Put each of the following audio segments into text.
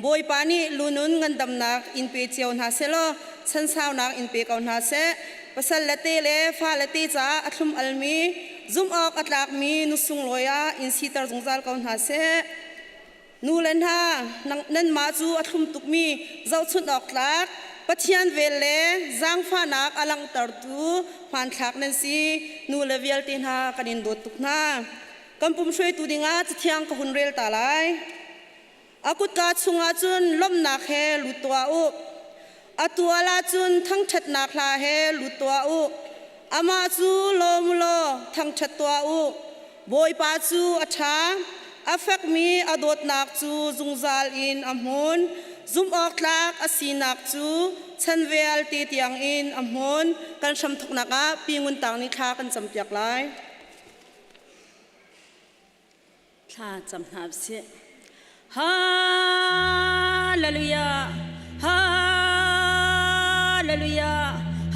Bawipa nih lunun ngandamnak in pe cio hna selaw chansaunak in pe ko hna seh. Pasal le te le fa le te caah a thlum almi zumh awk a tlakmi nu sunglawi ah in siter zungzal ko hna seh. Nu le hna, nanmah cu a thlum tukmi zohchunh awk tlak Pathian vel le zaangfahnak a langhtertu hmanthlak nan si. Nu le vialte hna kan in dawt tuk hna. Kan pum hruaitu dingah cathiang ka hun rel ta lai. A kutka chungah cun lawmhnak he lut tuah u. A tual ah cun thangṭhatnak hla he lut tuah u. Amah cu lawm u law thangṭhat tuah u. Bawipa cu a ṭha, a fekmi a dawtnak cu zungzal in a hmun. Zumhawktlak a sinak cu chan vialte tiangin a hmun. Kan hramthawknak ah Pi Ngun Tang nih thla kan campiak lai. Thla cam hna usih. Hallelujah. Hallelujah.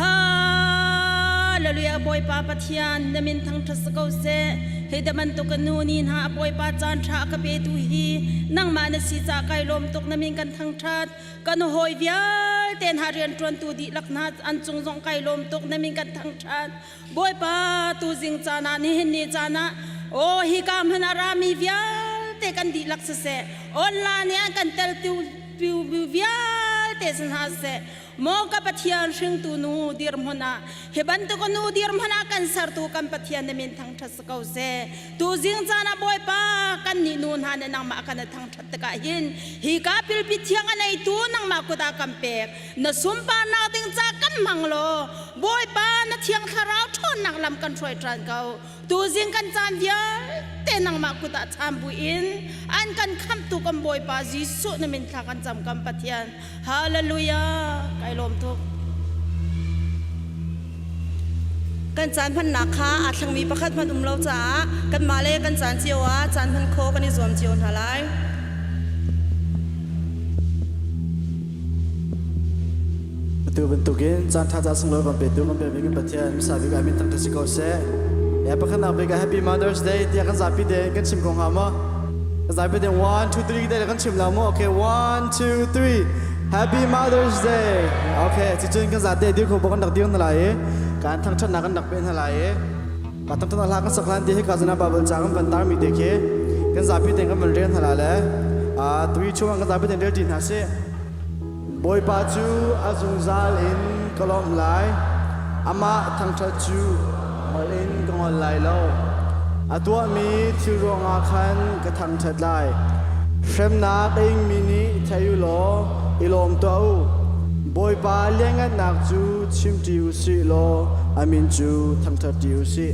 Hallelujah. Bawipa Pathian na min thangṭhat si ko seh. Hi da bantuk ka nu ni hna Bawipa caan ṭha ka petu hi nangmah na si ca kai lawm tuk na min kan thangṭhat. Kan hawi vialte hna rianṭuantu dihlak hna an cung zong kai lawm tuk na min kan thangṭhat. Bawipa tuzing caan ah nihin ni caan ah aw hika hmun a rami vialte kan dihlak siseh online nih an kan teltu vialte si hna seh maw ka Pathian hringtu nu dirhmun ah hi bantuk nu dirhmun ah kan sertu kan Pathian na min thangṭhat si ko seh tuzing caan ah Bawipa kan nih nu hna nih nangmah kan i thangṭhat tikah hin hika pilpi thiang a neitu nangmah kut ah kan pek na sunparnak ding ca kan hmang law Bawipa na thiang thlarau ṭhawnnak lam kan hruai ṭhan ko tuzing kan caan vialte nangmah kut ah cham buin an kan khamhtu kan Bawipa Jesuh na min thla kan cam kan Pathian hallelujah kai lawm tuk Kan caan hmannak kha aa thlangmi pakhat hmanh um lo caah kanmah le kan caan cio ah caan hman khawh kan i zuam cio hna lai. Atu bantukin caan ṭha ca sunglawi kan petu kan pekmi kan Pathian hmasa bik ah min thangṭhat si ko seh. Ya pakhatnak bik ah Happy Mother's Day tiah kan zapi te kan chim ko hnga maw? Kan zapi te 1 2 3 te kan chim la maw? Okay, 1 2 3 Happy Mother's Day. Okay, cucun kan zate dir kho kan rak dir hna lai i kan thangṭhatnak kan rak pe hna lai i ka thangṭhatnak hla kan sak hlan ti hi ka zana Bible ca kan van tar mi te khi kan zapi te kan van rel hna lai le tui chung kan zapi te rel ṭi hna sih. Bawipa cu a zungzal in ka lawmh lai. Amah thangṭhat cu ngol in ka ngol lai lo. A tuahmi thil ruangah khan ka thangṭhat lai. Hremnak a ingmi nih thei u law i lawm tuah u. Bawipa lianngannak cu chimṭi u sih law a min cu thangṭhatṭi u sih.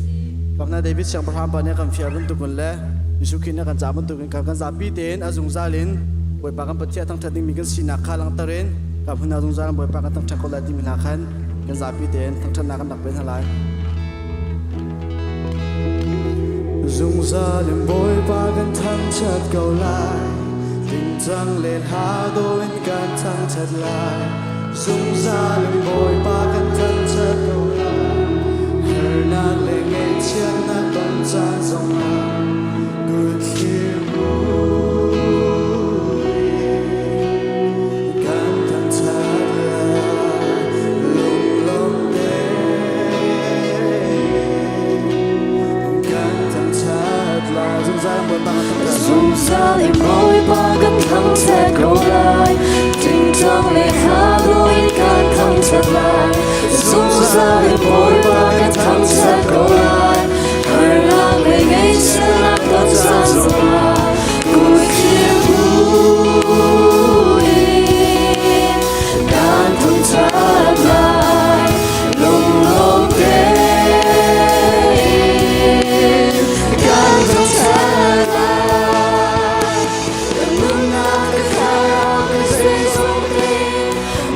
Pakna David siangpahrang pa nih a kan fial bantukin le Jesuh Khrih nih a kan cah bantukin kan zapi tein a zungzal in Bawipa kan Pathian thangṭhat dingmi kan sinak kha langhter in kan hmun ah zungzal in Bawipa kan thangṭhat ko lai timi hna khan kan zapi tein thangṭhatnak kan rak pe hna lai. Zungzal in Bawipa kan thangṭhat ko lai. Tingtang le hla dawh in kan thangṭhat lai. Zungzal in Bawipa kan thangṭhat ko lai. Harnak le ngaihchiatnak ton caan zongah kut thlir buin kan thangṭhat lai. Lunglawm tein kan thangṭhat lai. Zungzal in Bawipa kan thangṭhat. Zungzal in Bawipa kan thangṭhat ko lai. Tingtang le hla in kan thangṭhat lai. Zungzal in Bawipa kan thangṭhat ko lai. Harnak le ngaihchiatnak ton caan zongah kut thlir buin kan thangṭhat lai. Lunglawm tein kan thangṭhat lai. Kan nunnak kan thlarau kan zeizong te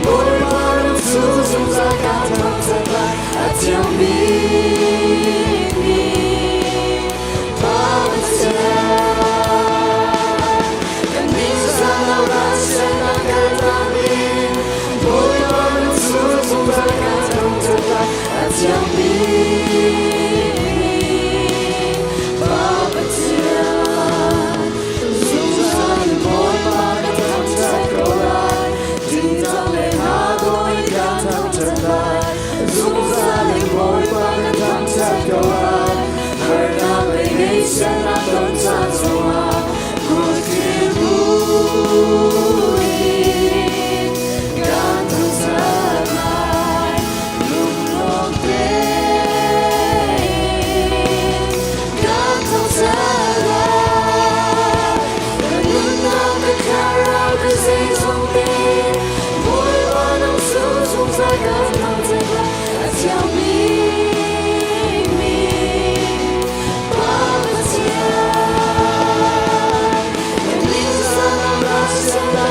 Bawipa ram cu zungzal kan thangṭhat lai. A thiang bikmi Pa Pathian.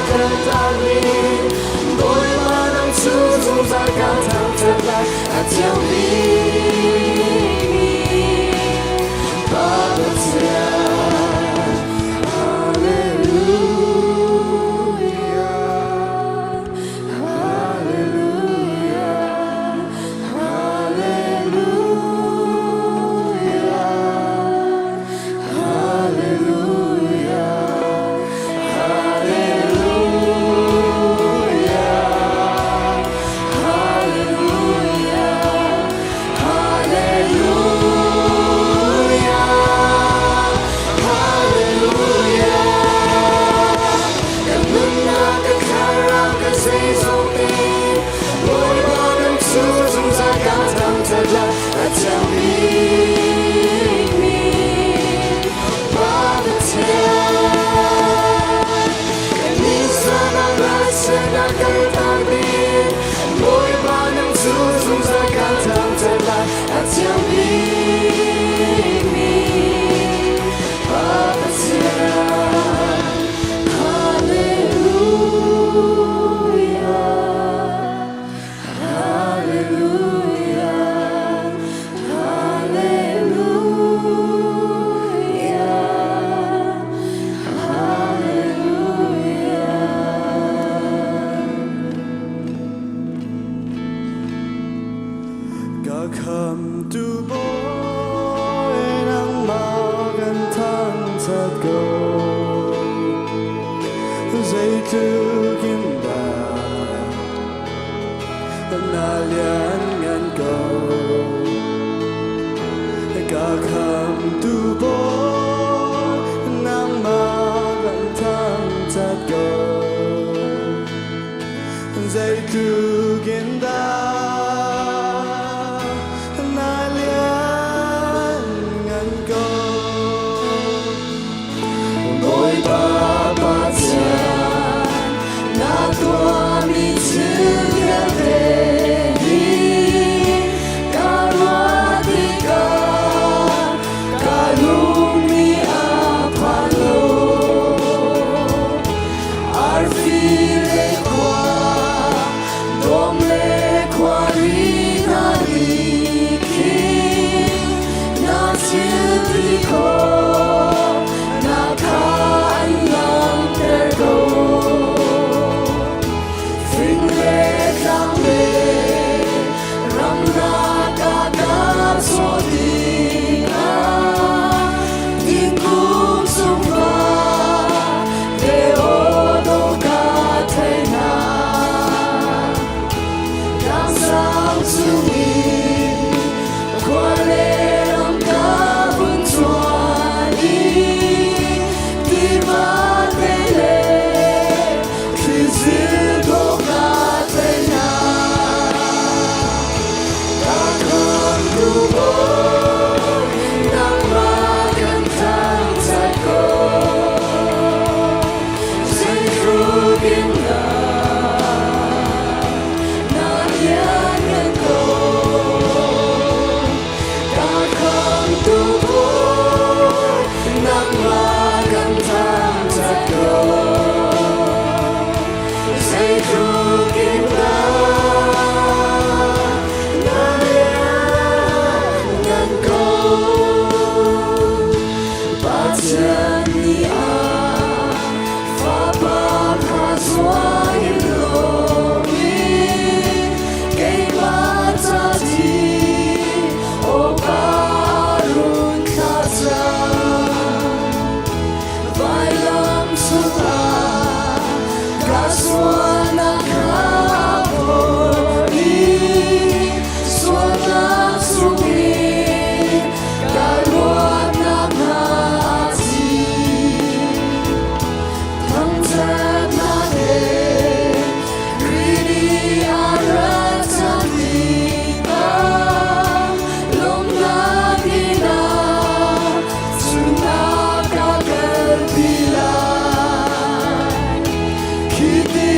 Kan takmi Bawipa nang cu zungzal ka thangṭhat lai. A thiang bikmi Pa Pathian. Hallelujah, Hallelujah, Hallelujah, Hallelujah, Hallelujah, Hallelujah, Hallelujah. Kan nunnak, kan thlarau, kan zeizong te, Bawipa kan cu zungzal ka thangṭhat lai. A thiang bikmi Pa Pathian. Kan nih ralchanh kan takmi, Bawipa nang cu zungzal ka thangṭhat lai. A thiang bikmi Pa Pathian. Hallelujah, Hallelujah, Hallelujah, Hallelujah. Ka khamtu Bawi nangmah kan thangṭhat ko. Zeitluk in dah na lianngan ko. Ka khamtu Bawi nangmah kan thangṭhat ko. Zeitluk in dah na lianngan ko. Bawipa Pathian, na tuahmi thil vialte hi ka ruah tikah ka lung nih a phan lo. Arfi le khua, dawm le khuari hna nih khin na thil ti khawh na kha an langhter ko. Fing le tlang le ramlak ah ka sawh dingah, thingkung sungvar le aw dawh ka thei hna. Tlangsang chungin khua le ram ka vun cuan i tiva te le thlizil dawh ka thei hna. Ka khamtu Bawi, nangmah kan thangṭhat ko. Zeitluk in dah na lianngan ko. Ka khamtu Bawi, nangmah kan thangṭhat ko. Zeitluk in dah na lianngan ko. Pathian nih a Fapa kha zuai loin keimah ca thi awkah run thlah cang. Vailam cungah ka sualnak kha phorh i sualnak chungin ka luatnak hna a thi. Thangṭhatnak he Khrih nih a rat cang tikah lawmhnak in ah chungah ka kalpi lai. Khi ti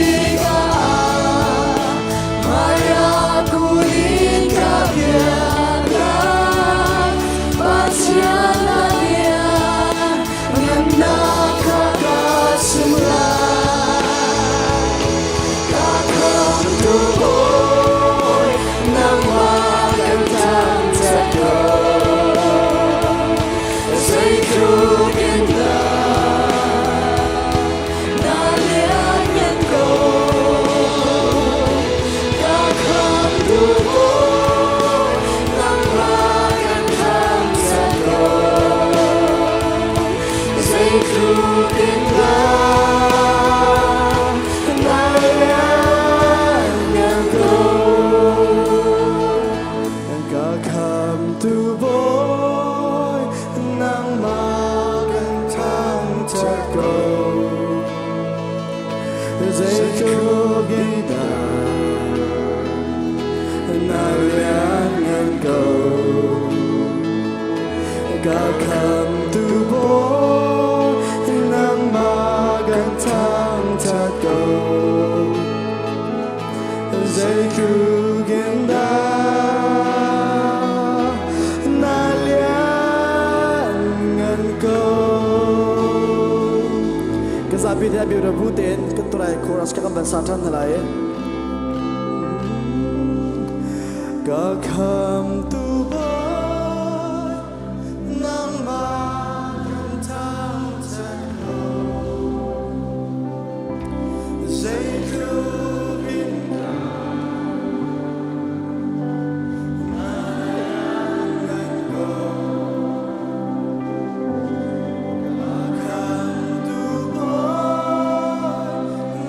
Zeitluk in dah na lianngan ko. Ka khamtu Bawi, nangmah kan thangṭhat ko. Zeitluk in dah na lianngan ko. Ka zapi te a bu tein kan turai chorus ka kan van sa ṭhan hna lai. Ka khamtu Bawi, nangmah kan thangṭhat ko. Zeitluk in na lianngan ko. Ka khamtu Bawi,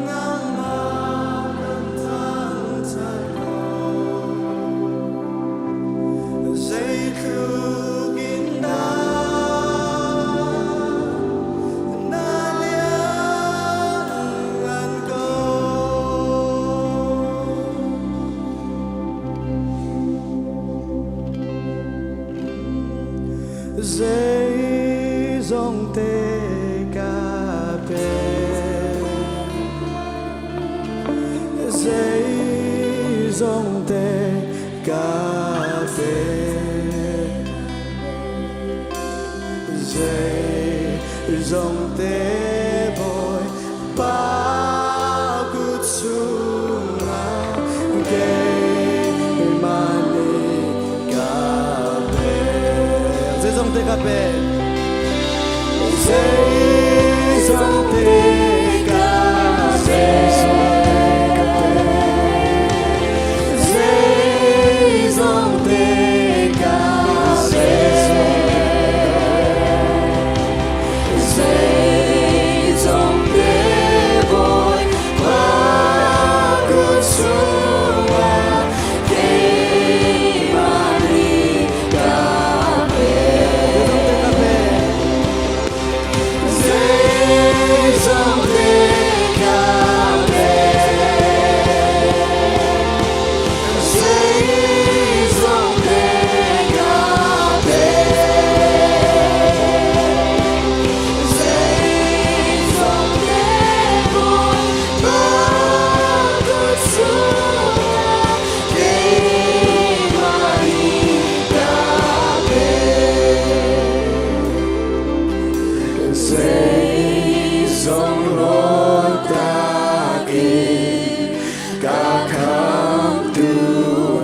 nangmah kan thangṭhat ko. Zeitluk in dah na lianngan ko. Zeizong te ka pe, zeizong te ka pe, zeizong te Bawipa kut chungah keimah nih ka pe. Zeizong te ka pe, zeizong te ka pe, zeizong te ka pe, Zeizong te Bawipa kut chungah keimah nih ka pe. Zeizong te ka pe, Zeizong te ka pe, zeizong te Bawipa kut chungah keimah nih ka pe. Zeizong rawltak in ka khamtu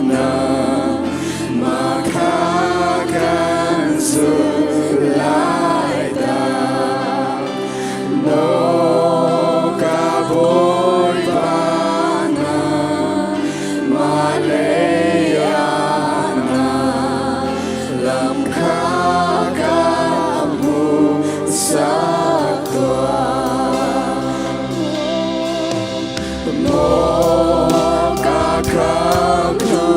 nangmah kha kan zulh lai dah. Maw ka Bawipa nangmah lei ah na lam kha ka hmuhsak tuah. Maw ka khamtu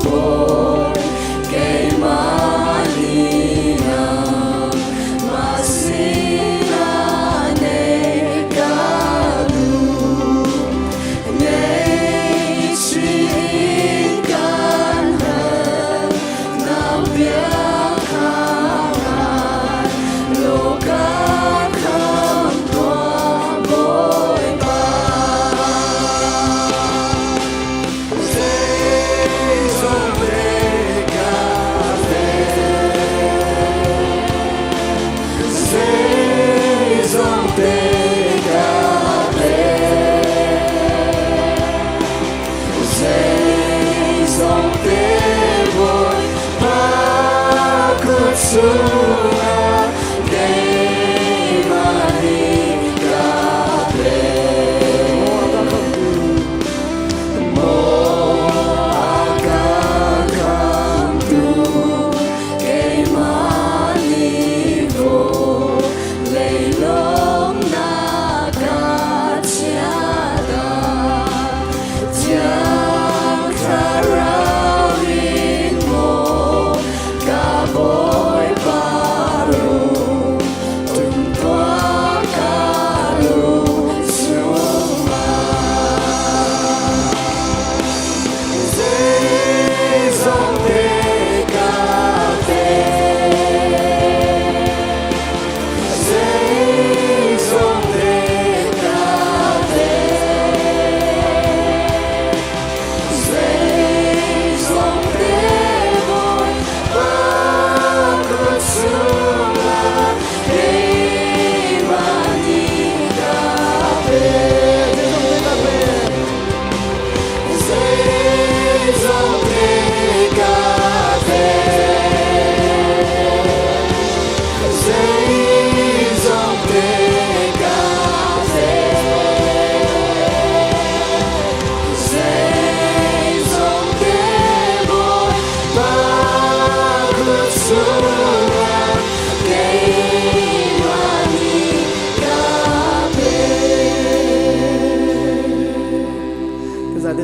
Bawi, keimah nih nangmah sinah naih ka duh. Ngaihchih in kan hal, na bia kha ngai law ka khamh tuah, Bawipa. Zeizong te ka pe, zeizong te ka pe, Zeizong te Bawipa kut chungah keimah nih ka pe. Maw a ka khamtu, keimah nih vawlei lawmhnak ka chiahter. Thiang Thlarau in maw ka Bawipa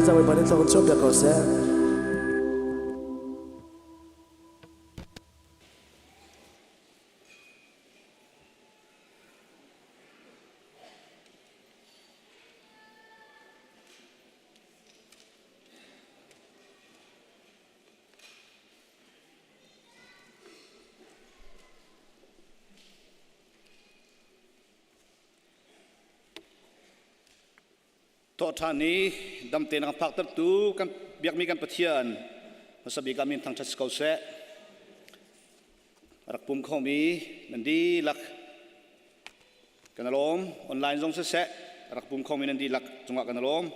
ca Bawipa nih thlua kan chuahpiak ko seh. Thawhṭhan i damte na kan phaktertu kan biakmi kan Pathian hmasa bik ah min thangṭhat si ko seh. Rak pum khomi nan dihlak kan i lawm. Online zong siseh rak pum khomi nan dihlak cungah kan i lawm.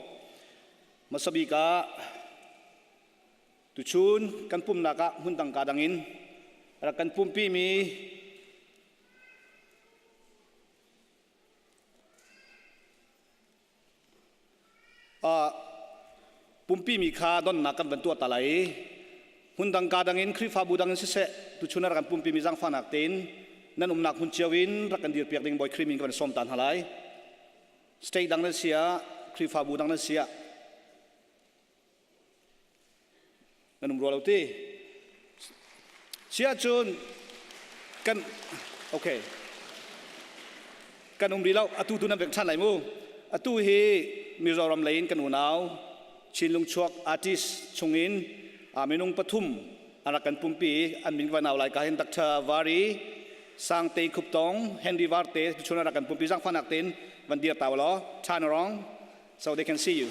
Hmasa bik ah tuchun kan pumnak ah hmun dang ka dang in rak kan pumpimi Pumpi mi kha donnak kan van tuah ta lai i hmundang ka dang in Khrihfabu dang in siseh tuchun ah rak kan pumpi mi zaangfahnak tein nan umnak hmun cio in rak kan dirpiak ding Bawi Khrih min ka van sawm ta hna lai. State dang nan si ah Khrihfabu dang nan si ah nan um rua lo ti. Si ahcun kan okay kan um rih lo atu tu nan vek ṭhan lai mu. Atu hi Mizoram lei in kan unau Chinlung chuak artist chungin minung pathum an rak kan pumpi an min ka nau lai ka hin Dr. Vari Sangte Khuptong Henry Varte chun an rak kan pumpi zangfanak tein van dir ta law turn around so they can see you.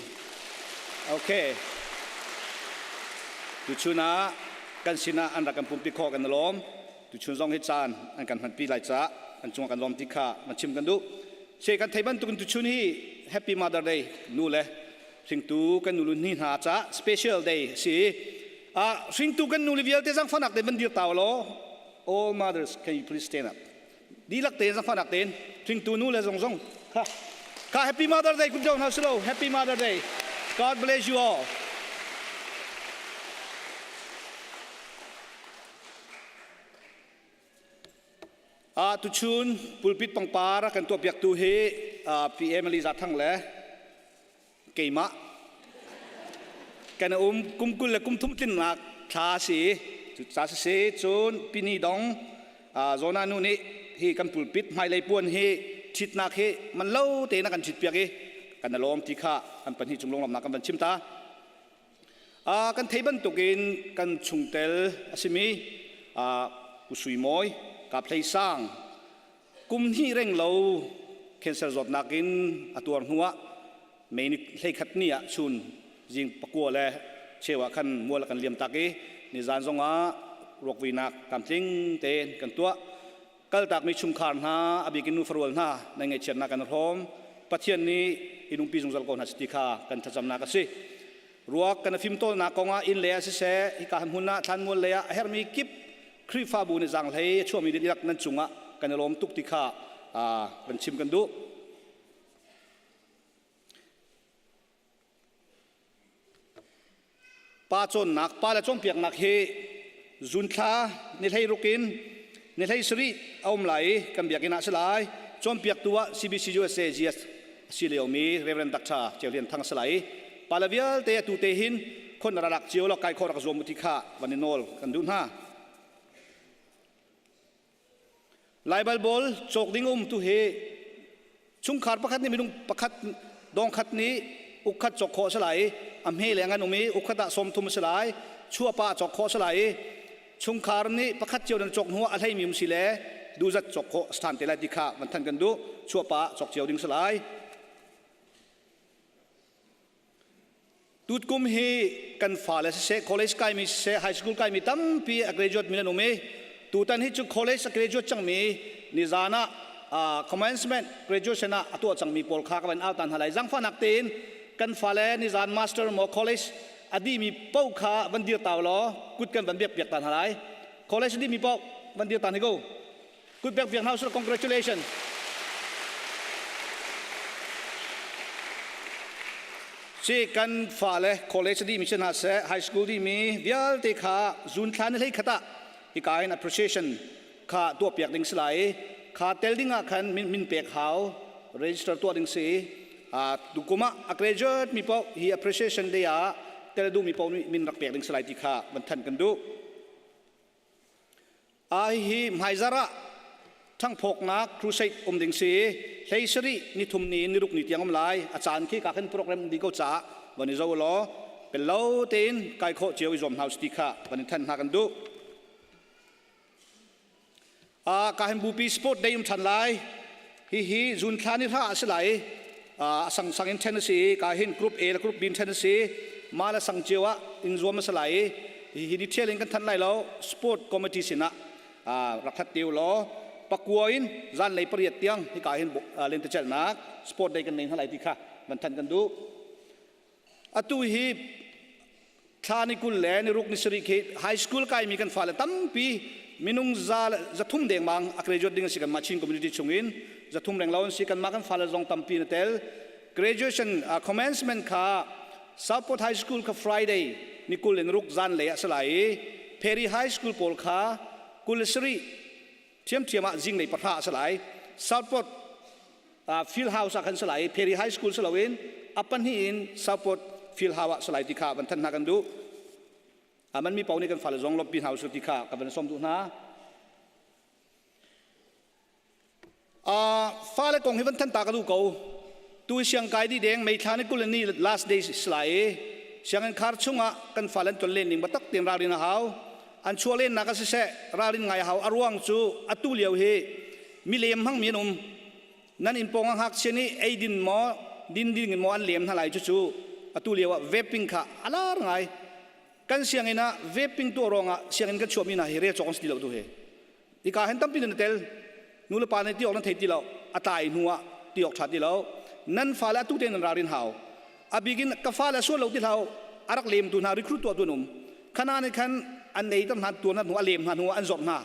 Okay. Tuchun ah kan sinah an rak kan pumpi khawh kan lawm. Tuchun zong hi caan an kan hmanpi lai caah an cungah kan lawm ti kha van chim kan duh. Se kan thei bantukin tuchun hi Happy Mother Day nu le hringtu kan nu ni hna caah special day si. Ah hringtu kan nu le vialte zangfanak te van dir ta law all mothers can you please stand up dihlak tein zangfahnak tein hringtu nu le zong zong kha kha happy mother day kun hna silo happy mother day god bless you all a tuchun pulpit pangpar kan tuah piak tu hi pi Emily Zathang le keimah kan um kum 20 le kum thum tlinnak thla si cu ca si cun pini dong zona nu nih hi kan pulpit hmailei puan hi ṭhitnak hi man lo tein a kan ṭhit piak i kan lawm ti kha an pahnih cung lunglawmnak kan van chim ta kan thei bantukin kan chungtel a simi Usui Mawi Kaphlei Sang Kum hnih reng lo cancer zawtnak in a tuar hnuah May ni 11 ni ah chun zing 9 le cheu ah khan mual a kan liam tak i nizan zongah ruakvuinak tlamtling tein kan tuah. Kaltakmi chungkhar hna, a bik in nufarual hna nan ngaihchiatnak kan hrawm. Pathian nih in umpi zungzal ko hna si ti kha kan thlacamnak a si. Ruak kan fimtawlnak kongah inn lei ah siseh, hika hmun ah thlanmual lei ah a herhmi kip Khrihfabu nih zaanghlei a chuahmi dihlak nan cungah kan i lawm tuk ti kha kan chim kan duh. Pa cawnnak, pa le cawnpiaknak hi zunthla ni hlei ruk in ni hlei sarih a um lai i kan biakinn ah si lai. Cawnpiaktu ah CBC USA GS a si liomi Reverend Dr. Ceu Lian Thang a si lai i pa le vialte atu te hin khon rak rak cio law kai khawh rak zuam u ti kha van i nawl kan duh hna. Laibal bawl cawk ding um tu hi chungkhar pakhat nih minung pakhat dong khat nih ukkhat cawk khawh a si lai i a hme leng an um i ukkhat ah 30 a si lai chuahpa cawk khawh a si lai i chungkhar nih pakhat cio nan cawk hnu ah a hleimi um si le duhzat cawk khawh a si ṭhan te lai ti kha van thanh kan duh chuahpa cawk cio ding si lai. Tutkum hi kan fale siseh, college kaimi siseh, high school kaimi tampi a graduate mi nan um i tutan hi cu college a graduate cangmi nizan ah commencement graduation ah a tuah cangmi pawl kha ka van au ta hna lai. Zangfahnak tein kan fale nizan master maw college a dihmi paoh kha van dir ta law kut kan van biak piak ta hna lai. College a dihmi paoh van dir ta hni ko. Kut bek piak hna usih congratulations. Si kan fale college dih mi si hna seh high school dih mi vialte kha zun thla ni hlei khat ah hika in appreciation kha tuah piak ding si lai kha tel ding ah khan min, min pek hau register tuah ding si. Tukum ah a graduate mi paoh hi appreciation day ah tel duhmi paoh nih min rak pek ding si lai ti kha van thanh kan duh. Hihi hmaizarh ah ṭhangphawknak crusade um ding si hlei sarih ni thum ni ni ruk ni tiang um lai. A caan khi ka khin program um dih ko caah van i zo law pel lo tein kai khawh cio i zuam hna usih ti kha van in thanh hna kan duh. Ka hin bupi sport day um ṭhan lai. Hihi June thla ni hra a si lai. A sangsang in ṭhen a si i ka hin group A le group B in ṭhen a si. Mah le sang cio ah in zuam a si lai i hihi detail in kan thanh lai lo. Sport committee sinah rak that te u law pakua in zanlei pariat tiang hika hin lentecelhnak sport day kan nei hna lai ti kha van thanh kan duh. Atu hi thla ni 20 le ni ruk ni sarih khi high school kaimi kan fale tampi minung za 300 dengmang a graduate ding a si kanmah Chin community chungin 300 renglo an si kanmah kan fale zong tampi na tel graduation commencement kha Southport High School kha Friday ni 20 le ni ruk zan lei ah si lai i Perry High School pawl kha 27 ṭhiamṭhiam ah zinglei 10 a si lai Southport Field House ah khan si lai Perry High School si loin a pahnih in Southport Field House ah si lai ti kha van thanh hna kan duh man mi paoh nih kan fale zong lawmhpi hna usih ti kha ka van sawm duh hna fale kong hi van thanh ta ka duh ko tu siang kai di deng May thla ni 20 ni last day si lai i sianginn khar chungah kan fale an ton len ning batak tein ralrin a hau an chuah len nak a siseh ralrin ngai a hau a ruang cu atu lio hi milem hmangmi an um nan inn pawng ah ngakchia nih eidin maw din ding in maw an lem hna lai cucu atu lio ah vaping kha a lar ngai kan sianginn ah vaping tuah ruangah sianginn kan chuahmi hna hi rel cawk an si ti lo tu hi hika hen tampi nan tel nu le pa nih ti awk nan thei ti lo a tlai hnu ah ti awk ṭha ti lo nan fale atu tein nan ralrin hau a bikin ka fale sual lo ti hlau a rak lem tu hna recruit tuah tu an um khana nih khan an ei tam hna tuan hna hnu a lem hna hnu ah an zawrh hna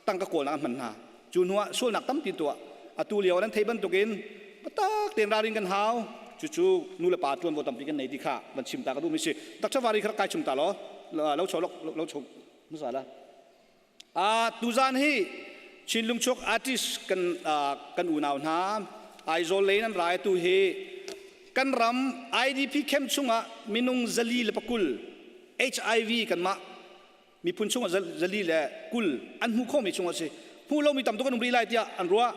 tangka kawlnak an hman hna cu hnu ah sualnak tampi tuah atu lio nan thei bantukin patak tein ralrin kan hau cucu nu le pa tuanvo tampi kan nei ti kha van chim ta ka duhmi si takchavari kha kai chung ta law lo cho lo cho hmasa la a tuzan hi Chinlung chuak artist kan kan unau hna Aizawl lei nan rai tu hi kan ram IDP camp chungah minung 420 HIV kanmah miphun chungah 420 an hmuh khawhmi chung a si hmuh lomi tam tuk an um rih lai tiah an ruah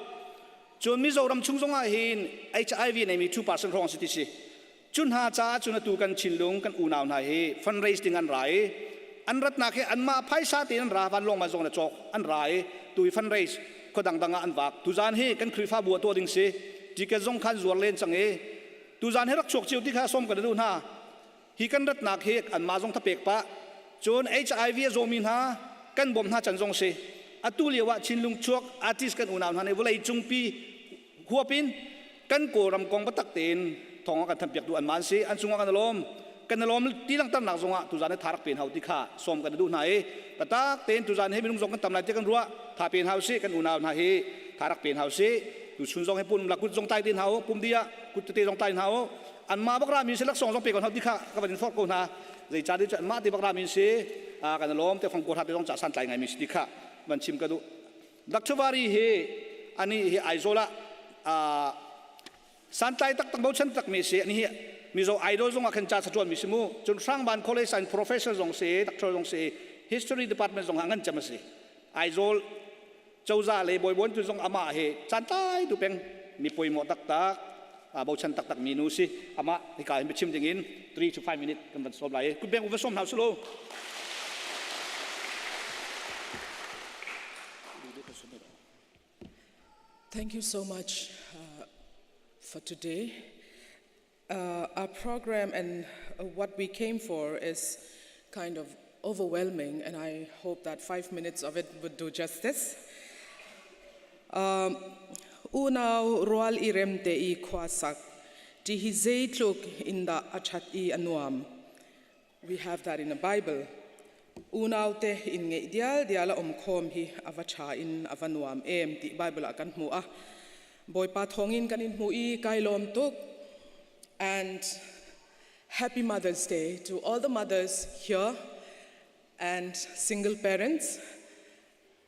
cun Mizoram chung zongah hin HIV neimi 2% hrawng a si ti si cu hna caah cun atu kan Chinlung kan unau hna hi fundraise ding an ra i an ratnak hi anmah phaisa tein an ra vanlawng man zong na cawk an ra i tu hi fundraise khua dangdang ah an vak tuzan hi kan Khrihfabu ah tuah ding si ticket zong khan zuar len cang i tuzan hi rak chuak cio ti kha sawm kan duh hna Hi kan ratnak hi anmah zong thapek pah. Cun HIV a zawmi hna kan bawmh hna can zong si. Atu lio ah Chinlung chuak artist kan unau hna nih vawlei cungpi huap in kan Kawlram kong biatak tein thawng a kan thanpiak tu anmah an si. An cungah kan i lawm. Kan i lawm ti langhternak zongah tuzan hi tha rak pe hna u ti kha sawm kan i duh hna i biatak tein tuzan hi minung zong kan tam lai ti kan ruah. Tha pe hna usih kan unau hna hi tha rak pe hna usih. Tuchun zong hi pum la kut zong tlai te hna u pum dih ah kut tete zong tlai hna u. Anmah bak rami si laksawng zong pe ko hna ti kha ka van in forh ko hna. Zeicah ti cu anmah te bak rami si kan lawm te fang ko hna te zong ca san tlai ngaimi si ti kha van chim ka duh. Dr. Vari hi ani hi Aizawl ah santlai taktak bochan takmi si ani hi Mizo idol zong ah khan ca chatuan mi si mu cun Hrangban College and professor zong si doctor zong si history department zong ah ngan cem a si Aizawl cozah le bawibawn tu zong amah he cantlai tu peng mi poimawh taktak bochan taktak mi nu si amah hika hin biachim ding in 3 to 5 minute kan van sawm lai kutbeng va sawm hna su lo Thank you so much for today. Our program and what we came for is kind of overwhelming, and I hope that 5 minutes of it would do justice. Unau rual i rem te i khua sak ti hi zeitluk in dah a ṭhat i a nuam. We have that in the Bible. Unau te in ngeih dial dial a um khawm hi a va ṭha in a va nuam em ti Bible ah kan hmu a. Bawipa thawngin kan in hmu i kai lawm tuk. And happy Mother's Day to all the mothers here and single parents.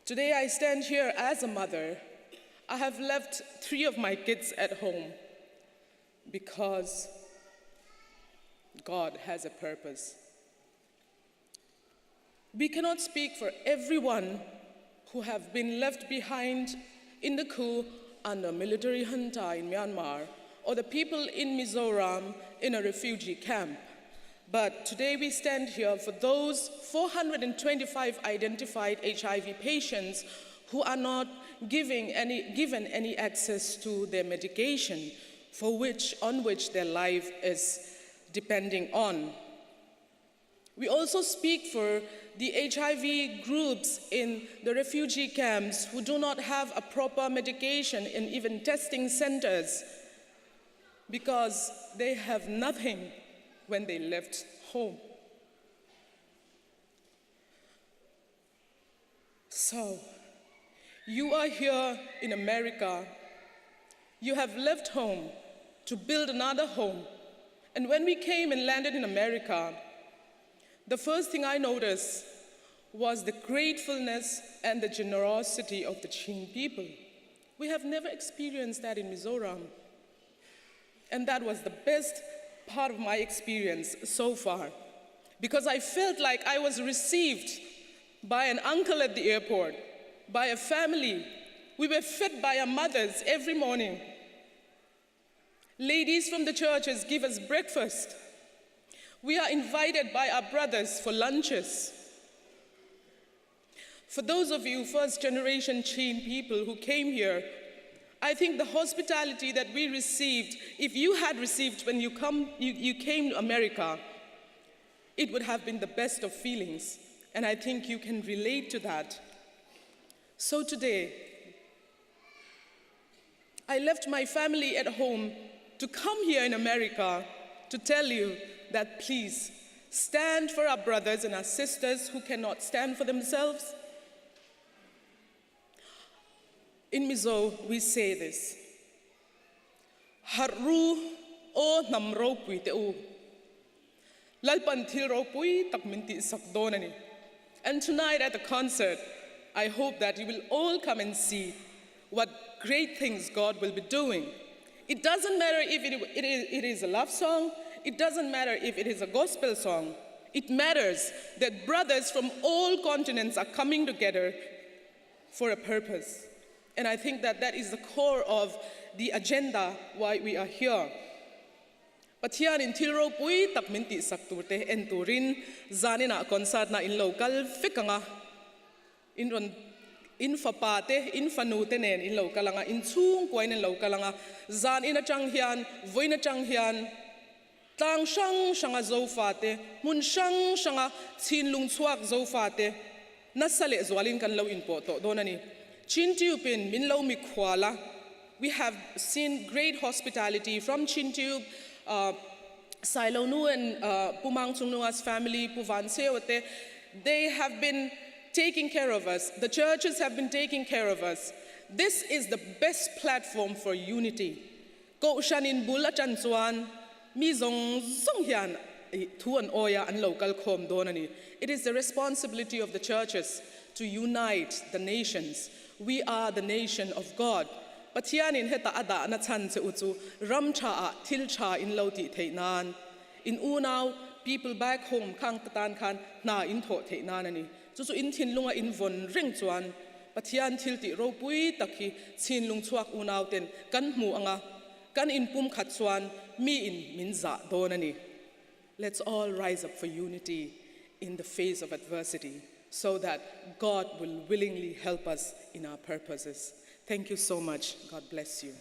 Today I stand here as a mother. I have left three of my kids at home. Because God has a purpose. We cannot speak for everyone who have been left behind in the coup under military junta in Myanmar or the people in Mizoram in a refugee camp. But today we stand here for those 425 identified HIV patients who are not giving any, given any access to their medication for which, on which their life is depending on. We also speak for the HIV groups in the refugee camps who do not have a proper medication and even testing centers because they have nothing when they left home. So, you are here in America. You have left home to build another home. And when we came and landed in America, the first thing I noticed was the gratefulness and the generosity of the Chin people. We have never experienced that in Mizoram. And that was the best part of my experience so far because I felt like I was received by an uncle at the airport, by a family. We were fed by our mothers every morning. Ladies from the churches give us breakfast. We are invited by our brothers for lunches. For those of you first generation Chin people who came here, I think the hospitality that we received, if you had received when you, come, you, you came to America, it would have been the best of feelings. And I think you can relate to that. So today, I left my family at home to come here in America to tell you that please stand for our brothers and our sisters who cannot stand for themselves. In Mizo, we say this Harh ru aw hnam ropui te u. Lalpan thil ropui tak min tih sak dawn ani. And tonight at the concert, I hope that you will all come and see what great things God will be doing. It doesn't matter if it, it, is, it is a love song, it doesn't matter if it is a gospel song. It matters that brothers from all continents are coming together for a purpose. And I think that that is the core of the agenda why we are here. Pathian in thil ropui tak min tih sak tur te en turin zanin ah concert na in lo kal vek anga in rawn in fapa te in fanu te nen in lo kal anga in chhungkua in in lo kal anga zan in atang hian vawiin atang hian tlang hrang hranga zofa te hmun hrang hranga chhinlung chhuak zofa te nasa leh zualin kan lo inpawh tawh dawn a ni. Chin Tube in min lo mikhual a, we have seen great hospitality from Chin Tube, uh, Sailo Nu and uh, Pu Mang Chung Nunga's family, Pu Van Seo te, they have been taking care of us. The churches have been taking care of us. This is the best platform for unity. Kohhran in bul a ṭan chuan mi zawng zawng hian thu an awi a, an lo kal khawm dawn a ni. It is the responsibility of the churches to unite the nations. We are the nation of God. Pathianin heta a dahna chhan che u chu ram ṭha ah thil ṭha in lo tih theih nan, in unau, people back home, khang te tan khan hna in thawh theih nan a ni. Chu chu in thinlunga in vawn reng chuan Pathian thil tih ropui tak hi chinlung chhuak unau ten kan hmu anga kan inpum khat chuan mi in min zah dawn a ni. Let's all rise up for unity in the face of adversity so that God will willingly help us in our purposes. Thank you so much. God bless you.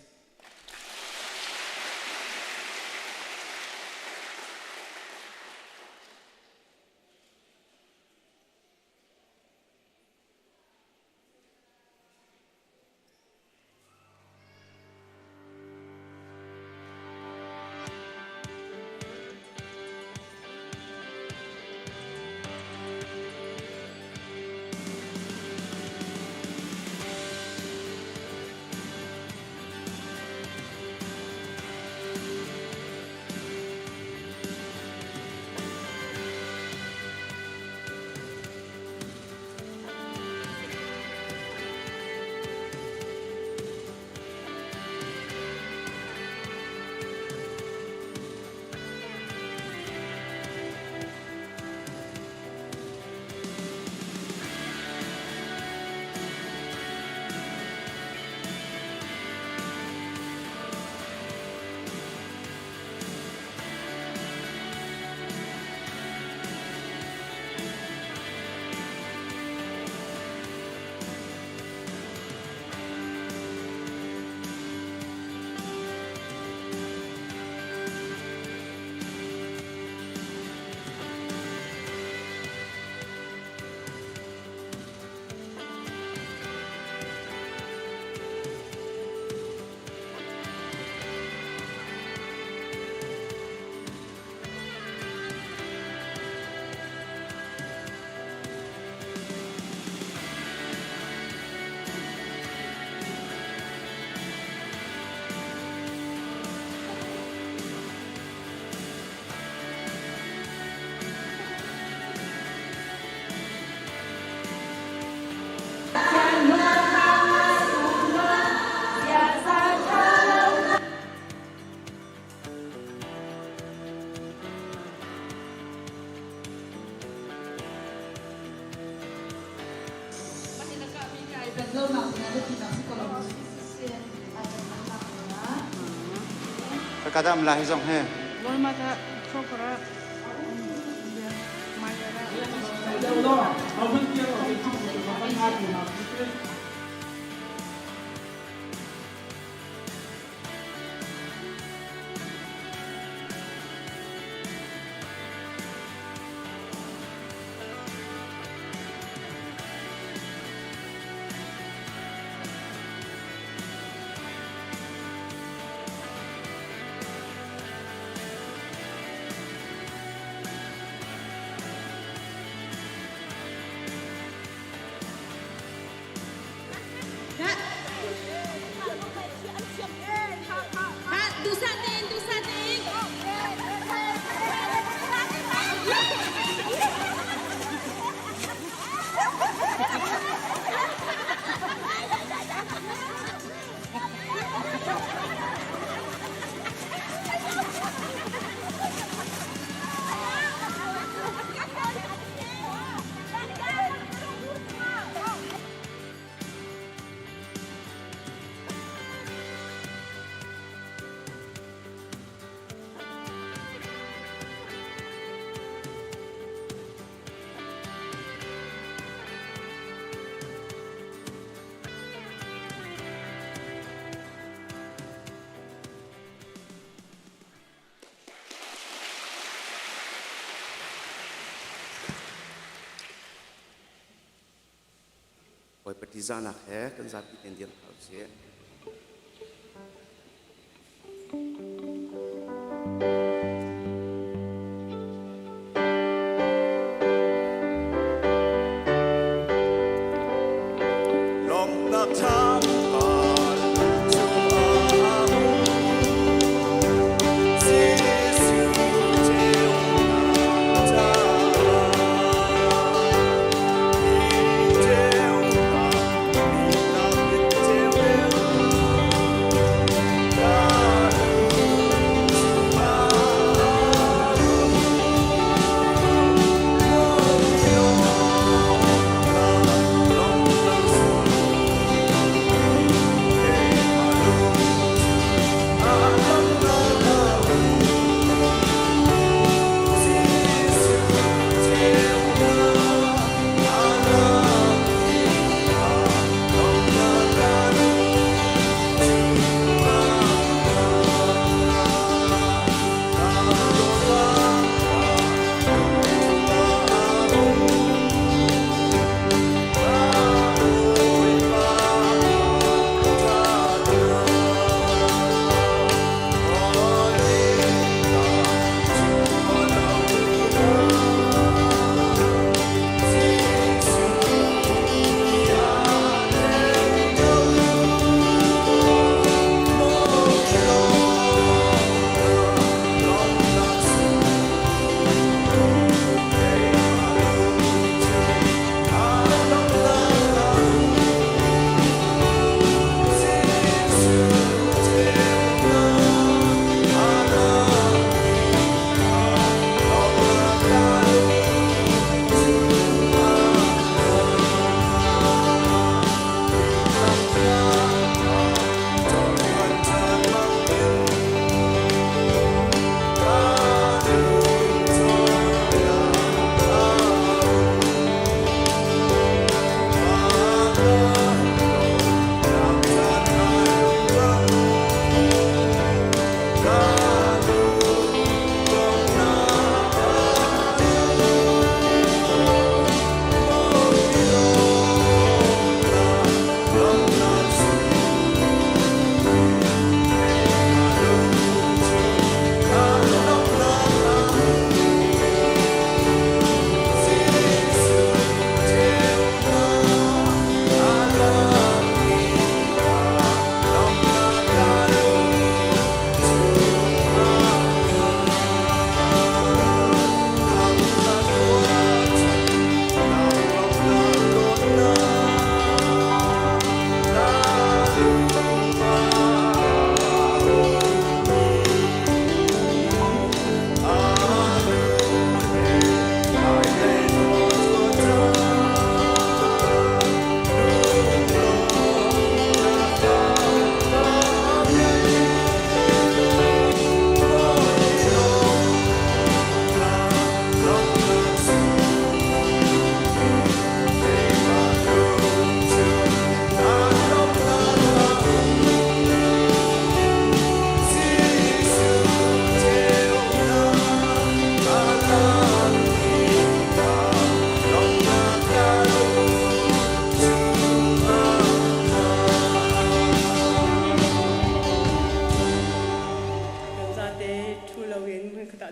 Kadam la hi zong he. Bawipa ṭihzahnak he kan zapi tein dir hna usih. Lawmhnak ṭhangpal cu a um. Jesuh ceunak caah ceunak, mi ceu.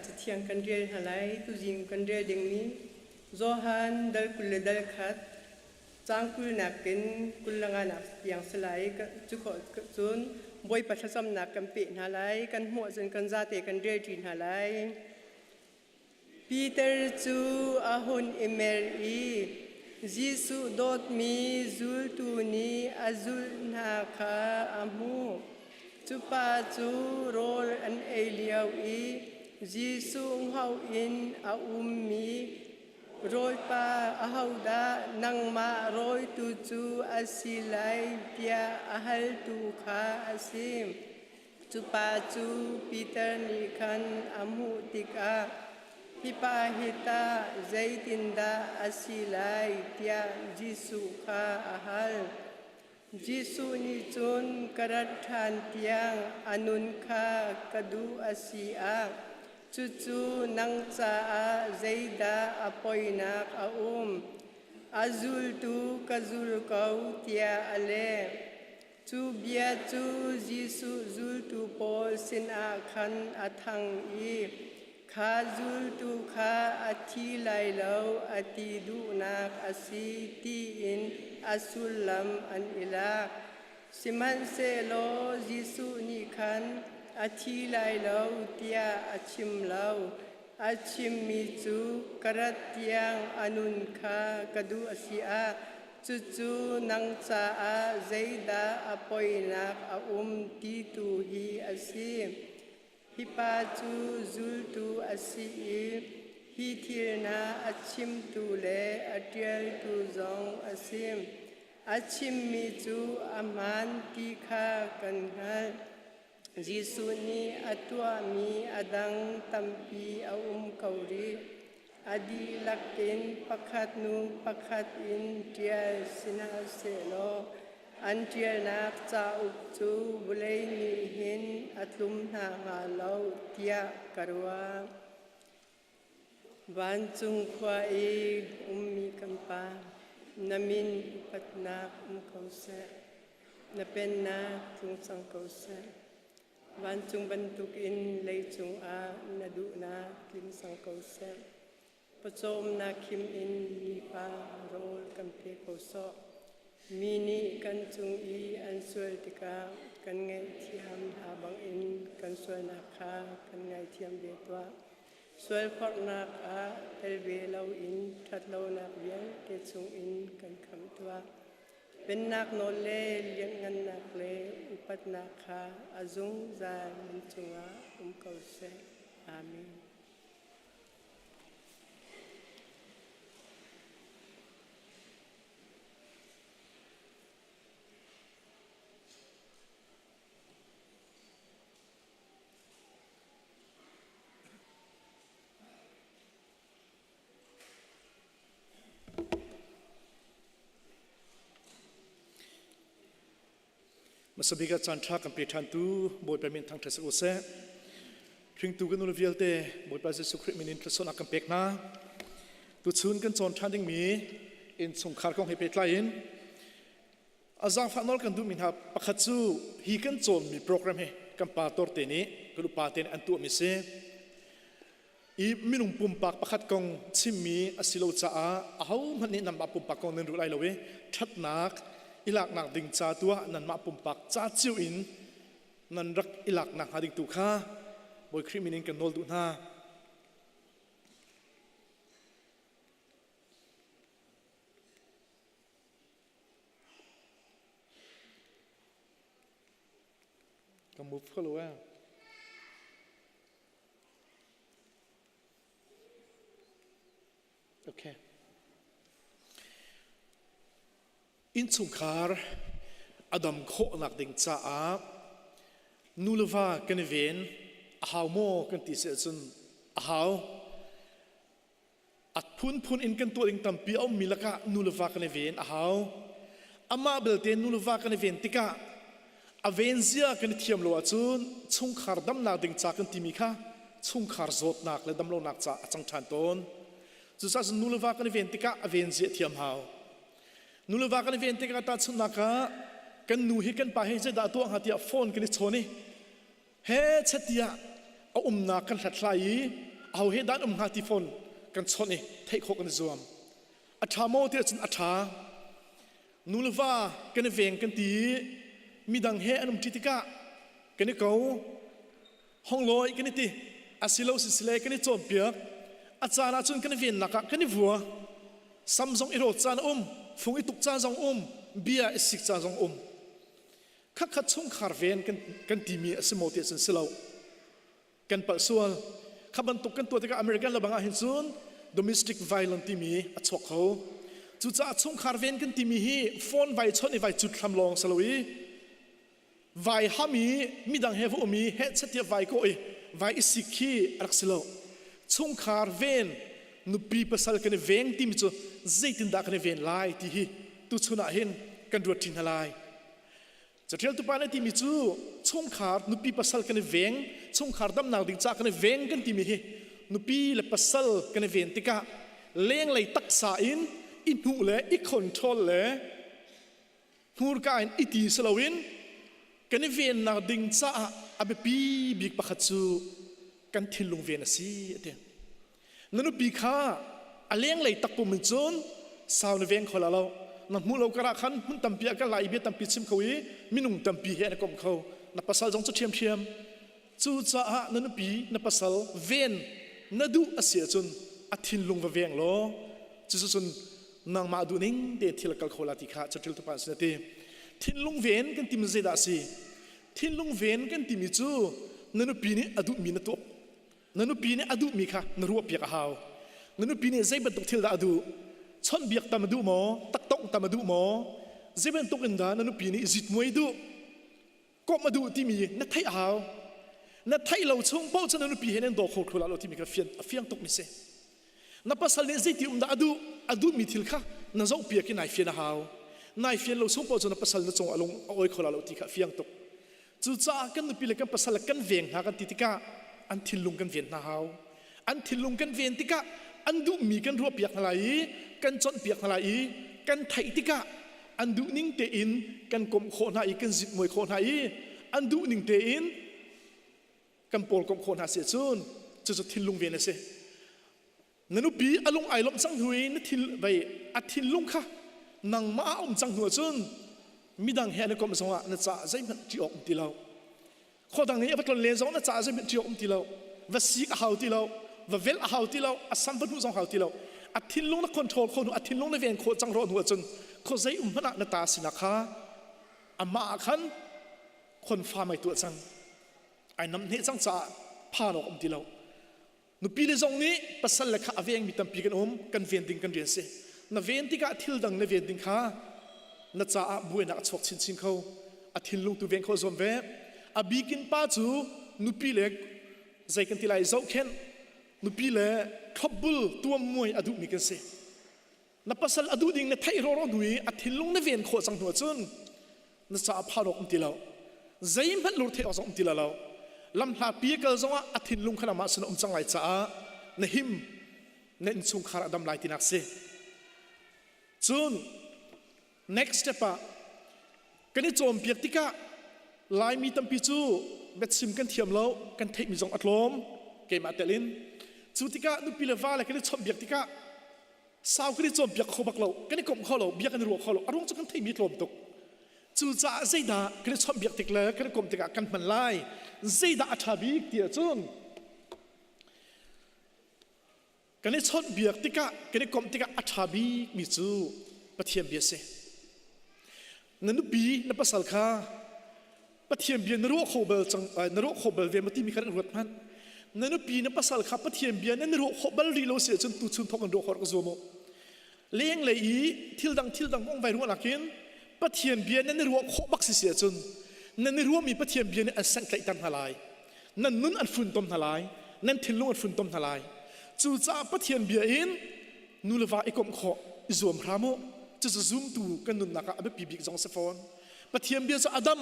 ah Cathiang kan rel hna lai. Tuzing kan rel dingmi Johan dal 20 le dal khat caang 20 nak in 25 nak tiang si lai. Cu khawh cun Bawipa thlacamnak kan peh hna lai. Kan hmuh ahcun kan zate kan rel ṭi hna lai. Peter cu a hun i mer i Jesuh dawtmi zultu nih a zulh hna kha a hmuh. Cu pa cu rawl an ei lio i Jesuh hngoh in a ummi Rawipa, ahodah nangmah rawitu cu a si lai tiah a haltu kha a si. Cu pa cu Peter nih khan a hmuh tikah, Hi pa hi tah zeitindah a si lai tiah Jesuh kha a hal. Jesuh nih cun ka rat ṭhan tiang a nun kha ka duh a si ah, cucu nang caah zeidah a poinak a um? A zultu ka zul ko tiah a leh. Cu bia cu Jesuh zultu pawl sinah khan a thang i kha zultu kha a thi lai lo a ti duhnak a si tiin a sullam an i lak. Sihmanhsehlaw Jesuh nih khan a thi lai lo tiah a chim lo. A chimmi cu ka rat tiang a nun kha ka duh a si ah Cucu nang caah zeidah a poinak a um ti tu hi a si. Hi pa cu zultu a si i hi thil hna a chimtu le a ṭialtu zong a si. A chimmi cu a hmaan ti kha kan hngalh. Jesuh nih a tuahmi a dang tampi a um ko rih. A dihlak in pakhat hnu pakhat in ṭial si hna sehlaw an ṭialnak cauk cu vawlei nih hin a tlum hna hnga lo tiah ka ruah. Vancung khua i ummi kan Pa, na min upatnak um ko seh. Na pennak tlung cang ko seh. Vancung bantukin leicung ah na duhnak tling cang ko seh. Pawcawmnak khim in mipa rawl kan pe ko sawh. Mi nih kan cung i an sual tikah kan ngaihthiam hna bangin kan sualnak kha kan ngaithiam ve tuah. Sualphorhnak ah tel ve loin ṭhatlonak vialte chungin kan khamh tuah. Pennak nawl le lianhngannak le upatnak kha a zungzal nan cungah um ko seh. Amen. Hmasabik ah caan ṭha kan pe ṭhantu Bawipa min thangṭhat si u seh. Hringtu kan nu vialte Bawipa Jesuh Khrih min in thluachuahnak kan pek hna. Tuchun kan cawn ṭhan dingmi innchungkhar kong he pehtlai in a zaangfah nawl kan duhmi hna pakhat cu hi kan cawnmi program hi kan pa torte nih kan upa te nih an tuahmi si. I minung pumpak pakhat kong chimmi a si lo caah ahohmanh nih nanmah pumpak kong nan ruah lai lo i ṭhatnak i laknak ding ca tu ah nanmah pumpak ca cio in nan rak i laknak hnga ding tu kha Bawi Khrih min in kan nawl duh hna. Ka move kho lo eh. Okay. Innchungkhar a dam khawhnak ding caah nu le va kan i ven a hau maw kan ti si ahcun a hau. A phunphun in kan tuah ding tampi a ummi lakah nu le va kan i ven a hau. Amah belte nu le va kan i ven tikah a ven zia kan i thiam lo ahcun chungkhar damnak ding ca kan timi kha chungkhar zawtnak le damlonak ca a cang ṭhan tawn. Cucaah cun nu le va kan i ven tikah a ven zia thiam hau. Nu le va kan i ven tikah tahchunhnak ah kan nu hi kan pa hi zeidah tuah hnga tiah phone kan i chawn i he chatiah a umnak kan hlathlai i. aho he dan um hnga ti phone kan chawnh i theih khawh kan i zuam. A ṭha maw ti ahcun a ṭha. Nu le va kan i veng kan ti i midang he an um ṭi tikah kan i ko. Hong lawi kan i ti. Asilo sisile kan i cawnpiak. A caan ahcun kan i vennak ah kan i vua. Sam zong i rawt caan a um, fung i tuk caan zong um, bia i sik caan zong um. Khatkhat chungkhar ven kan, kan timi a si maw ti ahcun si lo. Kan palh sual. Kha bantuk kan tuah tikah American le bang ah hin cun domestic violence timi a chuak kho. Cucaah chungkhar ven kan timi hi phone vai chawnh i vai cut hlam lawng si lo i vai ham i midang he va um i hehchet tiah vai kawh i vai i sik khi a rak si lo. Chungkhar ven nupi pasal kan i veng timi cu zeitindah kan i ven lai ti hi tuchun ah hin kan ruat ṭi hna lai. Caṭialtu pa nih timi cu chungkhar nupi pasal kan i veng, chungkhar damnak ding ca kan i veng kan timi hi nupi le pasal kan i ven tikah lenglei taksa in i hnuh le i control le hmurka in i ti si loin kan i vennak ding caah a biapi bik pakhat cu kan thinlung ven a si a ti. Na nupi kha a lenglei takpum in cun sau na veng kho la lo. Na hmuh lo karah khan hmun tampi ah kal lai i bia tampi chim kho i minung tampi he na kom kho. Na pasal zong cu ṭhiamṭhiam. Cucaah na nupi na pasal ven na duh a si ahcun a thinlung va veng law cucu nangmah duhning tein thil a kal kho la ti kha caṭil tupa sin a ti. Thinlung ven kan timi zeidah a si? Thinlung ven kan timi cu na nupi nih a duhmi na tuah Na nupi nih a duhmi kha na ruahpiak a hau. Na nupi nih zei bantuk thil dah a duh? Chawnhbiak tam a duh maw? Taktongh tam a duh maw? Zei bantuk in dah na nupi nih zitmuai duh? Komh a duh timi na theih a hau. Na theih lo chung paoh cu na nupi he nan daw kho thlu lo timi kha fian, a fiang tukmi si. Na pasal nih zeiti um dah a duh? A duhmi thil kha na zohpiak i nai fian a hau. Nai fian lo chung paoh cu na pasal na cung a lung a awi kho la lo ti kha a fiang tuk. Cucaah kan nupi le kan pasal le kan veng hna kan ti tikah an thinlung kan ven hna hau. An thinlung kan ven tikah an duhmi kan ruahpiak hna lai i kan cawnpiak hna lai i kan theih tikah an duhning tein kan komh khawh hna i kan zitmuai khawh hna i an duhning tein kan pawl komh khawh hna si ahcun cucu thinlung ven a si. Na nupi a lung ai lawmh cang hnu i na thil vei a thinlung kha nangmah ah um cang hnu ahcun midang he an i komh zongah na caah zeihmanh ṭih awk um ti lo. Khuadang i a va tlon len zong na caah zeihmanh ṭih awk um ti lo. Va sik a hau ti lo, va velh a hau ti lo, a sam va hnuh zong hau ti lo. A thinlung na control khawh hnu, a thinlung na ven khawh cang rawh hnu ahcun khuazei um hmanh ah na ta sinak kha amah ah khan khonfa mei tuah cang. Ai namhneh cang caah phan awk um ti lo. Nupi le zong nih pasal le kha a vengmi tampi kan um, kan ven ding kan rian si. Na ven tikah thil dang na ven ding kha na caah buainak a chuak chinchin kho. A thinlung tu veng kho zuam ve. A bikin pa cu nupi le zei kan ti lai zohkhenh, nupi le thlopbul tuam muai a duhmi kan si. Na pasal a duh ding na theih rawraw hnu i a thinlung na ven khawh cang hnu ahcun na caah phan awk um ti lo. Zeihmanh lur theih awk zong um ti lo. Lamhlatpi kal zongah a thinlung kha nangmah sin a um cang lai caah na him na innchungkhar a dam lai tinak si. Cun next step ah kan i cawnpiak tikah Laimi tampi cu biachim kan thiam lo, kan theihmi zong a tlawm, keimah tel in. Cu tikah nupi le va le kan i chawnhbiak tikah sau kan i cawnpiak kho bak lo kan i komh kho lo bia kan i ruah kho lo a ruang cu kan theimi tlawm tuk cucaah zeidah kan i chawnhbiak tik le kan i komh tikah kan hman lai zeidah a ṭha bik ti ahcun kan i chawnhbiak tikah kan i komh tikah a ṭha bikmi cu Pathian bia si na nupi na pasal kha Pathian bia na ruah kho bal cang na ruah kho bal ve ma timi kha rak ruat hmanh. Na nupi na pasal kha Pathian bia nan ruah khawh bal rih lo si ahcun tuchun thawk in ruah khawh rak zuam u. Lenglei i thil dang thil dang kong vai ruah nakin Pathian bia nan i ruah khawh bak si si ahcun nan i ruahmi Pathian bia nih an senghtlaihter hna lai. Nan nun an funtom hna lai. Nan thinlung an funtom hna lai. Cucaah Pathian bia in nu le va i komh khawh i zuam hram u. Cucu zumtu kan nunnak ah a biapi bik zong a si fawn. Pathian bia cu Adam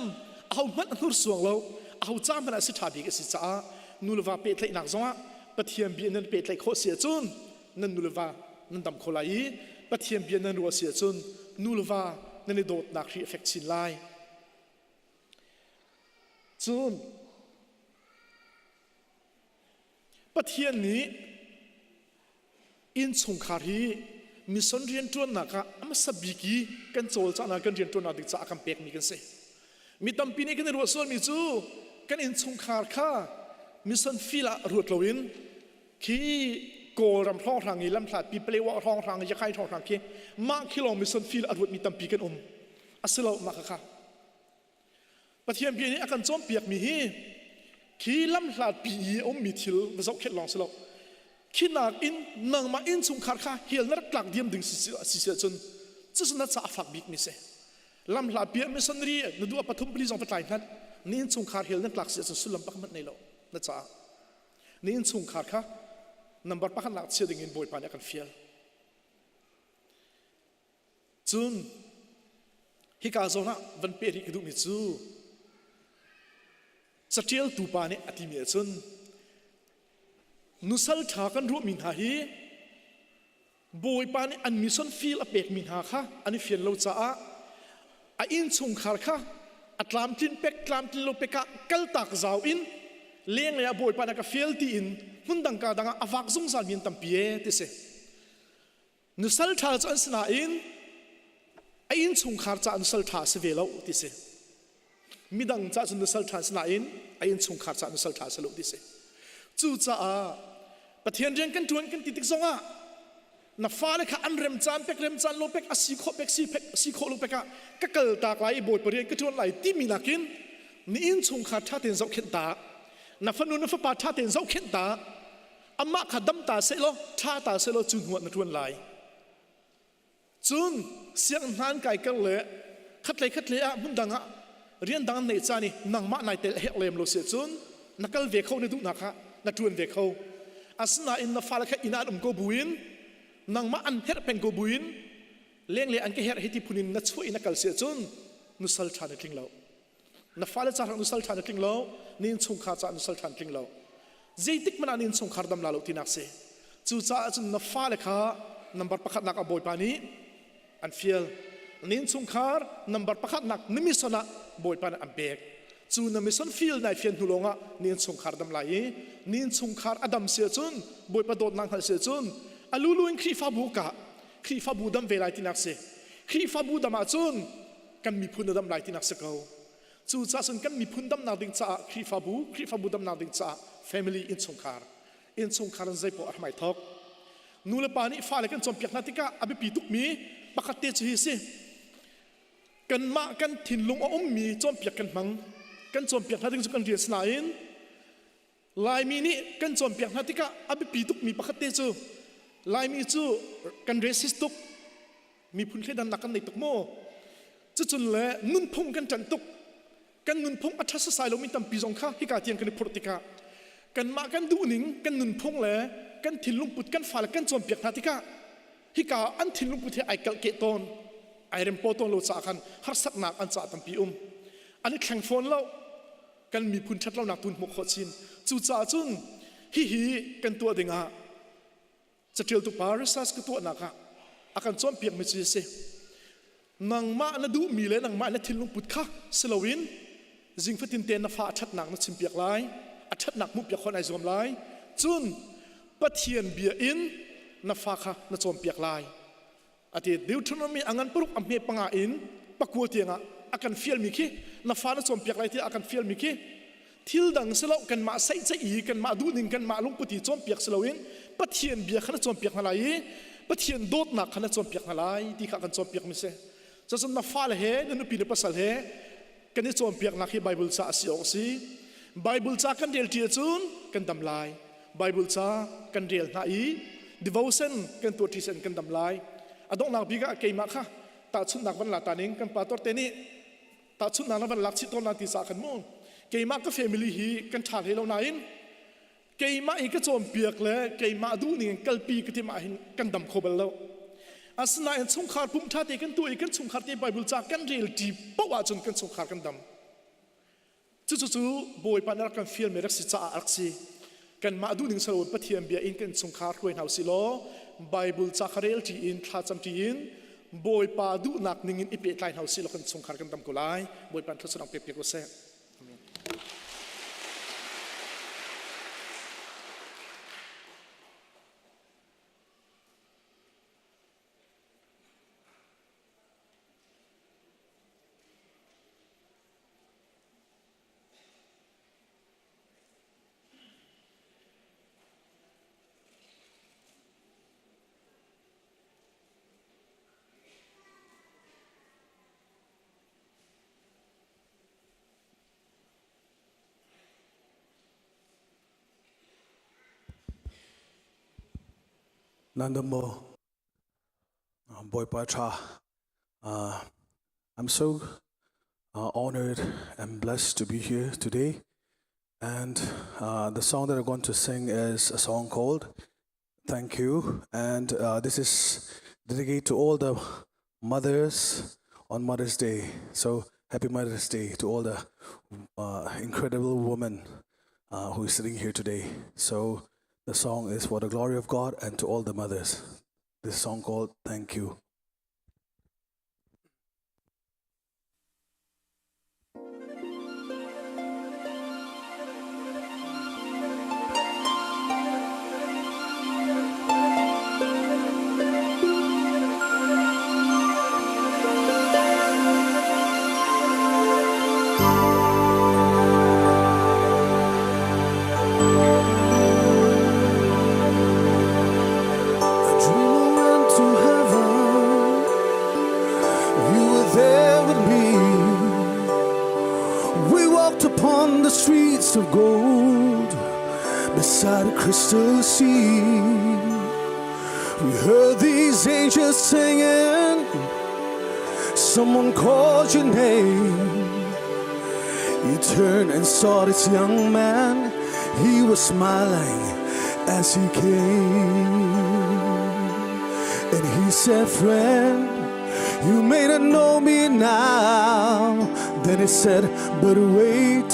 ahohmanh a hnursuang lo aho ca hmanh ah si ṭha bik a si caah nu le va pehtlaihnak zongah Pathian bia nan pehtlaih khawh si ahcun nan nu le va nan dam kho lai i Pathian bia nan ruah si ahcun nu le va nan i dawtnak hri a fek chin lai. Cun Pathian nih innchungkhar hi mission rianṭuannak ah a hmasa bik i kan cawlcanghnak kan rianṭuannak ding caah kan pekmi kan si. Mi tampi nih kan i ruah sualmi cu kan innchungkhar kha mission field ah ruat loin khi Kawlram hrawnghrang i lamhlatpi Palewa hrawnghrang Yakhai hrawnghrang khi mah khi lawng mission field a ruatmi tampi kan um. Asilo mah kha Pathian bia nih a kan cawnpiakmi hi khi lamhlatpi i a ummi thil va zohkhenh lawng si lo. Khi nakin nangmah innchungkhar kha hell na rak tlak diam ding si si ahcun cucu na ca a fak bikmi si. Lamhlatpi ah missionary na duh ah pathum pali zong va tlai hmanh na innchungkhar hell na tlak si ahcun sullam pakhat hmanh nei lo na caah. Na innchungkhar kha number pakhat nak chia ding in Bawipa nih a kan fial. Cun hika zawn ah van peh rih ka duhmi cu caṭialtu pa nih a timi ahcun nusal ṭha kan ruahmi hna hi Bawipa nih an mission field a pekmi hna kha an i fian lo caah a innchungkhar kha a tlamtlin pek tlamtlin lo pek ah kaltak zau in lenglei ah Bawipa nih a ka fial tiin hmun dang ka dang ah a vak zungzal mi an tampi ee ti si. Nusal ṭha cu an si nain a innchungkhar caah nusal ṭha a si ve lo ti si. Midang caah cun nusal ṭha an si nain a innchungkhar caah nusal ṭha a si lo ti si. Cucaah Pathian rian kan ṭuan kan ti tik zongah na fale kha an rem caan pek rem caan lo pek a si khawh pek si pek si khawh lo pek ah ka kal tak lai i Bawipa rian ka ṭuan lai timi nakin na innchungkhar ṭha tein zohkhenh ta na fanu na fapa ṭha tein zohkhenh ta amah kha dam ta seh law ṭha ta seh law cu hnuah na ṭuan lai. Cun sianginn hna an kai kar le khatlei khatlei ah hmun dang ah rian dang an neih caan i nangmah nai tel herh lem lo si cun na kal ve kho na duhnak ah na ṭuan ve kho. Asinain na fale kha inn ah an um ko buin nangmah an herh peng ko buin lenglei an ka herh hi ti phun in na chuah i na kal si ahcun nusal ṭha na tling lo. Na fale ca hrang nusal ṭha na tling lo, na innchungkhar caah nusal ṭha na tling lo. Zeitik hmanh ah na innchungkhar dam la lo tinak si. Cucaah cun na fale kha number pakhatnak ah Bawipa nih an fial. Na innchungkhar number pakhatnak na mission ah Bawipa nih an pek. Cu na mission field nai fian hnu lawngah na innchungkhar dam lai i na innchungkhar a dam si ahcun Bawipa dawtnak hngalh si ahcun a lulu in Khrihfabu ka Khrihfabu dam ve lai tinak si. Khrihfabu dam ahcun kan miphun a dam lai tinak si ko. Cucaah cun kan miphun damnak ding caah Khrihfabu, Khrihfabu damnak ding caah family innchungkhar, innchungkhar in zeipoh a hmai thok. Nu le pa nih fale kan cawnpiak hna tikah a biapi tukmi pakhat te cu hi si. Kanmah kan thinlung a ummi cawnpiak kan hmang. Kan cawnpiak hna ding cu kan rian si nain Laimi nih kan cawnpiak hna tikah a biapi tukmi pakhat te cu Laimi cu kan racist tuk miphun thleidannak kan nei tuk maw cucun le nunphung kan ṭanh tuk kan nunphung a ṭha sasai lomi tampi zong kha hika tiang kan i phurh tikah kanmah kan duhning kan nunphung le kan thinlung put kan fale kan cawnpiak hna tikah hika an thinlung put he ai kalhkeh tawn ai rempo tawn lo caah khan harsatnak an caah tampi um an i thleng fawn lo kan miphun ṭhatlonak tu hmuh khawh chin cucaah cun hihi kan tuah dingah caṭialtu pa research ka tuahnak ah a kan cawnpiakmi cu a si nangmah na duhmi le nangmah na thinlung put kha si loin zing fatin te na fa a ṭhatnak na chimpiak lai a ṭhatnak hmuhpiak khawh nai zuam lai cun Pathian bia in na fa kha na cawnpiak lai ati Deuteronomy a ngan paruk a hme panga in pakua tiangah a kan fialmi khi na fa na cawnpiak lai tiah a kan fialmi khi thil dang si lo kanmah saihceih i kanmah duhning kanmah lungput i cawnpiak si loin Pathian bia kha na cawnpiak hna lai i Pathian dawtnak kha na cawnpiak hna lai ti kha kan cawnpiak mi si cucun na fale he na nupi na pasal he kan i cawnpiaknak hi Bible ca a si awk a si Bible ca kan rel ṭi ahcun kan dam lai Bible ca kan rel hna i devotion kan tuah ṭi sen kan dam lai a donghnak bik ah keimah kha tahchunhnak van la ta ning kan pastor te nih tahchunhnak na van lak chih tawn na ti ca khan mu keimah ka family hi kan ṭha hlei lo nain keimah i ka cawnpiak le keimah duhning in kalpi ka tim ahhin kan dam kho bal lo asinain chungkhar pum ṭha te kan tuah i kan chungkhar te Bible ca kan rel ṭi paoh ahcun kan chungkhar kan dam cucu Bawipa nih rak kan fialmi rak si caah rak si kanmah duhning salo Pathian bia in kan chungkhar hruai hna usih law Bible ca kha rel ṭi in thlacam ṭi in Bawipa duhnak ning in i pehtlai hna usih law kan chungkhar kan dam ko lai Bawipa thluachuah pek piak usih. Amen. Nandamo Bawipa tha. I'm so honored and blessed to be here today. And the song that I'm going to sing is a song called Thank You. And this is dedicated to all the mothers on Mother's Day. So happy Mother's Day to all the incredible women who is sitting here today. So the song is for the glory of God and to all the mothers. This song called Thank You. A dream went to heaven. You were there with me. We walked upon the streets of gold beside a crystal sea. We heard these angels singing. Someone called your name. You turned and saw this young man. He was smiling as he came. And he said, Friend, you may not know me now. Then he said, But wait.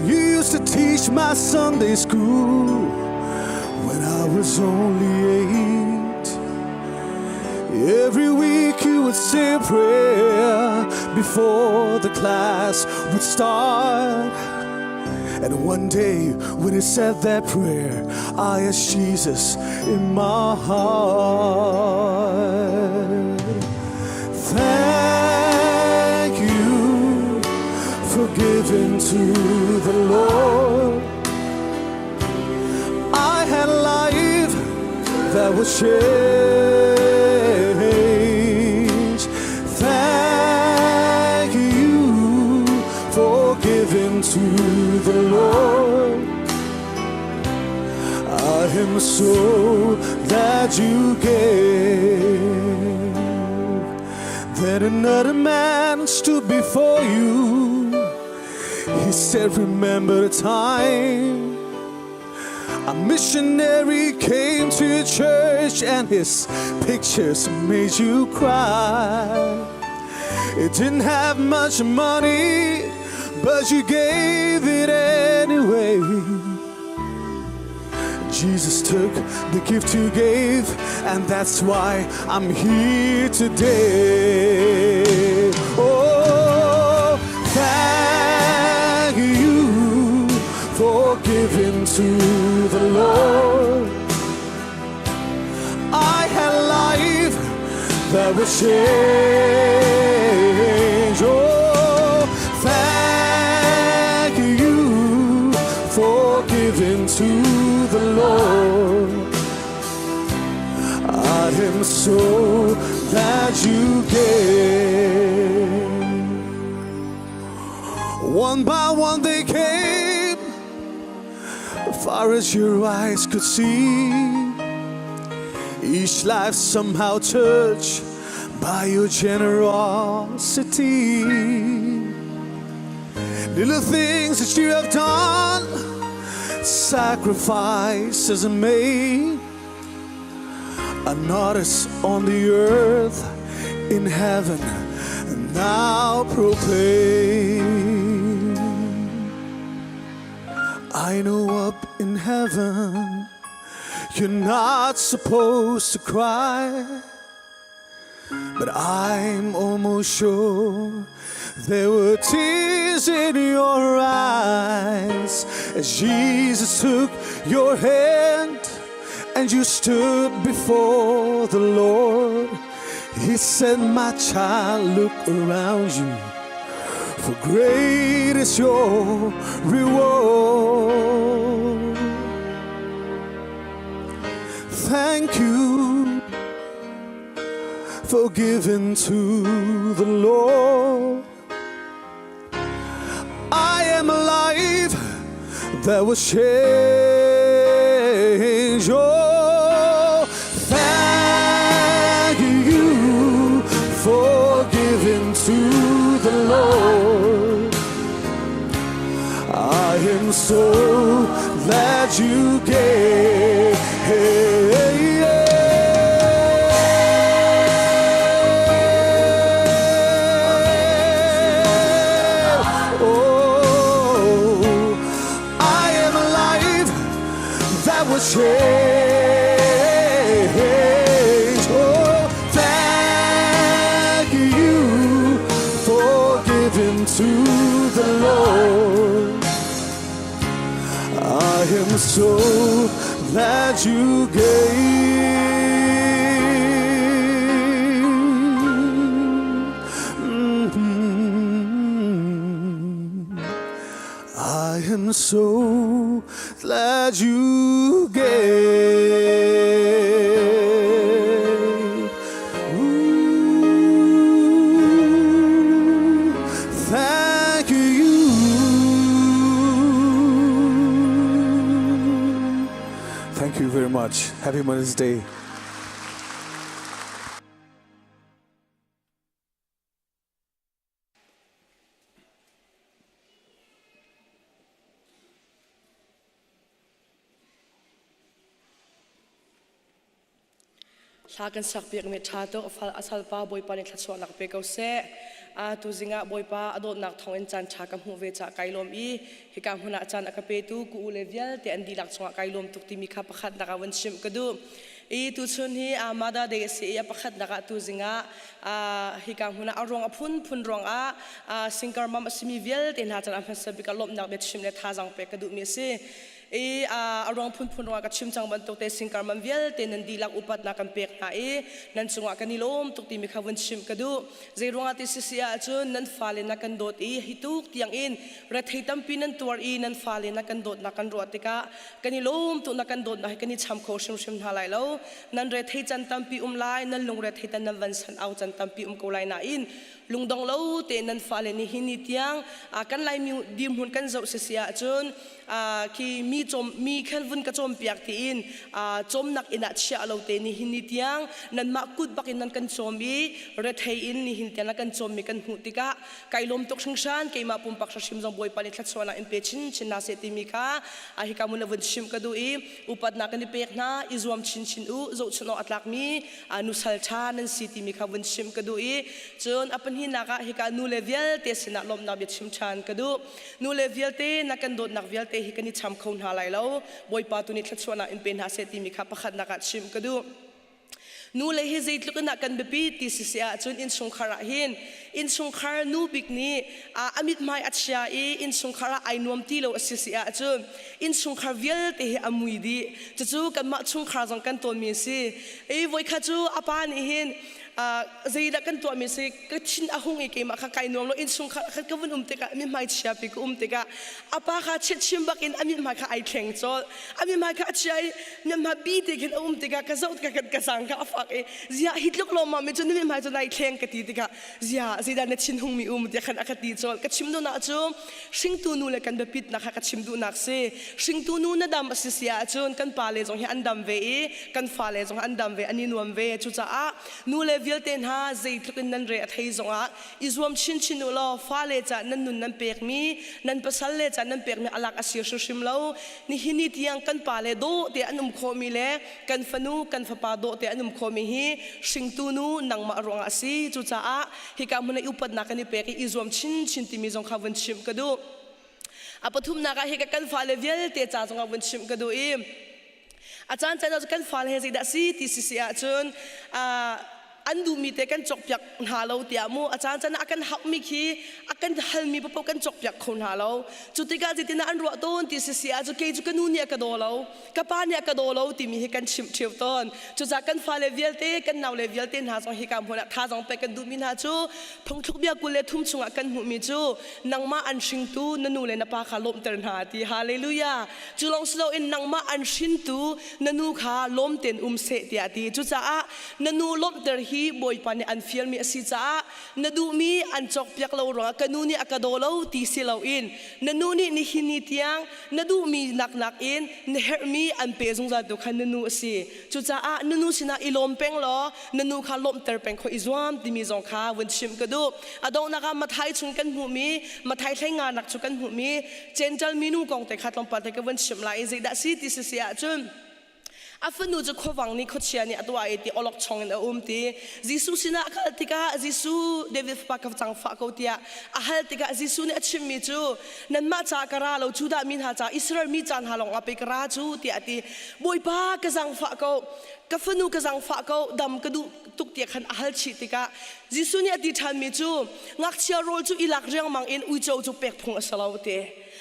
You used to teach my Sunday school when I was only 8. Every week you would say a prayer before the class would start. And one day when he said that prayer, I asked Jesus in my heart. Thank you for giving to the Lord. I had a life that was changed. Thank you for giving to the Lord. I am so glad you gave. Then another man stood before you. He said, Remember the time a missionary came to your church and his pictures made you cry. It didn't have much money, but you gave it anyway. Jesus took the gift you gave, and that's why I'm here today. Oh, thank you for giving to the Lord. I had life that was changed. Oh, thank you for giving to the Lord. I am so glad you gave. One by one they came, far as your eyes could see. Each life somehow touched by your generosity. Little things that you have done, sacrifices made, are not as on the earth, in heaven, and now proclaim. I know up in heaven you're not supposed to cry, but I'm almost sure there were tears in your eyes as Jesus took your hand and you stood before the Lord. He said, My child, look around you, for great is your reward. Thank you for giving to the Lord. I am alive that was changed. Oh, so glad you gave. Oh, I am alive that was changed. Oh, thank you for giving to the Lord. I am so glad you gave. Mhm. I am so glad you gave. Ooh, thank you. Thank you very much. Happy Mother's Day. Thla kan sak piak mi ṭha tuk fal asal pa Bawipa nih thluachuahnak pe ko seh. A tu zingah Bawipa a dawtnak thawng in caan ṭha ka hmuh ve caah kai lawm i hika hmun ah caan a ka petu ku u le vialte an dihlak chungah kai lawm tuk timi kha pakhatnak ah vun chimh ka duh. I tuchun hi Mother Day a si i a pakhatnak ah tu zingah hika hmun ah a ruang a phunphun ruangah singkar mam a simi vialte hna can a hmasa bik ah lawmhnak biachim le thazaang pek ka duhmi a si. I a ruang phunphun ruangah ka chim cang bantuk te singkar man vialte nan dihlak upatnak kan pek hna i nan cungah kan i lawm tuk timi kha vun chimh ka duh. Zei ruangah ti sisi ahcun nan fale na kan dawt i hi tuk tiang in rethei tampi nan tuar i nan fale na kan dawtnak kan ruah tikah kan i lawm tuk na kan dawtnak hi kan i cham kho hrimhrim hna lai lo. Nan rethei can tampi um lai, nan lungre thei tan nan van san au can tampi um ko lai nain lungdong lo tein nan fale nih hi ni tiang kan Laimi dirhmun kan zoh sisi ahcun khi mi cawm mi khan vun ka cawmpiak tiin cawmnak inn ah chiah lo te ni hin ni tiang nanmah kut bak in nan kan cawm i rethei in nihin tiang na kan cawmmi kan hmuh tikah kai lawm tuk hringhran keimah pumpak hrim zong Bawipa nih thluachuahnak in pe chinchin hna seh timi kha hika mun vun chim ka duh i upatnak kan i pek hna i zuam chinchin u zohchunh awk a tlakmi nusal ṭha nan si timi kha vun chim ka duh i cun a pahnihnak ah hika nu le vialte sinah lawmhnak bia chim ṭhan ka duh. Nu le vialte na kan dawtnak vialte hi kan i cham kho hna lai lo. Bawipa tu nih thluachuahnak in pe hna seh timi kha pakhatnak ah chimh ka duh. Nu le hi zeitluk in ah kan biapi ti sisi ahcun innchungkhar ah hin innchungkhar nu bik nih a mithmai a chia i innchungkhar ah ai nuam ti lo a si si ahcun innchungkhar vialte hi a mui dih. Cucu kanmah chungkhar zong kan tawnmi a si. I voikhat cu a pa nih hin zeidah kan tuahmi si ka thin a hung i keimah kha kai nuam lo innchungkhar kha ka vun um tikah mithmai chia pi ka um tikah a pa kha chim bak in a mithmai kha ai thleng colh a mithmai kha a chia i mithmai bi te khin a um tikah ka zoh tikah ka zang kha a fak i zia hi tluk lawmmam mi cu na mithmai cu nai thleng ka ti tikah zia zeidah na thin hung mi um tiah khan a ka ti colh ka chim duhnak cu hringtu nu le kan biapitnak kha ka chim duhnak si hringtu nu na dam a si si ahcun kan pa le zong hi an dam ve i kan fale zong an dam ve an i nuam ve cucaah nu le vialte hna zeitluk in nan re a thei zongah i zuam chinchin u law fale ca nan nun nan pekmi nan pasal le ca nan pekmi alak a si hrimhrim lo nihin ni tiang kan pa le dawh te an um khawhmi le kan fanu kan fapa dawh te an um khawhmi hi hringtu nu nangmah ruangah a si cucaah hika hmun ah upatnak kan i pek i i zuam chinchin timi zong kha vun chimh ka duh a pathumnak ah hika kan fale vialte ca zongah vun chimh ka duh i a caan caan ah kan fale he zeidah si ti si si ahcun an duhmi te kan cawkpiak hna lo tiah mu a caan caan ah a kan hauhmi khi a kan halmi paoh kan cawkpiak kho hna lo cu tikah zeitin an ruah tawn ti si si ahcun kei cu ka nu nih a ka daw lo ka pa nih a ka daw lo timi hi kan chimh ṭheo tawn cucaah kan fale vialte kan naule vialte hna zong hika hmun ah thazaang pek kan duhmi hna cu phungthluk bia 23 chungah kan hmuhmi cu nangmah an hringtu na nu le na pa kha lawmhter hna ti hallelujah Cu lawng si loin nangmah an hrintu na nu kha lawm tein um seh tiah a ti. Cucaah na nu lawmhter hi hi Bawipa nih an fialmi a si caah na duhmi an cawkpiak lo ruangah ka nu nih a ka daw lo ti si loin na nu nih nihin ni tiang na duhmi naknak in na herhmi an pe zungzal tu kha na nu a si. Cucaah na nu sinah i lawm peng law na nu kha lawmhter peng khawh i zuam timi zong kha vun chimh ka duh. A donghnak ah Mathai chung kan hmuhmi Mathai hleinganak cu kan hmuhmi Gentile minu kong te kha tlawmpal te ka vun chimh lai i zeidah si ti si si ahcun a fanu cu khuavang nih khuachia nih a tuah i ti awlokchong in a um ti Jesuh sinah a kal tikah Jesuh David fapa ka cangfah ko tiah a hal tikah Jesuh nih a chimmi cu nanmah caah ka ra lo Judah mi hna caah Israel mi ca hna lawng ah pei ka ra cu tiah a ti Bawipa ka zangfah ko ka fanu ka zangfah ko dam ka duh tuk tiah khan a hal chih tikah Jesuh nih a ti ṭhanmi cu ngakchia rawl cu i lak riangmang in uico cu pek phung a si lo ti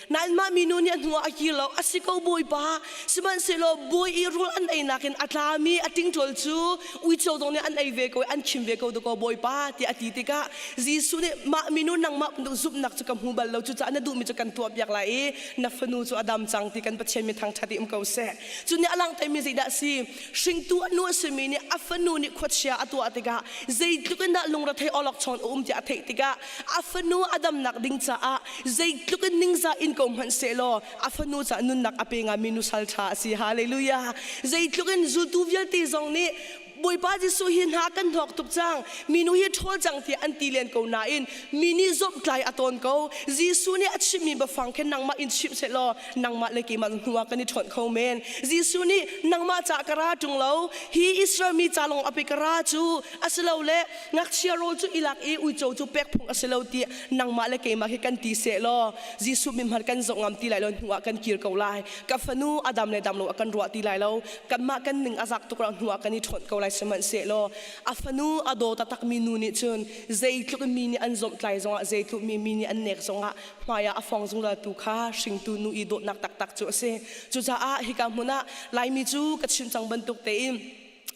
Nain mah minu nih a hnuah a kir lo. A si ko Bawipa, sihmanhsehlaw bawi i rawl an einak in a tlami a ṭingṭawl cu uico zong nih an ei ve ko i an khim ve ko dakaw Bawipa tiah a ti tikah Jesuh nih mah minu nangmah bantuk zumhnak cu ka hmu bal lo cucaah na duhmi cu kan tuahpiak lai i na fanu cu a dam cang ti kan Pathian mi thangṭhat i um ko seh. Cu nih a langhtermi zeidah a si? Hringtu a nu a simi nih a fanu nih khuachia a tuah tikah zeitluk in dah lungrethei awlokchon a um tiah a theih tikah a fanu a damnak ding caah zeitluk in ningzah in ko hmanh sehlaw a fanu caah nunnak a pe ngami nusal ṭha a si. Hallelujah. Zeitluk in zultu vialte zong nih Bawipa Jesuh hi hna kan hnawk tuk cang minu hi ṭhawl cang tiah an ti len ko nain mi nih zawmhtlai a tawn ko Jesuh nih a chimmi biafang khin nangmah in chimh sehlaw nangmah le keimah hnu ah kan i ṭhawnh kho men Jesuh nih nangmah ca ka ra ṭung lo hi Israel mi ca lawng a pe ka ra cu asilole ngakchia rawl cu i lak i uico cu pek phung a si lo ti nangmah le keimah hi kan ti seh law Jesuh min hmanh kan zoh ngam ti lai lo hnu ah kan kir ko lai ka fanu a dam le dam lo a kan ruah ti lai lo kanmah kan ning a zak tuk lo hnu ah kan i ṭhawnh ko lai sihmanhsehlaw a fanu a daw taktak mi nu nih cun zeitluk in mi nih an zawmhtlai zongah zeitluk mi mi nih an nek zongah hmai ah a fong zungzal tu kha hringtu nu i dawtnak taktak cu a si cucaah hika hmun ah Laimi cu ka chim cang bantuk tein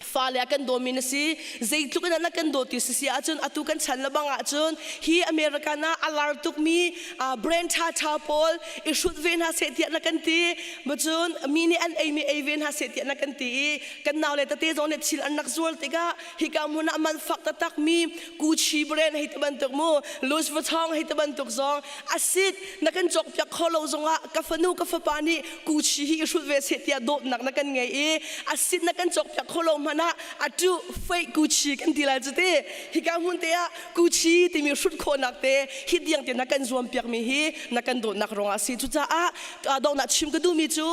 fale a kan dawmi na si zeitluk in na kan dawt ti si ahcun atu kan chan lebang ahcun hi American ah a lar tukmi brand tha tha pawl i hrut ve hna seh tiah na kan ti cun mi nih an eimi ei ve hna seh tiah na kan ti i kan nau le tete zong nih thil an rak zual tikah hika hmun ah man fak taktak mi Gucci brand hei ti bantuk mu Louis Vuitton hei ti bantuk zong asit na kan cawk piak kho lo zongah ka fanu ka fapa nih Gucci hi i hrut ve seh tiah dawtnak na kan ngei i a sin na kan cawkpiak kho lo hmanh ah atu fake Gucci kan ti lai cu ti hika hmun te ah Gucci timi hrut khawhnak te hi tiang te na kan zuam piak mi hi na kan dawtnak ruangah a si cucaah donghnak chim ka duhmi cu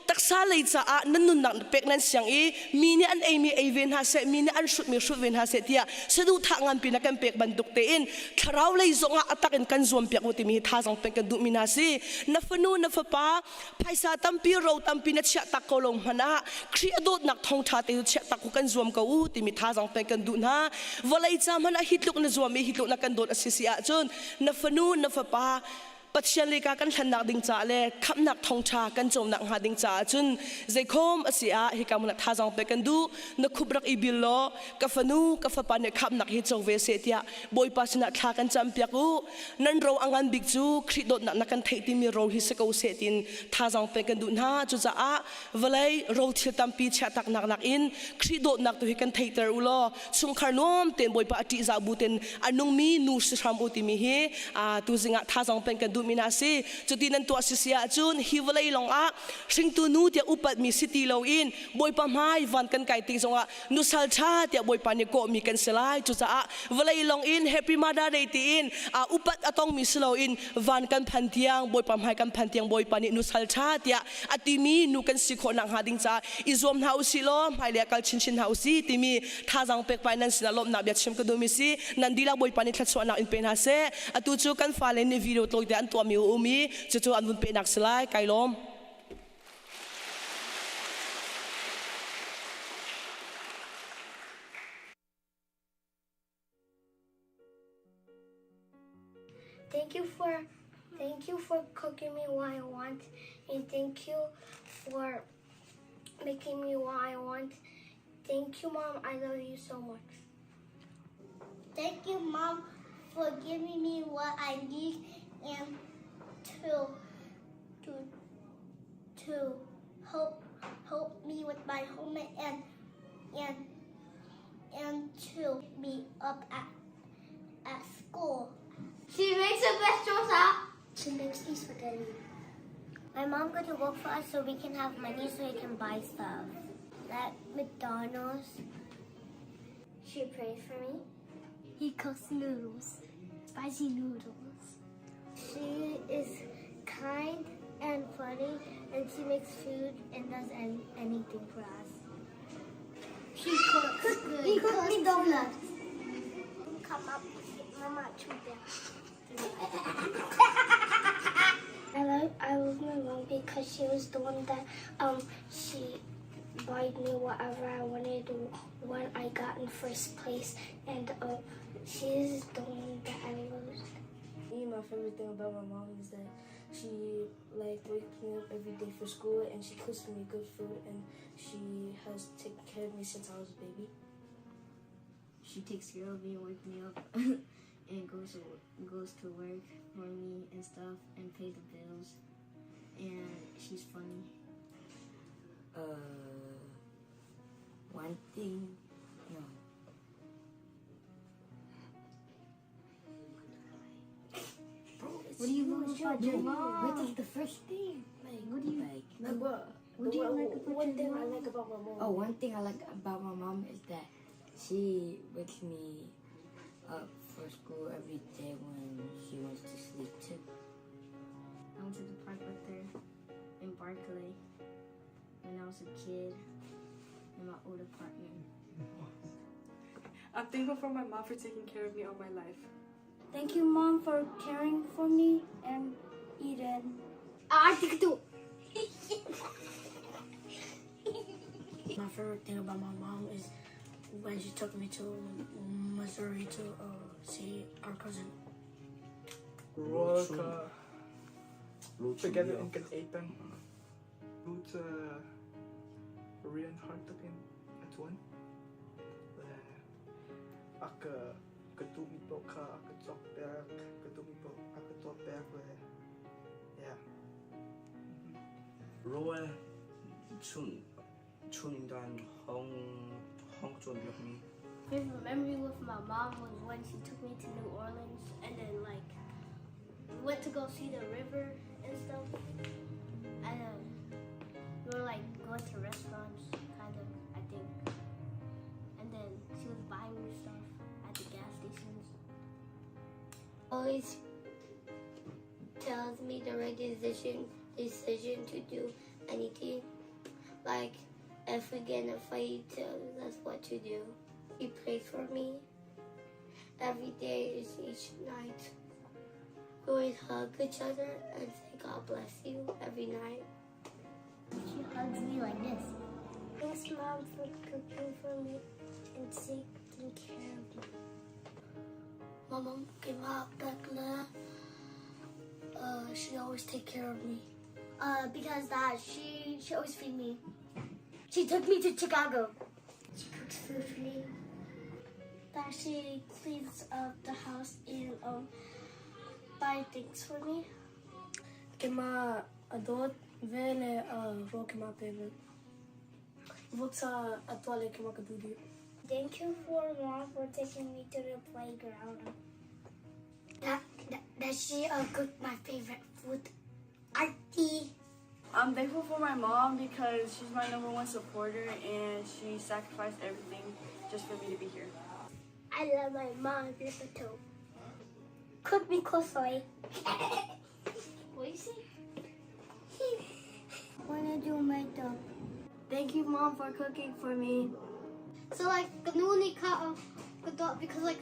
taksa lei caah nan nunnak pek nan siang i mi nih an eimi ei ve hna seh mi nih an hrutmi hrut ve hna seh tiah saduhthah nganpi na kan pek bantuk tein thlarau lei zongah a tak in kan zuam piak u timi hi thazang pek kan duhmi hna si na fanu na fapa phaisa tampi ro tampi na chiah tak ko lo hmanh ah Khrih a dawtnak thawngṭha te cu chiah tak ku kan zuam ko u timi thazang pek kan duh hna vawlei ca hmanh ah hi tluk na zuam i hi tluk na kan dawt a si si ahcun na fanu na fapa Pathian le ka kan hlannak ding caah le khamhnak thawngṭha kan cawmnak hnga ding caah cun zeikhom a si ah hika hmun ah thazang pek kan duh na khup rak i bil law ka fanu ka fapa nih khamhnak hi co ve seh tiah Bawipa sinah thla kan campiak u nan ro a ngan bik cu Khrih dawtnak na kan theih timi ro hi si ko seh tiin thazang pek kan duh hna cucaah vawlei ro thil tampi chiahtaknak nakin Khrih dawtnak tu hi kan theihter u law chungkhar nuam tein Bawipa a ṭihzah bu tein a nungmi nu si hram u timi hi tuzing ah thazang pen kan duhmi hna si cuti nan tuah si si ahcun hi vawlei lawngah hringtu nu tiah upatmi si ti loin Bawipa hmai van kan kai tik zongah nusal ṭha tiah Bawipa nih kawhmi kan si lai cucaah vawlei lawng in Happy Mother Day tiin upat a tongmi si loin van kan phan tiang Bawipa hmai kan phan tiang Bawipa nih nusal ṭha tiah a timi nu kan si khawh nakhnga ding caah i zuam hna usih law hmailei ah kal chinchin hna usih timi thazaang pek pai nan sinah lawmhnak bia chim ka duhmi si nan dihlak Bawipa nih thluachuahnak in pe hna seh atu cu kan fale nih video tawite an tuahmi a um i cucu an vun pehnak si lai kai lawm Thank you for thank you for cooking me what I want and thank you for making me what I want. Thank you mom, I love you so much. Thank you mom for giving me what I need and to to to help help me with my homework and and. And to meet up at, at school. She makes the best salsa. She makes me spaghetti. My mom goes to work for us so we can have money so we can buy stuff. At McDonald's, she prays for me. He cooks noodles, spicy noodles. She is kind and funny, and she makes food and does any, anything for us. She cooks good. He cooks donuts. Come up, Mama, I love I love my mom because she was the one that um she bought me whatever I wanted when I got in first place and uh, she is the one that I loved. Me, my favorite thing about my mom is that she like wakes me up every day for school and she cooks me good food and she has taken care of me since I was a baby. She takes care of me, wakes me up, and goes to, goes to work for me and stuff and pay the bills. And she's funny. Uh, one thing, no. What do you love about your mom? What is the first thing? Like, what do you like? Like what? What do you like about One your thing I mom? like about my mom. Oh, one thing I like about my mom is that she wakes me up for school every day when she wants to sleep too. I went to the park with her in Barclay when I was a kid in my old apartment. I'm thankful for my mom for taking care of me all my life. Thank you, Mom, for caring for me and Eden. I think do. My favorite thing about my mom is when she took me to Missouri to uh, see our cousin. Rawl ka together in kan ei peng. Nu cu rian har tuk in a ṭuan. Le a ka ka duhmi paoh kha a ka cawkpiak, ka duhmi paoh a ka tuahpiak le yeah. Rawl chunh chunh dan hong hong cawnpiak mi. Favorite memory with my mom was when she took me to New Orleans and then like we went to go see the river and stuff. And then we were like going to restaurants, kind of, I think. And then she was buying me stuff at the gas stations. Always tells me the right decision decision to do anything. Like if we get in a fight, he tells us what to do. He prays for me every day and each night. We always hug each other and say God bless you every night. She hugs me like this. Thanks, Mom, for cooking for me and taking care of me. My mom came out back there. Uh, she always take care of me. Uh, because that she she always feed me. She took me to Chicago. She cooks food for me. That she cleans up the house and um, buy things for me. Keimah a dawt ve le rawl keimah pe ve. Voksa a tuah le keimah ka duh dih. Thank you for mom for taking me to the playground. That, that, that she uh, cooked my favorite food, arti. I'm thankful for my mom because she's my number one supporter and she sacrificed everything just for me to be here. I love my mom, Flipper Cook me kosoi. what do you say? Wanna do makeup. Thank you, Mom, for cooking for me. So like Ganuni ka because like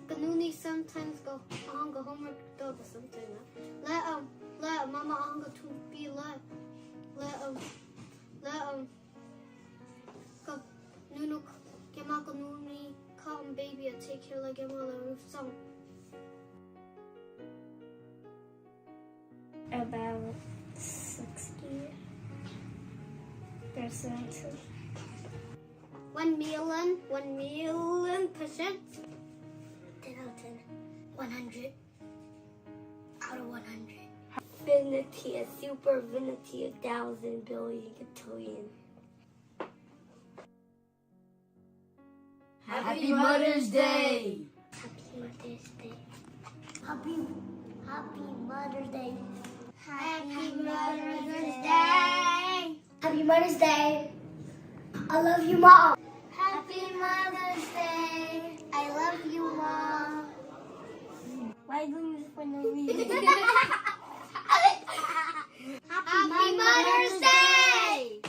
Ganuni sometimes go on go homework dog or something. Let um let mama on go to be let let um let um go nunu kema ganuni ka um baby a take care like emma la roof song. About 60%. 1 million, 1,000,000%. 10 out of 10. 100 out of 100. Infinity, a super infinity, 1,000 billion, a trillion. Happy Mother's Day! Happy Mother's Day. Happy Happy Mother's Day. Happy Mother's Day. Happy Mother's Day. I love you, Mom. Happy Mother's Day. I love you, Mom. Why doing this for no reason? Happy Mother's Day!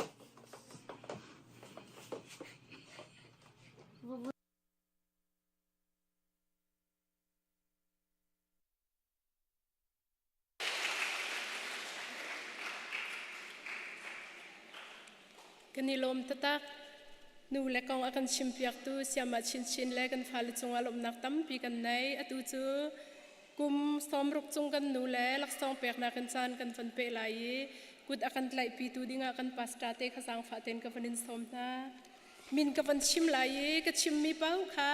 Kan i lawm taktak. Nu le kong a kan chimpiaktu siama chinchin le kan fale cungah lawmhnak tampi kan nei. Atu cu kum sawmruk cung kan nu le laksawng peknak in caan kan van peh lai i kut a kan tlaihpitu dingah kan pastor te kha zaangfah tein ka van in sawm hna. Min ka van chim lai i ka chimmi paoh kha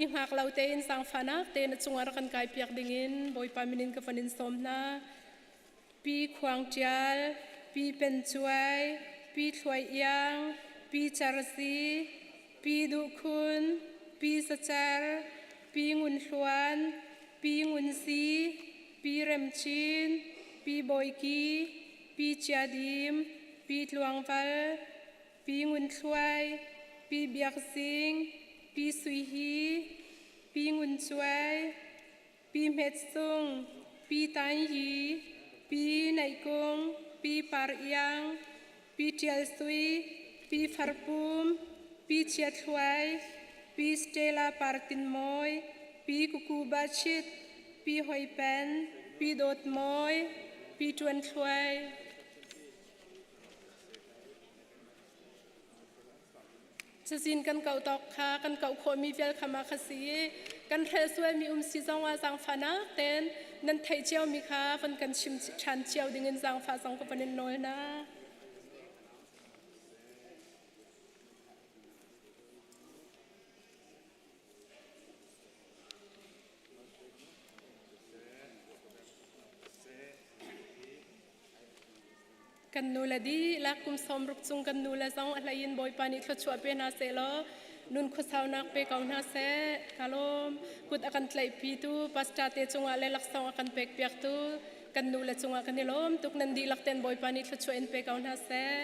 i hngak lo tein zaangfahnak tein a cungah rak kan kaipiak dingin Bawipa min in ka van in sawm hna. Pi Khuang Ṭial, Pi Pen Cuai, Pi Thluai Iang, Pi Cer Zi, Pi Duh Khun, Pi Za Cer, Pi Ngun Hluan, Pi Ngun Zi, Pi Rem Cin, Pi Bawi Ki, Pi Cia Dim, Pi Tluang Val, Pi Ngun Thluai, Pi Biak Zing, Pi Sui Hi, Pi Ngun Cuai, Pi Hmet Sung, Pi Tan Yi, Pi Neih Kung, Pi Par Iang, Pi Ṭial Sui, Pi Far Pum, Pi Chia Thluai, Pi Stella Par Tin Mawi, Pi Kuku Ba Chit, Pi Hoi Pen, Pi Dawt Mawi, Pi Ṭuan Thluai. Cazin kan kauh tawk kha kan kauh khawhmi vial kha ma kha si i kan hrel sualmi um si zong ah zaangfahnak tein nan theih ciomi kha van kan chim ṭhan cio dingin zaangfah zong ka van in nawl hna. Kan nu le dihlak kum 60 cung kan nu le zong a hlei in Bawipa nih thluachuah pe hna seh law nun khuasaunak pe ko hna seh. Ka lawm. Kut a kan tlaihpitu pastor te cungah le laksawng a kan pekpiaktu kan nu le cungah kan i lawm tuk. Nan dihlak ten Bawipa nih thluachuah in pe ko hna seh.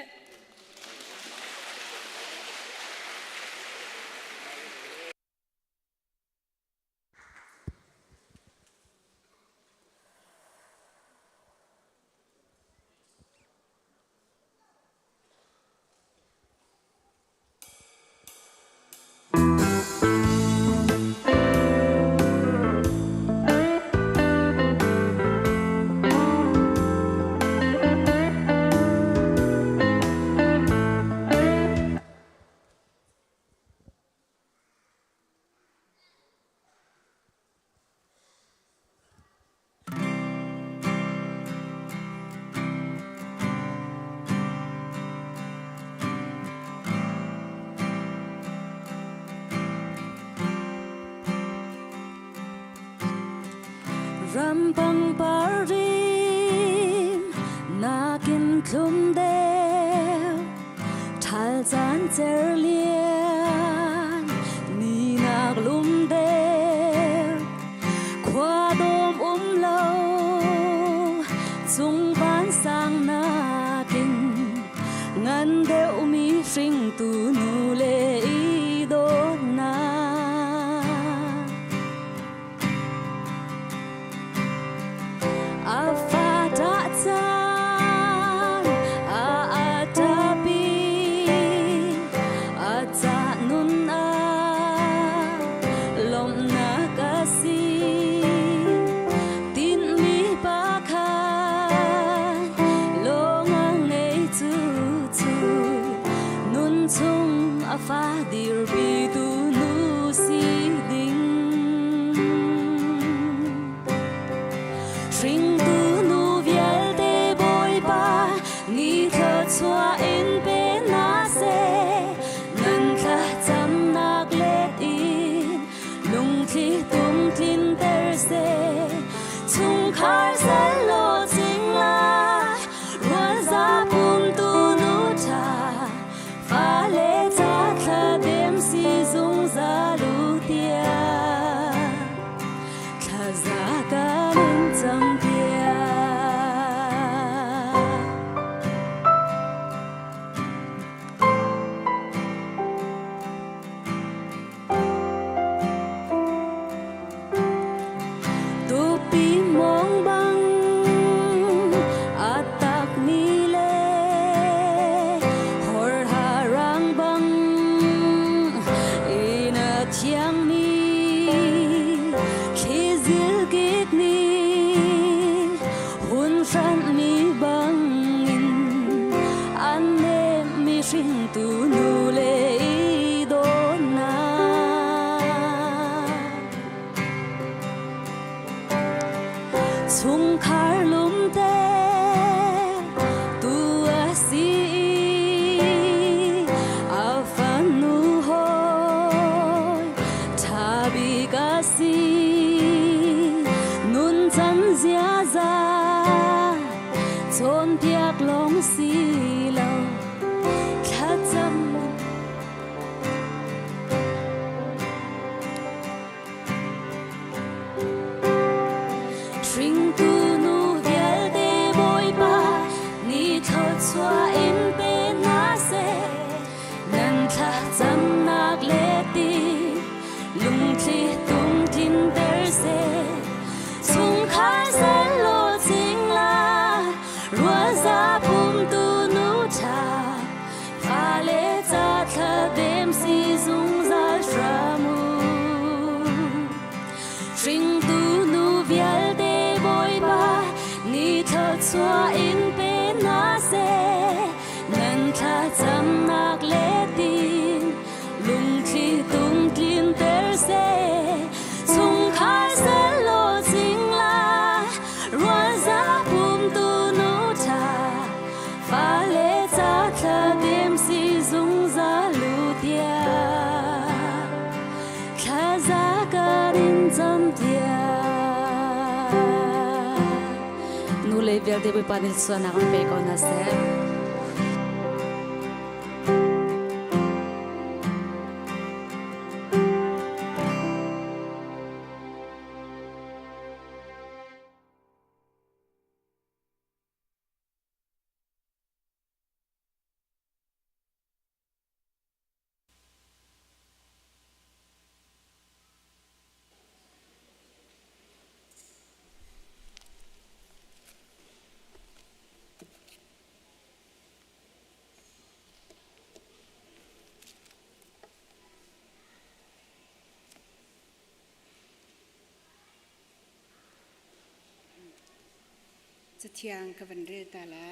Ram pangpar rim nakin thlum deuh Ṭhal caan cerlian ninak lum deuh khua dawm um lo cung vansang nakin ngan deuh mi hringtu nu le i dawtnak. A fa ṭah caan a ṭapi, a ca nun ah lawmhnak a si. Tinhmi pakhat lawng a ngei cu cu nun chung a fa dirpitu nu si ding. Hringtu nu vialte Bawipa ni thluachuah in pe hna seh. Nan thlacamnak let in lungthli tum tlinter seh. Chungkhar sal law cingla rualza pumtu nu ṭha fale ca thladem si zung. Chungkhar lumte tu a si a fanu hawi ṭha bik a si. Nun can ziaza cawnpiak lawng si lo thlacam. Hringtu nu vialte Bawipa nih thluachuah in pe hna seh. Nan thlacamnak le ti lungthli tum tlinter seh. Chungkhar selaw cingla rualza pumtu nu ṭha fale ca thladem si zungzal hram u. Hringtu nu vialte Bawipa nih thluachuah in pe hna seh. Nan thlacamnak le tin lungthli tum tlinter seh. Chungkhar selaw cingla rualza pumtu nu ṭha fale ca thladem si zungzal u tiah thlaza kan in cam tiah. Nu le vialte Bawipa nih sualnak an pe ko hna seh. Cathiang ka van rel ta la.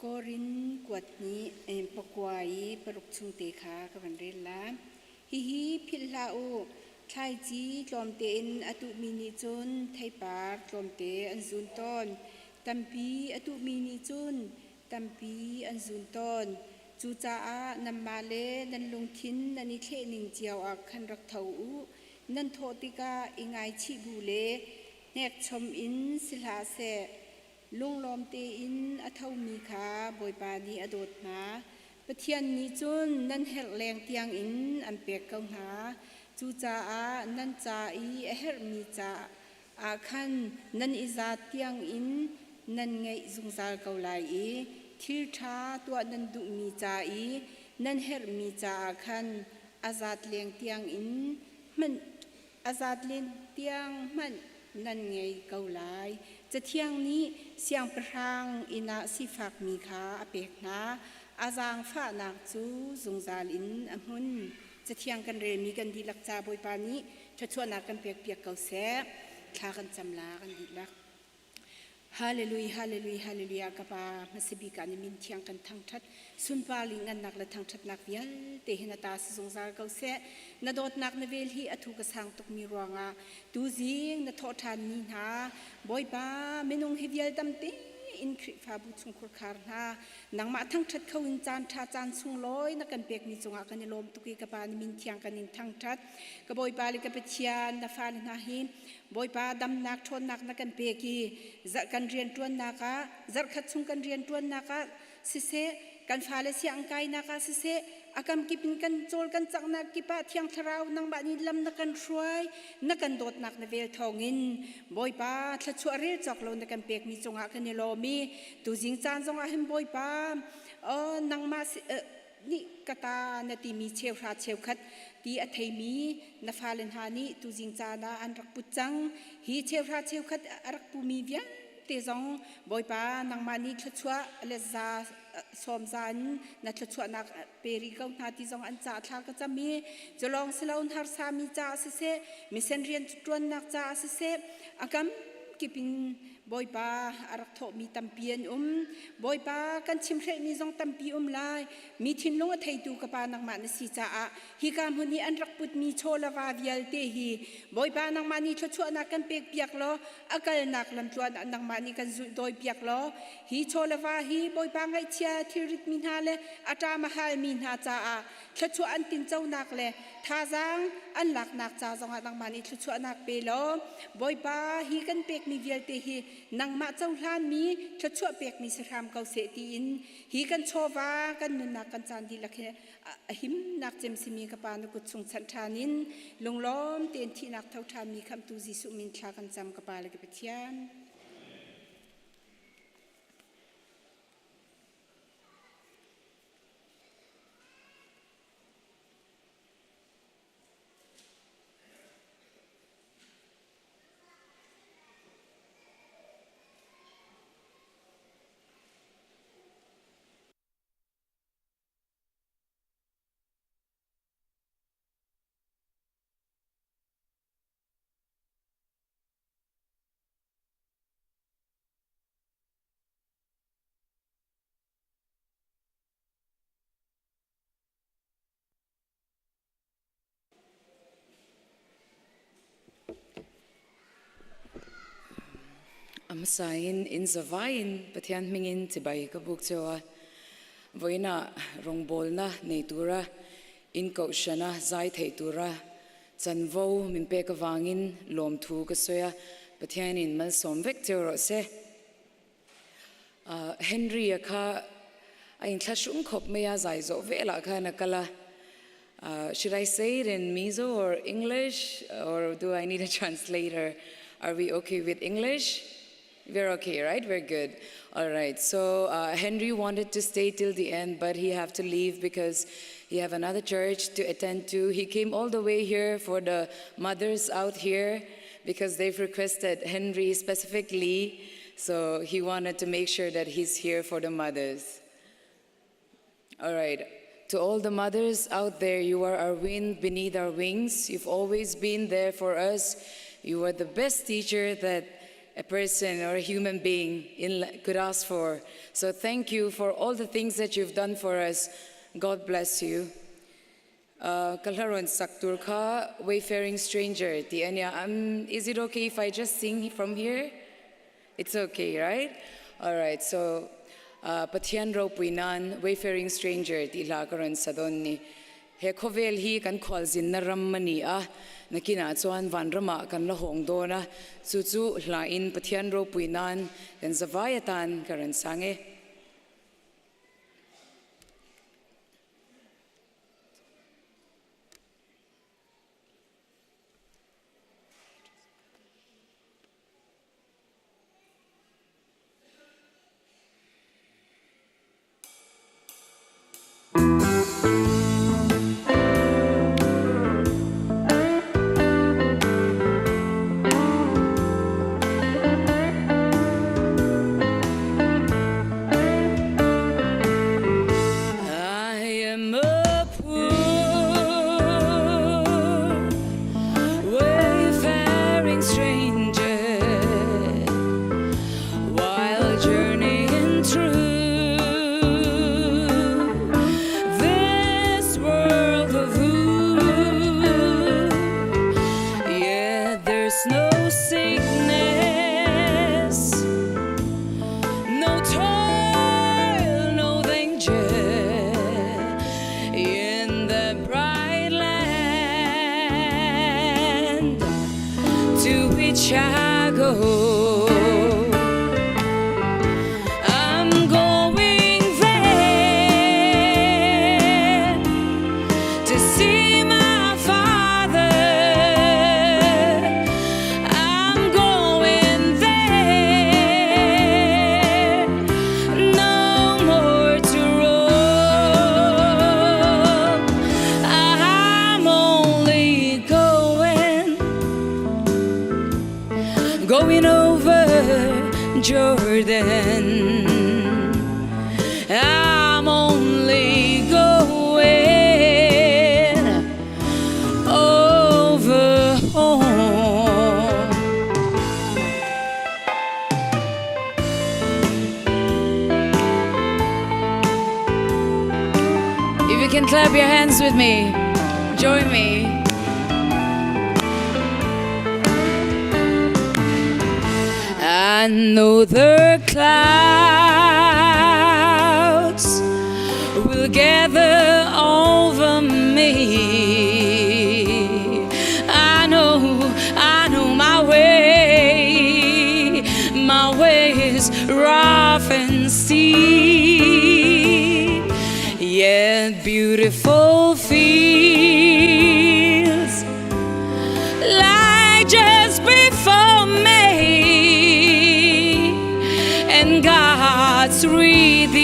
Korin kuat nih pakua i paruk chung te kha ka van rel la. Hihi philh hlah u, thlaici tlawmte in a tuhmi nih cun theipar tlawmte an zun tawn. Tampi a tuhmi nih cun tampi an zun tawn. Cucaah nanmah le nan lungthin nan i thleh ning cio ah khan rak tho u. Nan thawh tikah i ngaichih bu le hnekchom in si hlah seh. Lunglawm tein a thomi kha Bawipa nih a dawt hna. Pathian nih cun nan herh leng tiangin an pek ko hna. Cucaah nan ca i a herhmi caah khan nan i zat tiangin nan ngeih zungzal ko lai i thil ṭha tuah nan duhmi ca i nan herhmi caah khan a zat leng tiangin hmanh a zat len tiang hmanh nan ngei ko lai. Cathiang nih siangpahrang inn ah sifakmi kha a pek hna. A zaangfahnak cu zungzal in a hmun. Cathiang kan relmi kan dihlak ca Bawipa nih thluachuahnak kan pekpiak ko seh. Thla kan cam la kan dihlak. Hallelujah, hallelujah, hallelujah ka pa hmasabik ah na min thiang kan thangthat sunpar ling ngannak le thangthatnak vialte hi na ta si zungzal ko seh na dawtnak na vel hi a thu ka sang tuk mi ruangah tuzing na thawh ṭhan ni hna Bawipa minung hi vial tam te in Khrihfabu chungkhur khar hna nangmah thangthat kho in caan ṭha caan sunglawi na kan pekmi cungah kan i lawm tuk i ka pa na min thiang kan in thangthat ka Bawipa le ka Pathian na fale hna hi Bawipa damnak ṭhawnnak na kan pek i kan rianṭuannak ah zarhkhat chung kan rianṭuannak ah siseh kan fale sianginn kainak ah siseh a kam kip in kan cawl kan caknak kip ah Thiang Thlarau nangmah nih lam na kan hruai na kan dawtnak na vel thawngin Bawipa thluachuah rel cawk lo na kan pekmi cungah kan i lawm i tuzing caan zongah hin Bawipa nangmah nih ka ta na timi cheuhra cheukhat ti a theimi na fale hna nih tuzing caan ah an rak put cang. Hi cheuhra cheukhat a rak pumi vialte zong Bawipa nangmah nih thluachuah le za sawm za in na thluachuahnak pe rih ko hna ti zong an ca thla ka cam i culawng siloin harsami caah siseh misen rian ṭuannak caah siseh a kam kip in. Bawipa a rak thawhmi tampi an um. Bawipa kan chimhrelhmi zong tampi um lai. Mi thinlung a theitu ka pa nangmah na si caah hika hmun i an rak putmi chaw le va vialte hi Bawipa nangmah nih thluachuahnak kan pek piak law a kalnak lamtluan ah nangmah nih kan zulh dawi piak law hi chaw le va hi Bawipa ngaihchia thilrit mi hna le a ṭam a halmi hna caah thluachuah an tinconak le thazaang an laknak ca zongah nangmah nih thluachuahnak pe law Bawipa hi kan pekmi vialte hi nangmah cohlanmi thluachuah pekmi si hram ko seh tiin hi kan chawva kan nunnak kan caan dihlak hi a himnak cem simi ka pa na kut chung chanh ṭhan in lunglawm tein thihnak tho ṭhanmi khamhtu Jesuh min thla kan cam ka pa le ka Pathian. A hmasa in in zavai in Pathian hmingin chibai ka buk cheu a. Vawiinah rawngbawlna nei tura in kohhrana zai theih tura chanvo min pek avangin lawmthu ka sawi a, Pathianin malsawm vek cheu rawh se. Henry a kha a inthlahrung khawp mai a, zai zawh velah khan a kal a. Should I say it in Mizo or English or do I need a translator? Are we okay with English? We're okay, right? We're good. All right. So Henry wanted to stay till the end, but he have to leave because he have another church to attend to. He came all the way here for the mothers out here because they've requested Henry specifically. So he wanted to make sure that he's here for the mothers. All right. To all the mothers out there, you are our wind beneath our wings. You've always been there for us. You are the best teacher that a person or a human being in, could ask for. So thank you for all the things that you've done for us. God bless you. Ka hla rawn sak tur kha Wayfaring Stranger tih a nia. Is it okay if I just sing from here? It's okay, right? Alright, so Pathian ropui nan Wayfaring Stranger tih hla ka rawn sa dawn ni. He khawvel hi kan khualzinna ram a ni a, nakinah chuan vanramah kan la hawng dawn a, chu chu hla in Pathian ropui nan kan zavai atan ka rawn sang e. I am a poor wayfaring stranger while journeying through this world of who. Yeah, there's no sickness, no toil, no danger in the bright land to which I go. I'm going there to see my father. I'm going there, no more to roam. I'm only going, going over Jordan. I'm only going over home. your hands with me. Join me. I know the clouds will gather over me. I know, I know my way. My way is rough and steep, yet beautiful fields lie just before me, and God's redeemed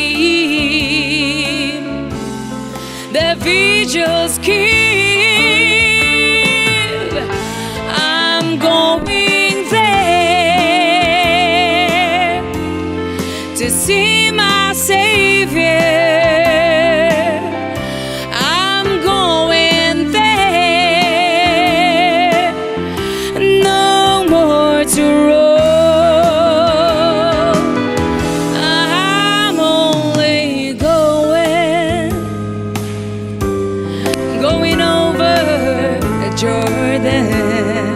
the vigils keep. I'm going there to see my Savior. I'm going there, no more to roam. I'm only going, going over Jordan.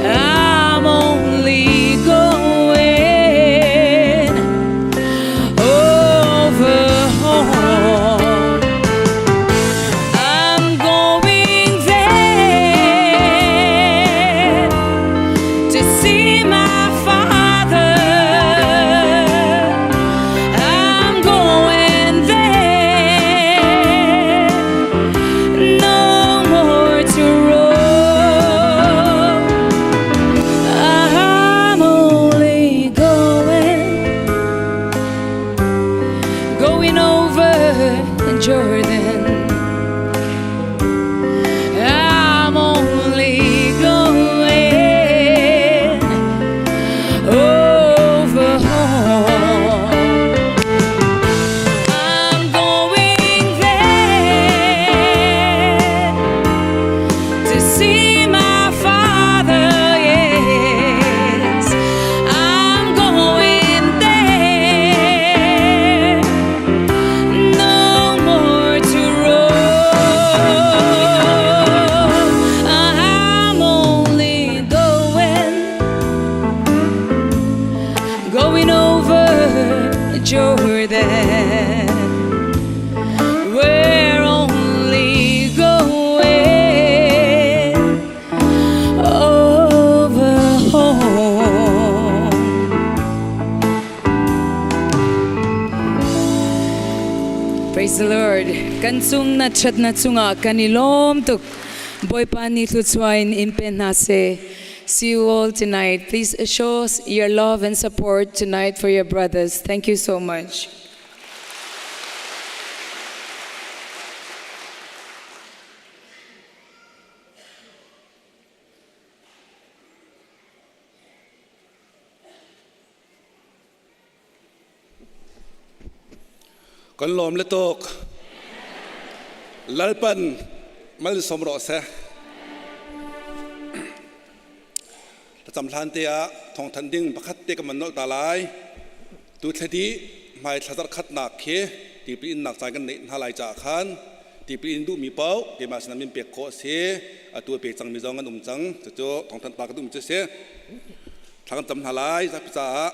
I'm only going over home. I'm going there to see my father. I'm going there, no more to roam. I'm only going, going over Jordan. I'm only going over home. I'm going there to see my father. Yes, I'm going there. No more to roam. I'm only going, going over Jordan. We're only going over home. Praise the Lord. Kan cung na that na cungah kan i lawm tuk. Bawipa nih thluachuah in in pe hna seh. See you all tonight. Please show us your love and support tonight for your brothers. Thank you so much. Kan lawm le tuk. Lalpan mal som rawh seh. Thlacam hlan te ah thawngthanh ding pakhat te ka man nolh ta lai. Tu thladi hmai thlazar khatnak khi tipil innak caan kan neih hna lai caah khan tipil in duhmi paoh keimah sinah min pek khawh a si. Atu a pe cangmi zong an um cang. Cucu thawngthanh ta ka duhmi cu a si. Thla kan cam hna lai zapi caah.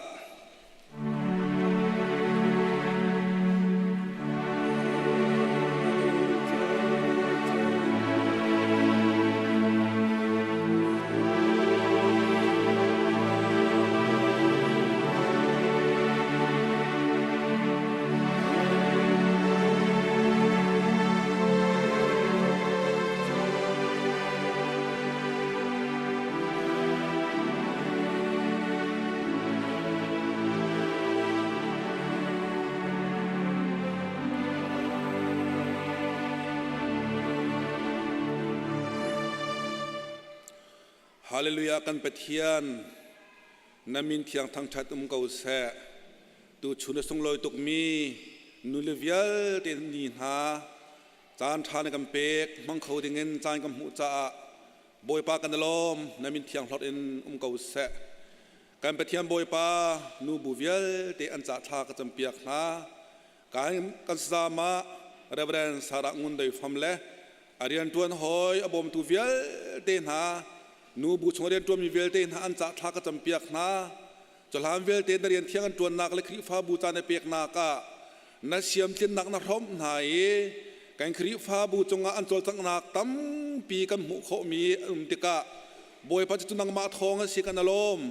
Hallelujah kan Pathian na min thiang thangthat um ko seh tu chun a sunglawi tukmi nule vialte ni hna caan ṭha na kan pek hmang kho dingin caan kan hmuh caah Bawipa kan i lawm na min thiang hlorh in um ko seh. Kan Pathian Bawipa nubu vialte an cah thla ka campiak hna. Kan kan sazama Reverend Sarah Ngun Doi Fam le a rianṭuan hawi a bawmtu vialte hna nu bu chung rianṭuanmi vialte hna an cah thla ka campiak hna. Cahlan vialte na rian thiang an ṭuannak le Khrihfabu ca na peknak ah na siamtlinnak na hrawmh hna i kan Khrihfabu cungah an cawlcanghnak tampi kan hmuh khawhmi an um tikah Bawipa cu nangmah thawng a si kan alawm.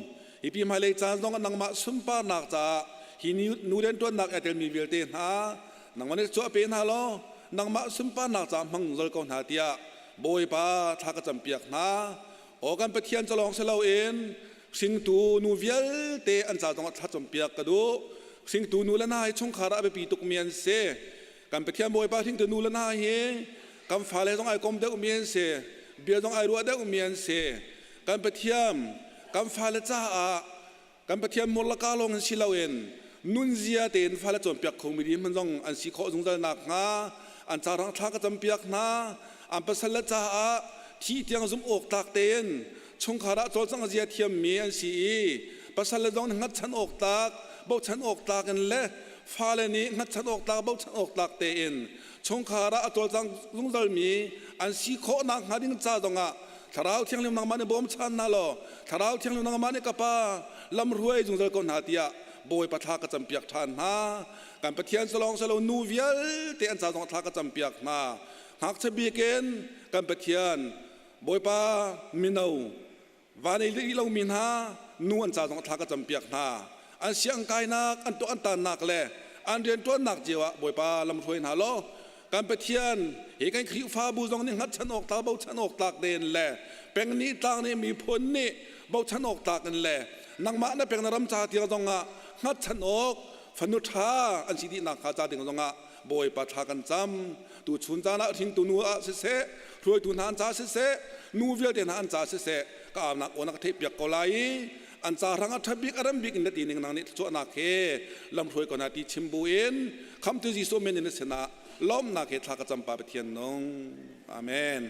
Hi pi hmailei caan zong ah nangmah sunparnak caah hi nu rianṭuannak i a telmi vialte hna nangmah nih cuah pe hna law nangmah sunparnak caah hmang zol ko hna tiah Bawipa thla ka campiak hna. Aw kan Pathian ca lawng si loin hringtu nu vialte an ca zongah thla campiak ka duh. Hringtu nu le hna hi chungkhar ah a biapi tukmi an si. Kan Pathian Bawipa hringtu nu le hna hi kan fale zong ai kom deuhmi an si. Bia zong ai ruah deuhmi an si. Kan Pathian kan fale caah kan Pathian murlaka lawng in si loin nunzia tein fale cawnpiak khomi ding hmanh zong an si khawh zungzal nakhnga an ca rang thla ka campiak hna. An pasal le caah thih tiang zumh awk tlak tein chungkhar ah cawlcangh zia thiammi an si i pasal le zong nih hngatchan awk tlak bochan awk tlak in le fale nih hngatchan awk tlak bochan awk tlak tein chungkhar ah a cawlcang zungzalmi an si khawh nakhnga ding ca zongah Thlarau Thianghlim nangmah nih bawmchan hna law Thlarau Thianghlim nangmah nih ka Pa lamhruai zungzal ko hna tiah Bawipa thla ka campiak ṭhan hna. Kan Pathian salawng salo nu vialte an ca zong thla ka campiak hna. Ngakchia bik in kan Pathian Bawipa mino van ei rih lomi hna nu an ca zong thla ka campiak hna. An siang kainak, an tuah an tannak le an rianṭuannak cio ah Bawipa lamhruai hna law kan Pathian hi kan Khrihfabu zong nih hngatchan awk tlak bochan awk tlak tein le peng nih tlang nih miphun nih bochan awk tlak in le nangmah na peng na ram ca tiang zong ah hngatchan awk fanu ṭha an si dih nakhnga ca ding zong ah Bawipa thla kan cam. Tu chun caan ah hringtu nu ah siseh, hruaitu hna an ca siseh, nu vialte hna an ca siseh, ka aunak aw na ka theihpiak ko lai i an ca hrang a ṭha bik a rem bik in na ti ning nang nih thluachuahnak he lamhruai ko hna ti chim bu in khamtu Jesuh min in na sinah lawmhnak he thla ka cam pa Pathian nung. Amen.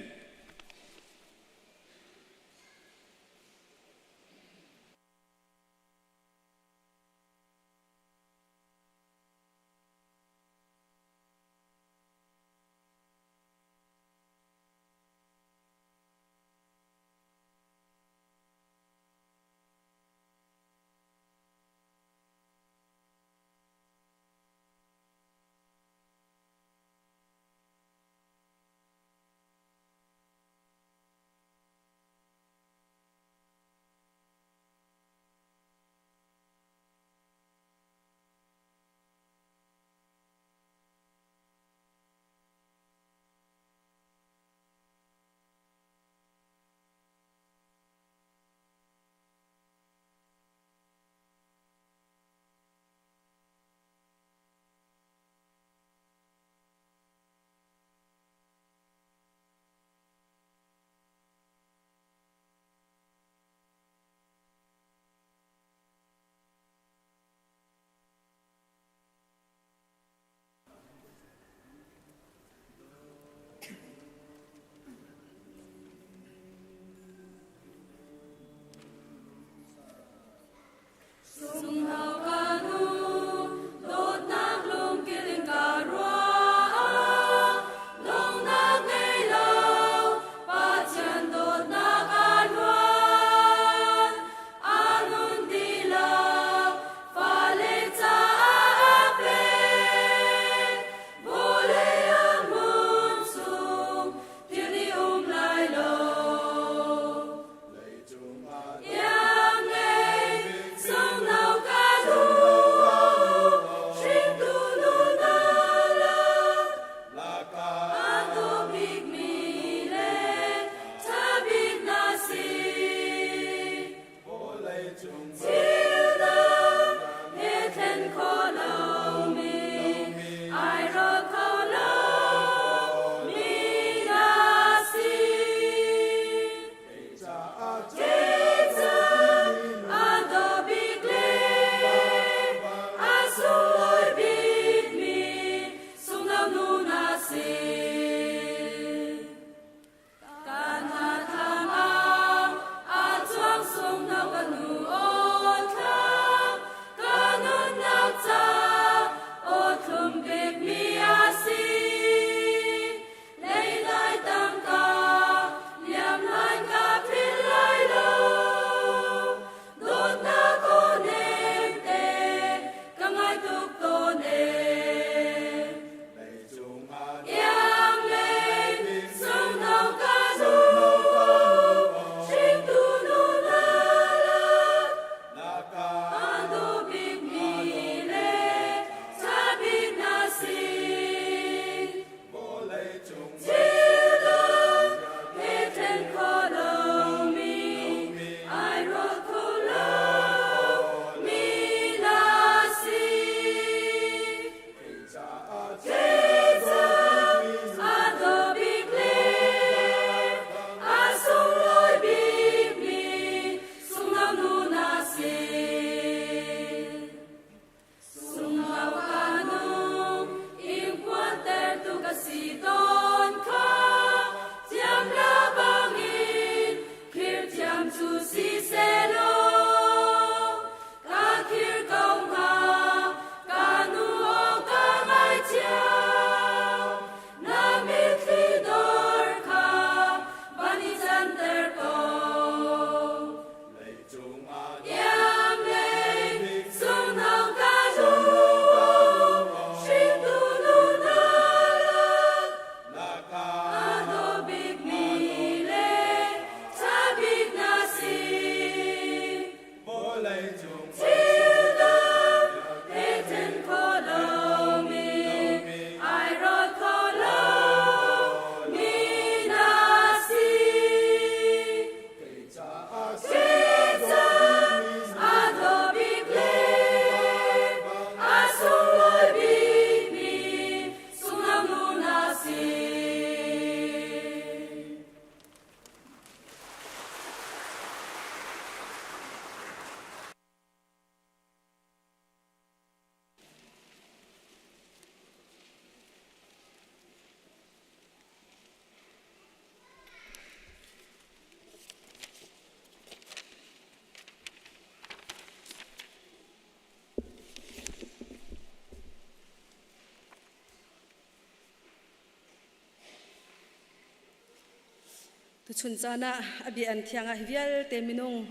Tuchun caan ah a bia an thiang ah hi vialte minung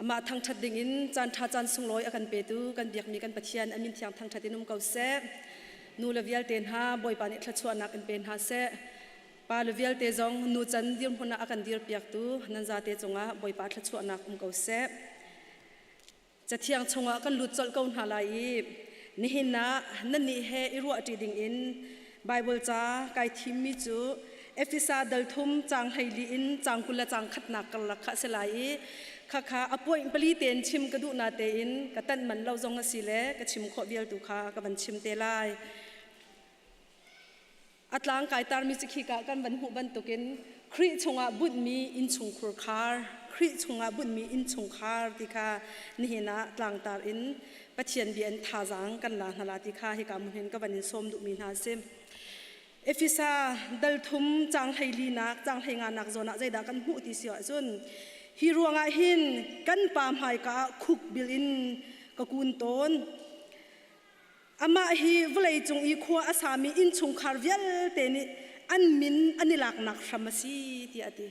amah thangṭhat dingin caan ṭha caan sunglawi a kan petu kan biakmi kan Pathian a min thiang thangṭhat in um ko seh. Nu le vialte hna Bawipa nih thluachuahnak in pe hna seh. Pa le vialte zong nu can dirhmun ah a kan dirpiaktu nan zate cungah Bawipa thluachuahnak um ko seh. Cathiang chungah kan lut colh ko hna lai i nihin ah nannih he i ruahṭi dingin Baibal ca kai thimmi cu Efesa dal thum caang 14 in caang 20 le caang khatnak karlak kha a si lai i khakha a point pali tein chim ka duh na tein ka tanh man lo zong a si le ka chim khawh vial tu kha ka van chim te lai. A tlang kai tarmi cu khika kan van hmuh bantukin Khrih chungah bunhmi innchungkhur khar, Khrih chungah bunhmi innchungkhar ti kha nihin ah tlangtar in Pathian bia in thazaang kan la hna la ti kha hika hmun hin ka van in sawm duhmi hna a si. Efesa dal thum caang 14 nak caang 15 nak zawn ah zeidah kan hmuh ti si ahcun hi ruangah hin kan pa hmaika ah khuk bil in ka kun tawn. Amah hi vawleicung i khua a sami innchungkhar vialte nih an min an i laknak hram a si tiah a ti.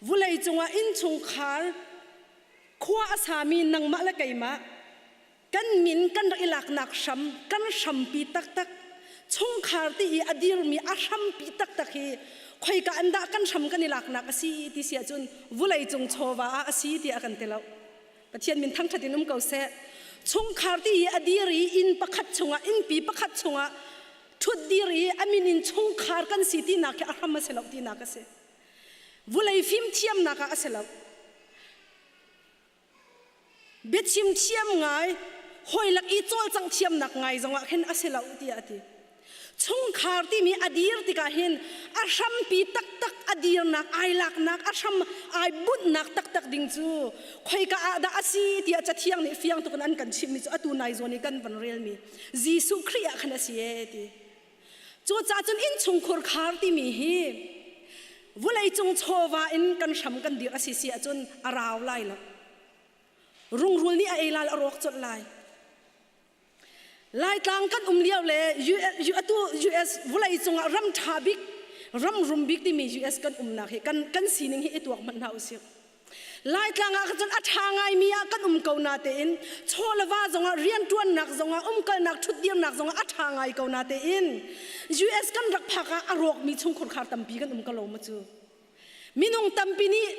Vawleicung ah innchungkhar khua a sami nangmah le keimah kan min kan rak i laknak hram, kan hrampi taktak, chungkhar ti i a dirmi a hrampi taktak hi khoika an dah kan hram kan i laknak a si ti si ahcun vawleicung chawva ah a si tiah a kan ti lo. Pathian min thangṭhat in um ko seh. Chungkhar ti i a dir i inn pakhat chungah innpi pakhat chungah ṭhut dir i a min in chungkhar kan si tinak khi a hram a si lo tinak a si. Vulei fimthiamnak ah a si lo. Biachim thiam ngai, hawilak i cawlcangh thiamnak ngai zongah khin a si lo tiah a ti. Chungkhar timi a dir tikah hin a hrampi taktak a dirnak ai laknak a hram ai bunhnak taktak ding cu khoika ah dah a si tiah cathiang nih fiang tuk in an kan chimhmi cu atu nai zawn i kan van relmi Jesuh Khrih ah khan a si ee ti. Cucaah cun innchungkhur khar timi hi vawleicung chawva in kan hram kan dir a si si ahcun a rau lai lo. Rungrul nih a ei lai a rawk colh lai. Laitlang kan um lio le atu US vawlei cungah ram ṭha bik ram rum bik timi US kan umnak hi kan kan sining hi i tuak hmanh hna usih. Laitlang ah cun a ṭha ngaimi ah kan um ko na tein chaw le va zongah rianṭuannak zongah umkalnak ṭhutdirnak zongah a ṭha ngai ko na tein US kan rak phak ah a rawkmi chungkhur khar tampi kan um ko lo ma cu. Minung tampi nih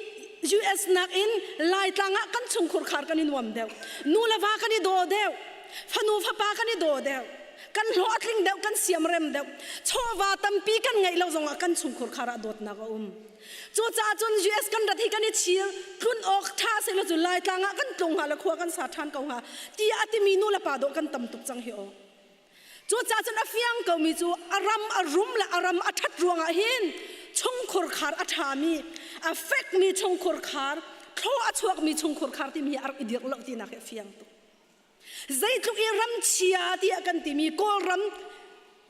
US nakin Laitlang ah kan chungkhur khar kan i nuam deuh. Nu le va kan i daw deuh. Fanu fapa kan i daw deuh. Kan hlawh a tling deuh, kan siamrem deuh. Chawva tampi kan ngeih lo zongah kan chungkhur khar ah dawtnak a um. Cucaah cun US kan rat hi kan i chir tlun awk ṭha seh law cu Laitlang ah kan tlung hnga le khua kan sa ṭhan ko hnga tiah a timi nu le pa dawh kan tam tuk cang hi aw. Cucaah cun a fiang komi cu a ram a rum le a ram a ṭhat ruangah hin chungkhur khar a ṭhami, a fekmi chungkhur khar, thlaw a chuakmi chungkhur khar timi hi a rak i dirh lo tinak hi a fiang tuk. Zeitluk i ram chia tiah kan timi Kawlram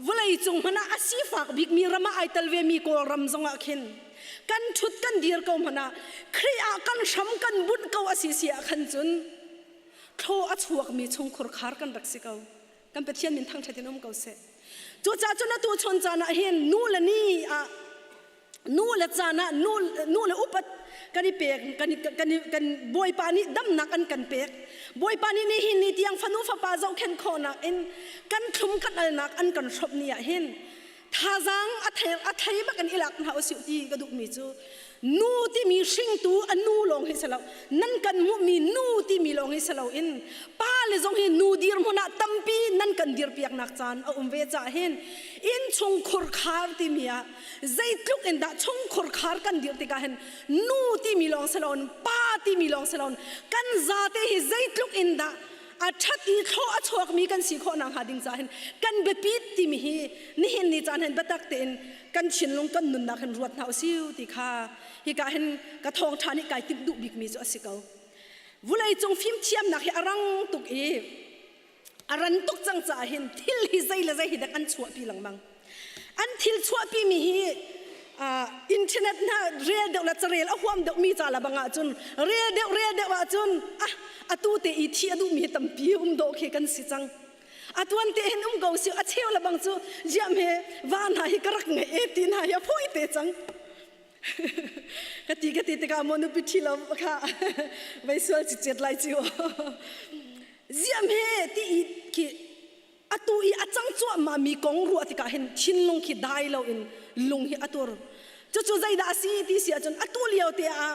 vawleicung hmanh ah a sifak bikmi ram ah ai tel vemi Kawlram zongah khin kan ṭhut kan dir ko hmanh ah Khrih ah kan hram kan bunh ko a si si ah khan cun thlaw a chuakmi chungkhur khar kan rak si ko. Kan Pathian min thangṭhat in um ko seh. Cucaah cun atu chun caan ah hin nu le ni ah nu le caan ah nu, nu le upat kan i pek kan i, kan i, kan Bawipa nih damnak an kan pek Bawipa nih nihin ni tiang fanu fapa zohkhenh khawhnak in kan thlum kan alnak an kan hrawmh ni ah hin thazaang a thei a thei bak in i lak hna usih ti ka duhmi cu nu timi hringtu a nu lawng hi si lo nan kan hmuhmi nu timi lawng hi si loin pa le zong hi nu dirhmun ah tampi nan kan dirpiaknak caan a um ve caah hin innchungkhur khar timi ah zeitluk in dah chungkhur khar kan dirh tikah hin nu timi lawng si loin pa timi lawng si loin kan zate hi zeitluk in dah a ṭhat i thlaw a chuakmi kan si khawh nakhnga ding caah hin kan biapit timi hi nihin ni caan hin biatak tein kan thinlung kan nunnak hin ruat hna usiu ti kha hika hin ka thawngṭha nih kai timh duh bikmi cu a si ko. Vawleicung fimthiamnak hi a rang tuk i a ran tuk cang caah hin thil hi zei le zei hi dek an chuahpi lengmang. An thil chuahpimi hi uh, internet hna rel deuh le carel a huam deuh mi ca la bang ahcun rel deuh rel deuh ahcun ah atu te i thi a duhmi hi tampi um dawh khi kan si cang. Atuan te hin um ko si a cheu le bang cu ziam he va hna hi ka rak ngei e ti hna hi a fawi te cang. Ka ti ka ti tikah maw nupi ṭhi lo kha vei sual cicet lai cu. Ziam he ti i khi atu i a cang cuahmah mi kong ruah tikah hin thinlung khi dai lo in lung hi a tur. Cucu zeidah a si ti si ahcun atu lio te ah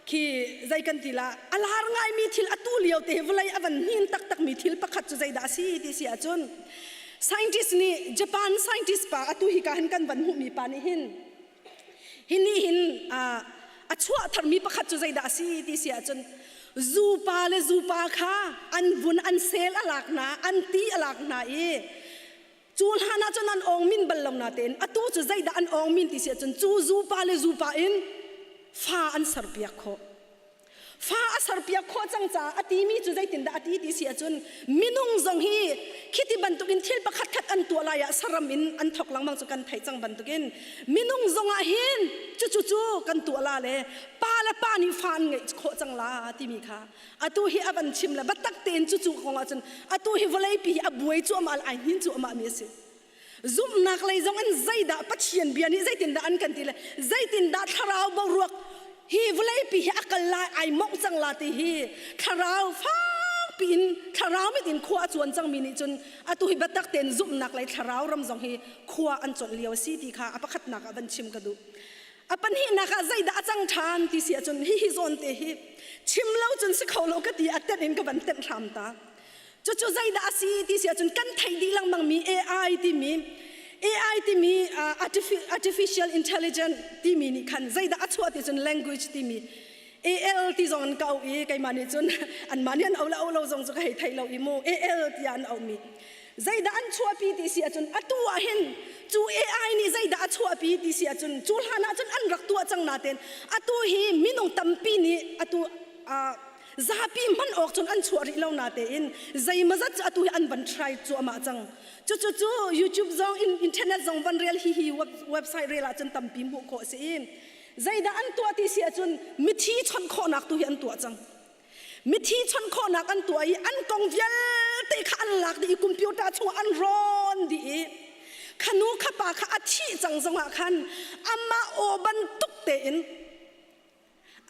khi zei kan ti la a lar ngaimi thil atu lio te hi vawlei a van hnin taktakmi thil pakhat cu zeidah a si ti si ahcun scientist nih Japan scientist pa atu hi ka hin kan van hmuhmi pa nih hin hi nih hin a chuah tharmi pakhat cu zeidah a si ti si ahcun zupa le zupa kha an vun an sel a lak hna an ti a lak hna i Cu hlan ah cun an awng min bal lo natein atu cu zeidah an awng min ti si ahcun cu zupa le zupa in fa an serpiak khawh. Fa a serpiak khawh cang caah a timi cu zeitindah a ti ti si ahcun minung zong hi khiti bantukin thil pakhat khat an tuah lai ah saram in an thok lengmang cu kan theih cang bantukin minung zong ah hin cucu cu kan tuah la le pa le pa nih fa an ngeih khawh cang la timi kha atu hi a van chim le biatak tein cucu kong ahcun atu hi vawleipi hi a buai cuahmah le ai hnin cuahmah mi a si zumhnak lei zong in zeidah Pathian bia nih zeitindah an kan ti le zeitindah thlarau boruak hi vawleipi hi a kal lai ai mongh cang la ti hi thlarau fakpi in thlarau mit in khua a cuan cangmi nih cun atu hi biatak tein zumhnak lei thlarau ram zong hi khua an cuanh lio a si ti kha a pakhatnak ah van chim ka duh A pahnihnak ah zeidah a cang ṭhan ti si ahcun hihi zawn te hi chim lo cun si kho lo ka ti a tenh in ka van tenh hram ta. Cucu zeidah a si ti si ahcun kan theih dih lengmangmi AI timi AI timi artificial intelligence timi nih khan zeidah a chuah ti cun language timi AL ti zong an ka auh i keimah nih cun anmah nih an auh le auh lo zong cu ka hei thei lo i mu AL tiah an auhmi zeidah an chuahpi ti si ahcun atu ah hin cu AI nih zeidah a chuahpi ti si ahcun cu hlan ah cun an rak tuah cang natein atu hi minung tampi nih atu zapi hman awk cun an chuah rih lo natein zeimazat cu atu hi an van try cuahmah cang cucu cu YouTube zong in internet zong van rel hi hi website rel ahcun tampi hmuh khawh a si i zeidah an tuah ti si ahcun mithi chawnh khawhnak tu hi an tuah cang mithi chawnh khawhnak an tuah i an kong vialte kha an lak dih i computer chungah an rawn dih i khanu khapa kha a thih cang zongah khan amah aw bantuk tein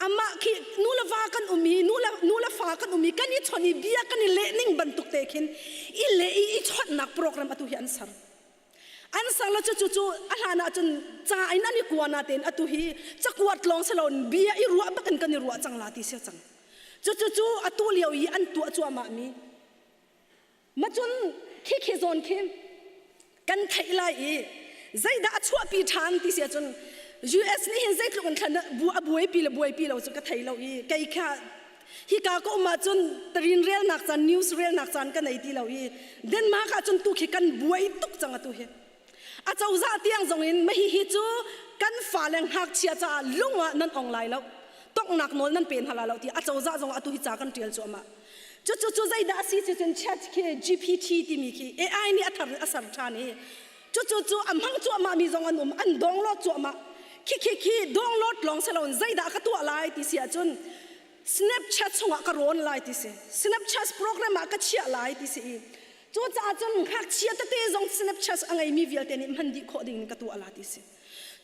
amah khi nu le va kan um i nu le fa kan um i kan i chawnh i bia kan i leh ning bantuk te khin i leh i i chawnhnak program atu hi an ser An sang la cu cu a hlan ah cun ca in an i kua natein atu hi cakuat lawng si loin bia i ruah bak in kan i ruah cang la ti si cang. Cu cu cu atu lio i an tuah cuahmah mi. Ma cun khi khi zawn khi kan theih lai i zeidah a chuahpi ṭhan ti si ahcun US nih hin zeitluk in thlan a buaipi le buaipi lo cu ka thei lo i kei kha Hika ka um ahcun tarin relnak caan, news relnak caan ka nei ti lo i Denmark ahcun tu khi kan buai tuk cang atu hi. A cozah tiang zong in mahi hi cu kan fale ngakchia caah lung ah nan ong lai lo. Tongnak nawl nan pe hna la lo ti a cozah zong atu hi ca kan tial cuahmah. Cucu cu zeidah a si cu cun chat khi GPT timi khi AI nih a thar a ser ṭhan i cucu cu a hmang cuahmah mi zong an um an download cuahmah khi khi khi download lawng si loin zeidah ka tuah lai ti si ahcun Snapchat chungah ka rawn lai ti si Snapchat program ah ka chiah lai ti si i cucaah cun ngakchia tete zong Snapchat a ngeimi vialte nih hman dih khawh ding in ka tuah la ti si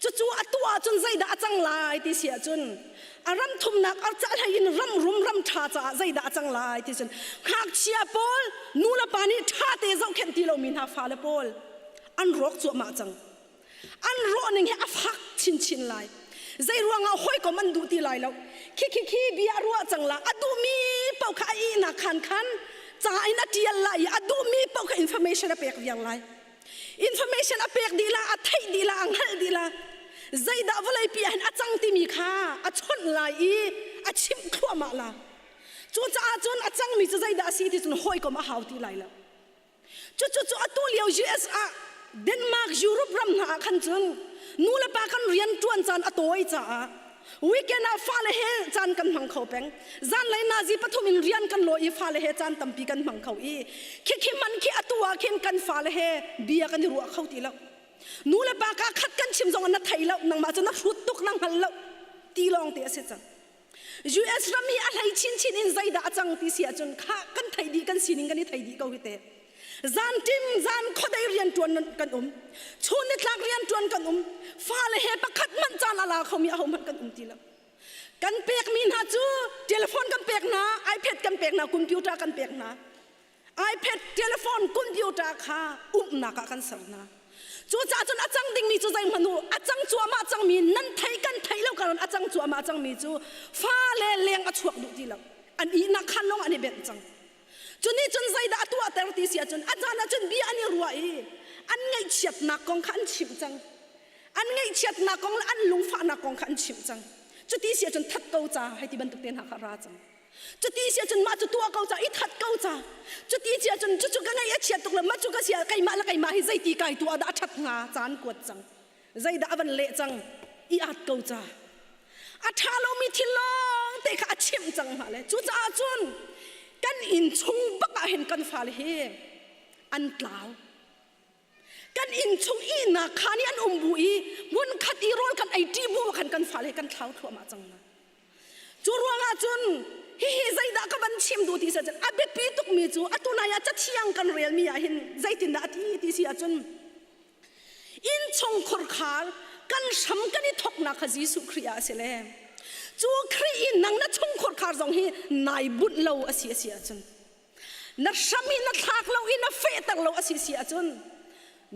Cucu a tuah ahcun zeidah a cang lai ti si ahcun a ram thumnak a hlei in ram rum ram ṭha caah zeidah a cang lai ti cun ngakchia pawl nu le pa nih ṭha te zohkhenh ti lomi hna fale pawl an rawk cuahmah cang. An rawh ning hi a fak chinchin lai. Zei ruangah hawikom an duh ti lai lo. Khi khi khi bia a ruah cang la a duhmi paoh kha a ihnak khan khan ca in a ṭial lai i a duhmi paoh kha information a pek viar lai. Information a pek dih la, a theih dih la, a hngalh dih la. Zeidah vawleipi ah hin a cang timi kha a chawnh lai i a chimh thluahmah la. Cucaah cun a cangmi cu zeidah a si ti cun hawikom a hau ti lai lo. Cucu cu atu lio US ah Denmark, Europe ram hna ah khan cun nu le pa kan rian ṭuan caan a tawi caah Weekend ah fale he caan kan hmang kho peng. Zanlei nazi pathum in rian kan lawi i fale he caan tampi kan hmang kho i khikhi man khi atu ah khin kan fale he bia kan i ruah kho ti lo. Nu le pa ka khat kan chim zong na thei lo nangmah cu na hrut tuk na hngal lo ti lawng te a si cang. US ram hi a hlei chinchin in zeidah a cang ti si ahcun kha kan theih dih kan sining kan i thei dih ko hi te. Zan tim zan khodei rian tuan kan um. Chun ni tlak rian tuan kan um. Fale he pakhat man caan ala khomi aho hmanh kan um ti lo. Kan pekmi hna cu telephone kan pek hna, iPad kan pek hna, computer kan pek hna. iPad, telephone, computer kha umnak ah kan ser hna. Cucaah cun a cang dingmi cu zeihmanh u, a cang cuahmah cangmi nan thei kan thei lo karon a cang cuahmah cangmi cu fale leng a chuak duh ti lo. An ihnak khan lawng an i benh cang. Cu nih cun zeidah a tuahter ti si ahcun a caan ahcun bia an i ruah i an ngaihchiatnak kong kha an chimh cang. An ngaihchiatnak kong le an lungfahnak kong kha an chimh cang. Cuti si ahcun that ko ca hei ti bantuk te hna kha ra cang. Cuti si ahcun mah cu tuah ko ca i that ko ca. Cuti si ahcun cucu ka ngaih a chiat tuk le mah cu ka sia keimah le keimah hi zeiti kai tuah dah a ṭhat hnga caan kuat cang. Zeidah a van leh cang i at ko ca. A ṭha lomi thil lawng te kha a chimh cang hna le cucaah cun kan inn chung bak ah hin kan fale hi an tlau. Kan inn chung ihnak khaan i an um bu i hmunkhat i rawl kan ei ṭi bu khan kan fale kan thlau thluahmah cang hna. Cu ruangah cun hihi zeidah ka van chim duh ti si ahcun a biapi tukmi cu atu nai ah cathiang kan relmi ah hin zeitindah a ti ti si ahcun innchung khurkhar kan hram kan i thoknak kha Jesuh Khrih ah a si le cu Khrih in nang na chung khurkhar zong hi nai bunh lo a si a si ahcun na hram hi na thlak lo i na fehter lo a si si ahcun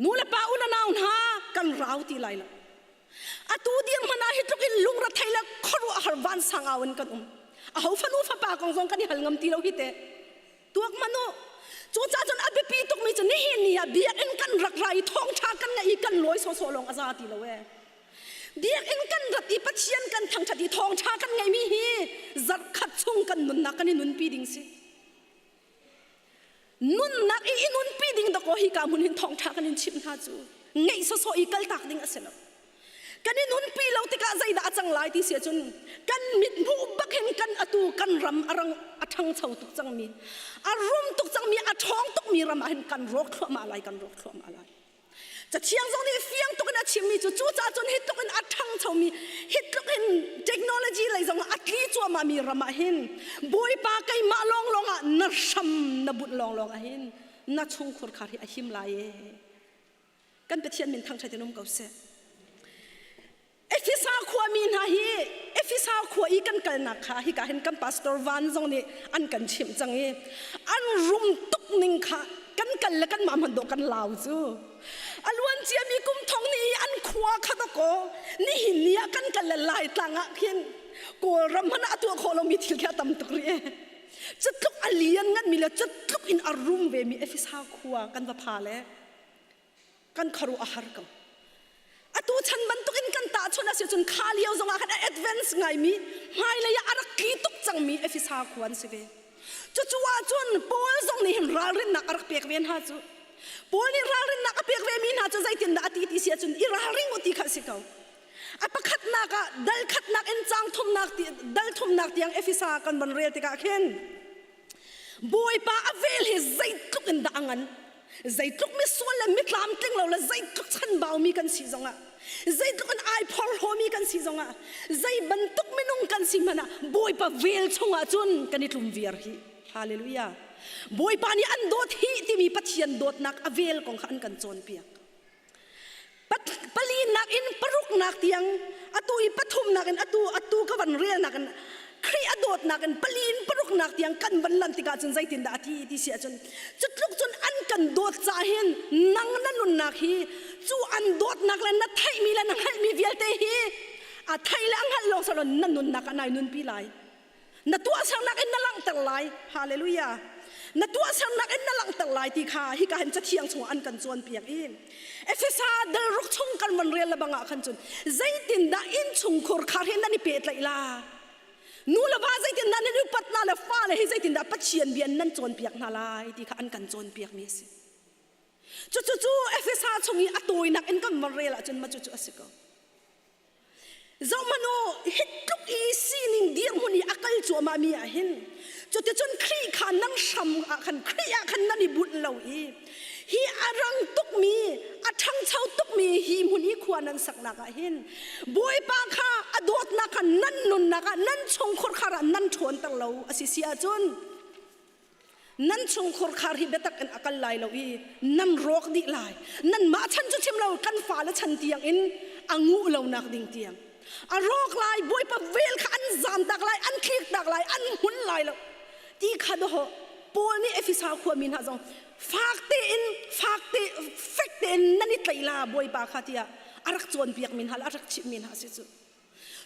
nu le pa u le nau hna kan rau ti lai lo atu dirhmun ah hi tluk in lungrethei le khuaruahhar vansang au in kan um aho fanu fapa kong zong kan i hal ngam ti lo hi te tuak manu cu ca cun a biapi tukmi cu nihin ni ah biakinn kan rak ra i thawngṭha kan ngaih i kan lawi sawsawh lawng a za ti lo e biakinn kan rat i pathian kan thangṭhat i thawngṭha kan ngeihmi hi zarhkhat chung kan nunnak kan i nunpi ding si nunnak i i nunpi ding dakaw hi ka hmun hin thawngṭha kan in chimh hna cu ngeih sawsawh i kaltak ding a si lo kan i nunpi lo tikah zeidah a cang lai ti si ahcun kan mit hmuh bak hin kan atu kan ram a rang a ṭhangcho tuk cangmi a rum tuk cangmi a ṭhawng tukmi ram ah hin kan rawk thluahmah lai kan rawk thluahmah lai Cathiang zong nih fiang tuk in a chimmi cu cucaah cun hi tluk in a ṭhangchomi hi tluk in technology lei zong ah a tli cuahmahmi ram ah hin Bawipa keimah lawnglawng ah na hram na bunh lawnglawng ah hin na chungkhur khar hi a him lai ee. Kan Pathian min thangṭhat in um ko seh. Efesa khuami hna hi Efesa khua i kan kalnak kha hika hin kan pastor Van zong nih an kan chimh cang i an rum tuk ning kha kan kal le kan mah hmanh dawh kan lau cu a luan ciami kum thong ni i an khua kha dakaw nihin ni ah kan kal le Laitlang ah khin Kawlram hmanh ah a tuah khawh lomi thil khi a tam tuk rih e cutluk a lian nganmi le cutluk in a rum vemi Efesa khua kan va pha le kan khuaruah a har ko atu chan bantuk in kan tahchunh a si cun kha lio zongah khan a advance ngaimi hmailei ah a rak tli tuk cangmi Efesa khua an si ve cucu ahcun Paul zong nih hin ralrinnak a rak pek ve hna cu Paul nih ralrinnak a pek ve mi hna cu zeitindah a ti ti si ahcun i ralring u ti kha a si ko a pakhatnak ah dal khatnak in cang thumnak dal thumnak tiang Efesa kan van rel tikah khin Bawipa a vel hi zeitluk in dah a ngan zeitluk misual le mitlamtling lo le zeitluk chanbaumi kan si zongah zeitluk in ai phorhlawmi kan si zongah zei bantuk minung kan si hmanh ah Bawipa vel chungah cun kan i tlum viar hi hallelujah Bawipa nih an dawt hi timi Pathian dawtnak a vel kong kha an kan cawnpiak palinak in paruknak tiang atu i pathumnak in atu atu ka van relnak in Khrih a dawtnak in pali in paruknak tiang kan van lan tikah cun zeitindah a ti ti si ahcun cutluk cun an kan dawt ca hin nang na nunnak hi cu an dawtnak le na theihmi le na hngalhmi vialte hi a thei le a hngalh lawng silo na nunnak ah nai nunpi lai na tuahsernak in na langhter lai hallelujah na tuahsernak in na langhter lai ti kha hika hin cathiang chungah an kan cawnpiak i Efesa dal ruk chung kan van rel lebang ah khan cun zeitindah innchungkhur khar hi nan i pehtlaih la nu le va zeitindah nan upat hna le fale hi zeitindah Pathian bia nan cawnpiak hna lai ti kha an kan cawnpiak mi a si cucu cu Efesa chung i a tawinak in kan van rel ahcun ma cucu a si ko Zohhmanh u, hi tluk i sining dirhmun i a kal cuahmah mi ah hin cuticun Khrih kha nan hram ah khan Khrih ah khan nan i bunh lo i hi a rang tukmi a ṭhangcho tukmi hi hmun i khua nan saknak ah hin Bawipa kha a dawtnak kha nan nunnak ah nan chungkhur khar ah nan ṭhawnter lo a si si ahcun. Nan chungkhur khar hi biatak in a kal lai lo i nan rawk dih lai. Nan mah chan cu chim lo kan fale chan tiang in a nguh lo nak ding tiang. A rawk lai Bawipa vel kha an zam tak lai, an tlik tak lai, an hmun lai lo. Ti kha doho Paul nih Efesa khuami hna zong fak tein fak te fek tein nan i tlaih la Bawipa kha tiah a rak cawnpiak mi hna le a rak chimh mi hna si cu.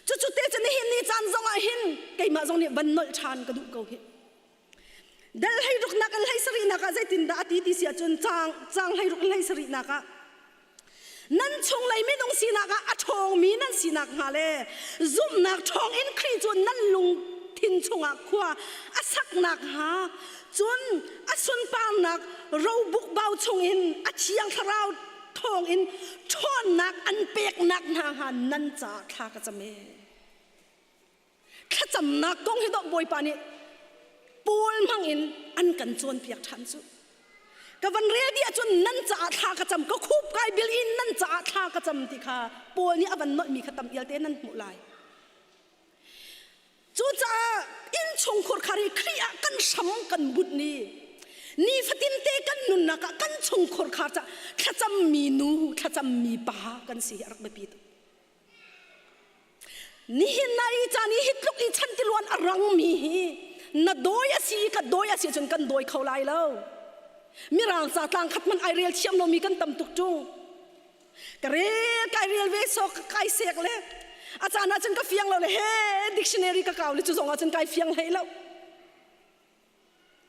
Cucu te cu nihin ni caan zong ah hin keimah zong nih van nolh ṭhan ka duh ko hi. Dal hlei ruknak in hlei sarihnak ah zeitindah a ti ti si ahcun caang caang hlei ruk in hlei sarihnak ah nan chunglei minung sinak ah a ṭhawngmi nan sinak hnga le zumhnak ṭhawng in Khrih cu nan lungthin chungah khua a saknak hnga cun a sunparnak robuk bau chungin a thiang thlarau thawngin ṭhawnnak an peknak hna hnga nan caah thla ka cam ee. Thlacamnak kong hi dawh Bawipa nih Paul hmangin an kan cawnpiak ṭhan cu. Ka van rel dih ahcun nan caah thla ka cam, ka khup kai bil in nan caah thla ka cam ti kha Paul nih a van nolhmi kha tam ialte nan hmuh lai. Cucaah innchungkhur khar hi Khrih ah kan hram kan bunh ni nifatin te kan nunnak ah kan chungkhur khar ca thlacammi nu thlacammi pa kan si hi a rak biapi tuk. Nihin na i caan i hi tluk i chantiluan a rangmi hi na dawi a si i ka dawi a si cun kan dawi kho lai lo. Mirang ca tlang khat man ai rel thiam lomi kan tam tuk ṭung. Ka rel kai rel ve so kai sek le a caan ah cun ka fiang lo le he dictionary ka kau le cu zong ah cun kai fiang hlei lo.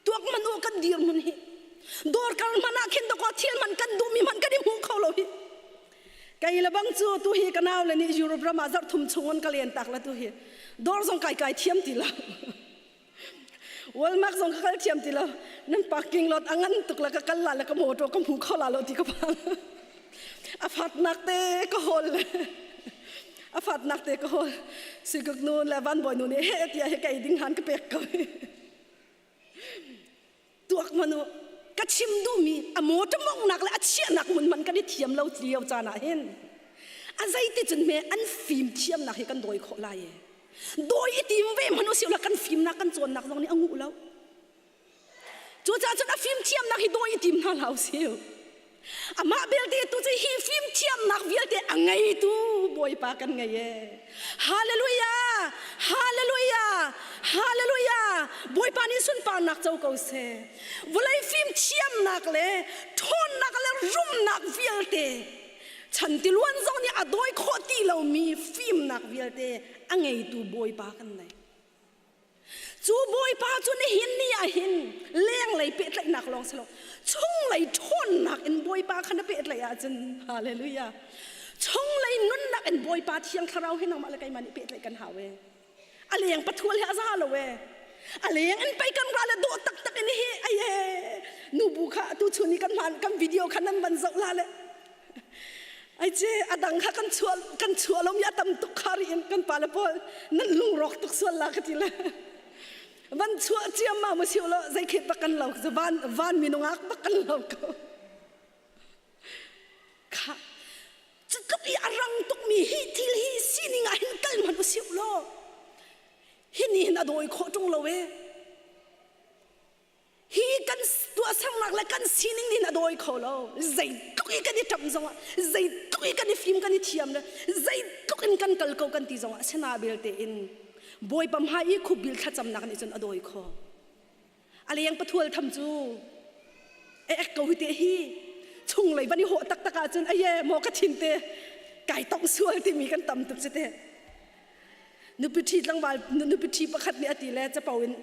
Tuak man u kan dir mun hi. Dawr kal hman ah khin dawkaw thil man kan duhmi man kan i hmu kho lo hi. Kei le bang cu tu hi ka nau le nih Europe ram ah zarh thum chung an ka len tak la tu hi. Dawr zong kai kai thiam ti lo. Walmart zong ka kal thiam ti lo. Nan parking lot a ngan tuk la ka kal la le ka motor ka hmu kho la lo ti ka phang. A fatnak te ka hol le a fatnak te ka hol. Sikuk nu le van bawi nu nih he tiah he kei ding han ka pek ko. Tuak manu ka chim duhmi a motor mongnak le a chiahnak mun man kan i thiam lo lio caan ah hin a zeiti cun me an fim thiamnak hi kan dawi khawh lai e. Dawi i tim ve hmanh usih la kan fimnak kan cawnnak zong nih a nguh lo. Cucaah cun a fimthiamnak hi dawi i tim hna hlah usih. Amah belte tu cu hi fimthiamnak vialte a ngeitu Bawipa kan ngei e. Hallelujah! Hallelujah! Hallelujah! Bawipa nih sunparnak co ko seh. Vawlei fimthiamnak le ṭhawnnak le rumnak vialte chantiluan zong nih a dawi khawh ti lomi fimnak vialte a ngeitu Bawipa kan nei. Cu Bawipa cu nihin ni ah hin lenglei pehtlaihnak lawng si lo chunglei ṭhawnnak in Bawipa kha na pehtlaih ahcun hallelujah chunglei nunnak in Bawipa Thiang Thlarau hi nangmah le keimah nih pehtlaih kan hau e a leng pathual hi a za lo e a leng in pei kan ra le dawh taktak in hi ai e nubu kha tu chun i kan hman kan video kha nan van zoh la le Ai ce a dang kha kan chuah kan chuah lomi a tam tuk kha ri in kan pale pawl nan lungrawk tuk sual la ka ti le van chuah ciam ma mu siu lo zei khit bak kan lo van van minungak bak kan lo ko kha cu tluk i a rang tuk mi hi thil hi sining ah hin kal hmanh u siu lo hi ni hin a dawi khawh ṭung lo e Hi kan tuahsernak le kan sining nih a dawi kho lo. Zeitluk i kan i ṭamh zongah, zeitluk i kan i fim kan i thiam le zeitluk in kan kal ko kan ti zongah asina belte in Bawipa hmai i khupbil thlacamnak nih cun a dawi kho. A leng pathual tham cu e ek ko hi te hi chunglei van i hawh taktak ahcun aye maw ka thin te kai tong sual timi kan tam tuk ci te. Nupi ṭhi tlangval nupi ṭhi pakhat nih a ti le capo in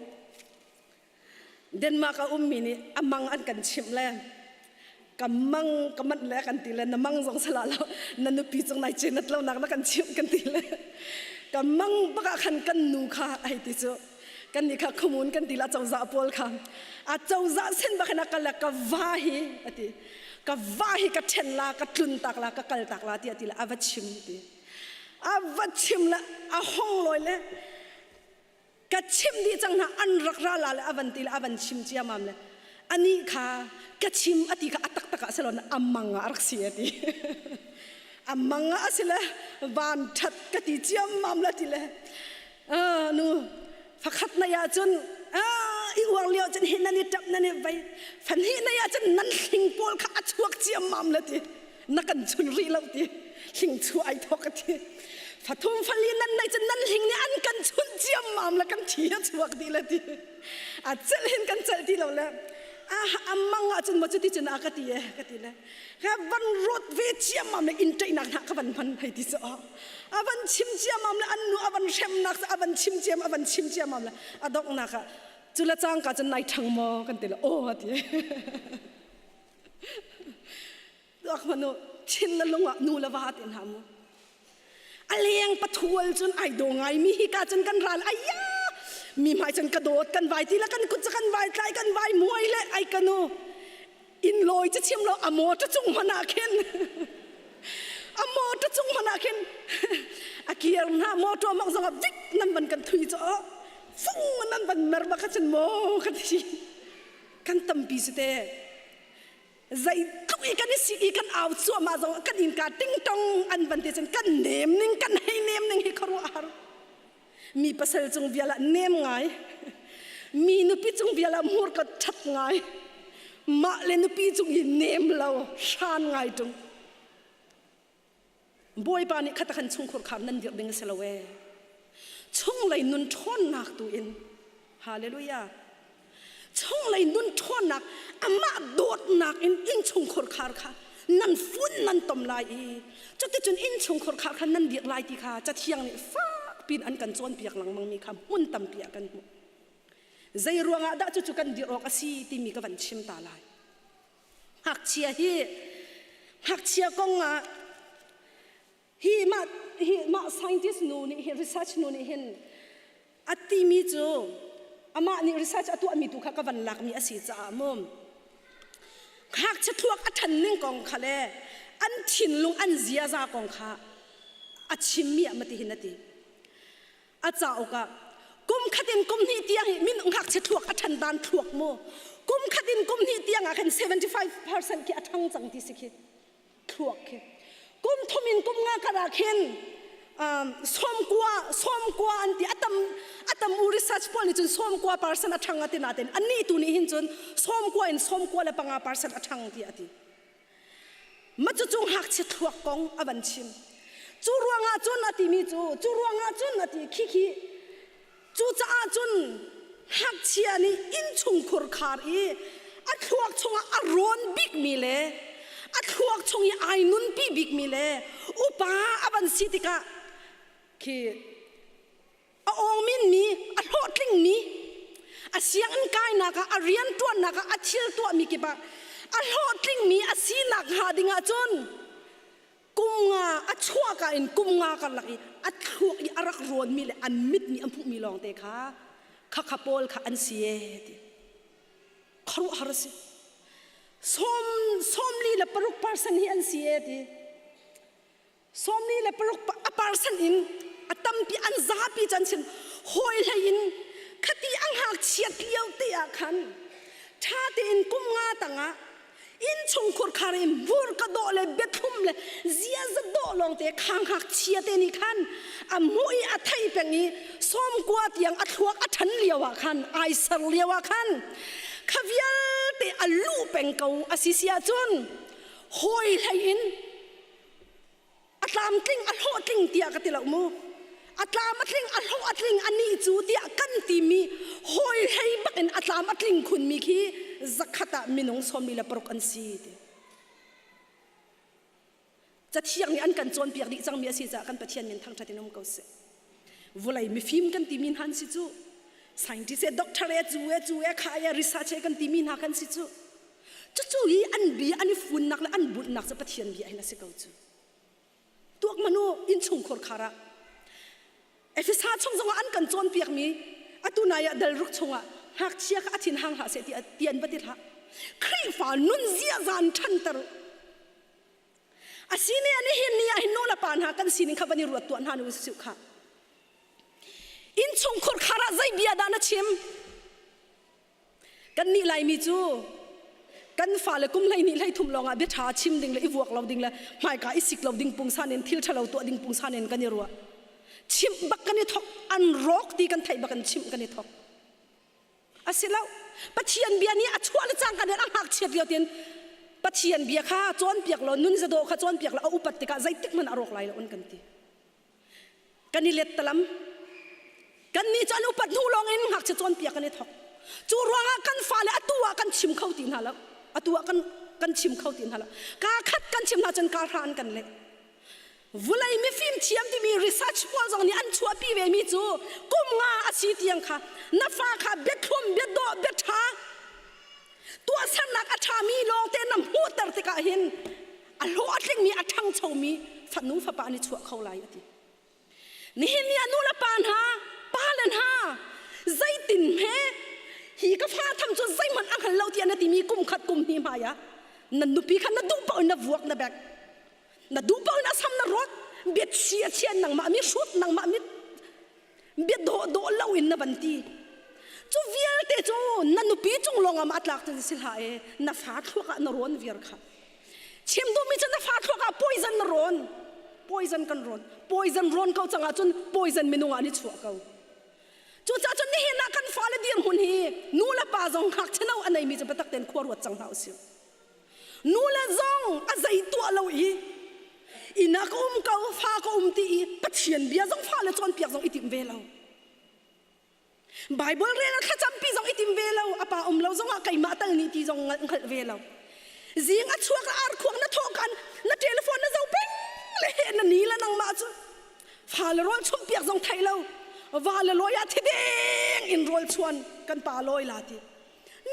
Denmark a ummi nih a mang an kan chimh le ka mang ka manh le kan ti le na mang zong sala lo na nupi cung nai cenat lo nak na kan chimh kan ti le ka mang bak ah khan kan nu kha ai ti cu kan nih kha khumun kan ti la cozah pawl kha a cozah sin bak in a kal le ka va hi ati ka va hi ka ṭhen la ka tlun tak la ka kal tak la ti ati le a va chim ti a va chim le a hong loi le Ka chimh dih cang hna an rak ra la le a van ti le a van chim ciamam le anih kha ka chim a ti kha a taktak ah silon a mang ah a rak si a ti a mang ah a si le van that ka ti ciammam la ti le nu fakhat na ya cun. i uar lio cun hi nan i ṭap nan i vei fanhi nei ah cun nan hling pawl kha a chuak ciammam le ti na kan chun rih lo ti hling chu ai thok a ti fathum fali nan nei cun nan hling nih an kan chun ciammam le kan thi a chuak dih le ti a celh hin kan celh ti lo le a amang ah cun maw cuti cun a ka ti e ka ti le ka van rot ve ciammam le in ṭeihnak hna ka van hman hei ti cu a van chim ciammam le an nu a van hremnak a van chim ciam a van chim ciammam le a donghnak ah cu le cangka cun nai ṭhang maw kan ti le aw a ti Tuak hmanh u thin le lung ah nu le va te hna mu a leng pathual cun ai daw ngai mi hi ka cun kan ral ayya mi hmai cun ka dawt kan vai ti le kan kut kan vai tlai kan vai muai le ai kanu in loi chu chim lo a motor cung hmanh ah khin a motor cung hmanh ah khin a kiar hna motor mak zong ah vik nan van kan thui cho fung nan van mer ba kha cun mo kan thi kan tampi si te zeitluk i kan i sik i kan au cuahmah zong kan innka tingtong an van ti cun kan nem ning kan hei nem ning hi khuaruah har mi pasal cung vial ah nem ngai mi nupi cung vial ah hmur ka ṭhat ngai mah le nupi cung i nem lo hran ngai ṭung Bawipa nih kha khan chungkhur khar nan dirh ding a si lo ee. Chunglei nun ṭhawnnak tu in hallelujah chunglei nun ṭhawnnak amah dawtnak in innchungkhur khar kha nan fun nan tom lai i cuticun innchungkhur khar kha nan dirh lai ti kha cathiang nih fak pin an kan cawnpiak lengmang mi kha hmun tampi ah kan hmuh. Zei ruangah dah cucu kan dirh awk a si timi ka van chim ta lai. Ngakchia hi ngakchia kong ah hi mah hi mah scientist nu nih hin research nu nih hin a timi cu amah nih research a tuahmi tu kha ka van lakmi a si caah mu ngakchia thluak a ṭhan ning kong kha le an thinlung an ziaza kong kha a chimmi ah mati hin a ti A cauk ah kum khat in kum hnih tiang hi min ngakchia thluak a ṭhan dan thluak mu kum khat in kum hnih tiang ah khan 75% khi a ṭhang cang ti si khi thluak khi kum thum in kum nga kar ah khin sawmkua sawmkua an ti atam atam u research pawl nih cun sawmkua percent a ṭhang ati natin annih tu nih hin cun sawmkua in sawmkua le panga percent a ṭhang ti ati Ma cucu ngakchia thluak kong a van chim. Cu ruangah cun a timi cu, cu ruangah cun a ti khi khi cucaah cun ngakchia nih innchungkhur khar i a thluak chungah a rawn bikmi le a thluak chung i ai nunpi bikmi le upa a van si tikah khi a awngminmi a hlawhtlingmi a sianginn kainak ah a rianṭuannak ah a thil tuahmi kip ah a hlawhtlingmi a sinak hnga ding ahcun kum nga a chuahka in kum nga karlak i a thluak i a rak rawnmi le an mit nih a hmuhmi lawngte kha khakha pawl kha an si ee ti khuaruahhar a si sawm sawmli le paruk percent hi an si ee ti 46 a percent in a tampi an zapi cu an chim hawi hlei in khati a ngakchiat lio te ah khan ṭha tein kum nga tangah innchungkhur khar in vur ka dawh le biathlum le ziaza dawh lawng te kha ngakchia te nih khan a hmuh i a theih peng i sawmkua tiang a thluak a ṭhan lio ah khan ai ser lio ah khan kha vialte a luh peng ko a si si ahcun hawi hlei in a tlamtling a hlawhtling tiah ka ti lo mu a tlam a tling a hlawh a tling ani cu tiah kan timi hawi hlei bak in a tlam a tling khunmi khi zakhat ah minung sawmi le paruk an si ti cathiang nih an kan cawnpiak dih cangmi a si caah kan Pathian min thangṭhat in um ko seh vawlei mifim kan timi hna an si cu scientist e doctor e cu e cu e kha e research e kan timi hna kan si cu Cucu hi an bia an i funnak le an bunhnak cu Pathian bia hin a si ko cu. Tuak manu innchungkhur khar ah Efesa chung zongah an kan cawnpiakmi atu nai ah dalruk chungah ngakchia kha a thin hang hlah seh ti ti an va ti hlah. Khrihfa nun ziaza an ṭhanter. Asine ani hin ni ah hin nu le pa hna kan sining kha van i ruat tuah hna nu su kha. Innchungkhur khar ah zei bia dah na chim? Kannih Laimi cu kan fale kum 12 hlei thum lawngah bia ṭha chim ding le i vuak lo ding le hmaika i sik lo ding pungsan in thil ṭhalo tuah ding pungsan in kan i ruah. Chimh bak kan i thok, an rawk ti kan theih bak in chimh kan i thok. Asi lo. Pathian bia nih a chuah le cangka nih a ngakchiat lio tin Pathian bia kha cawnpiak law nun zadaw kha cawnpiak law a upat tikah zeitik hmanh a rawk lai lo an kan ti. Kan i let talam. Kan nih cu an upat hnu lawng in ngakchia cawnpiak kan i thok. Cu ruangah kan fale atu ah kan chim kho ti hna lo. Atu ah kan kan chim kho ti hna lo. Ka khat kan chim hna cun ka hra an kan leh. Vulei mifim thiam timi research pawl zong nih an chuahpi ve mi cu kum nga a si tiang kha na fa kha biathlum biadawh biaṭha tuahsernak a ṭhami lawngte na hmuhter tikah hin a hlawh a tlingmi a ṭhangchomi fanu fapa an i chuah kho lai a ti. Nihin ni ah nu le pa hna, pa le hna zeitin hme hi ka fa tham cu zeihmanh a hngal lo tiah na timi kum khat kum hnih hmai ah na nupi kha na duh paoh in na vuak na bek na duh paoh in a sam na rawt bia chia chia nangmah mi hrut nangmah mi bia dawh dawh lo in na van ti cu vialte cu na nupi cung lawng ah ma tlak cun si hlah e na fa thluak ah na rawn viar kha chim duhmi cu na fa thluak ah poison na rawn poison kan rawn poison rawn ko cang ahcun poison minung ah ni chuah ko cucaah cun nihin ah kan fale dirhmun hi nu le pa zong ngakchia no a neimi cu biatak tein khua ruat cang hna usih Nu le zong a zei tuah lo i inn ah ka um ko fa ka um ti i Pathian bia zong fale cawnpiak zong i tim ve lo. Bible rel ah thlacampi zong i tim ve lo a pa um lo zong ah keimah tal nih ti zong hngalh ve lo. Zing a chuak a arkhuang na thawh kan na telephone na zo peng le he na ni le nangmah cu fa le rawl chumhpiak zong thei lo va le lawi ah thideng in rawl chuan kan pa lawi la ti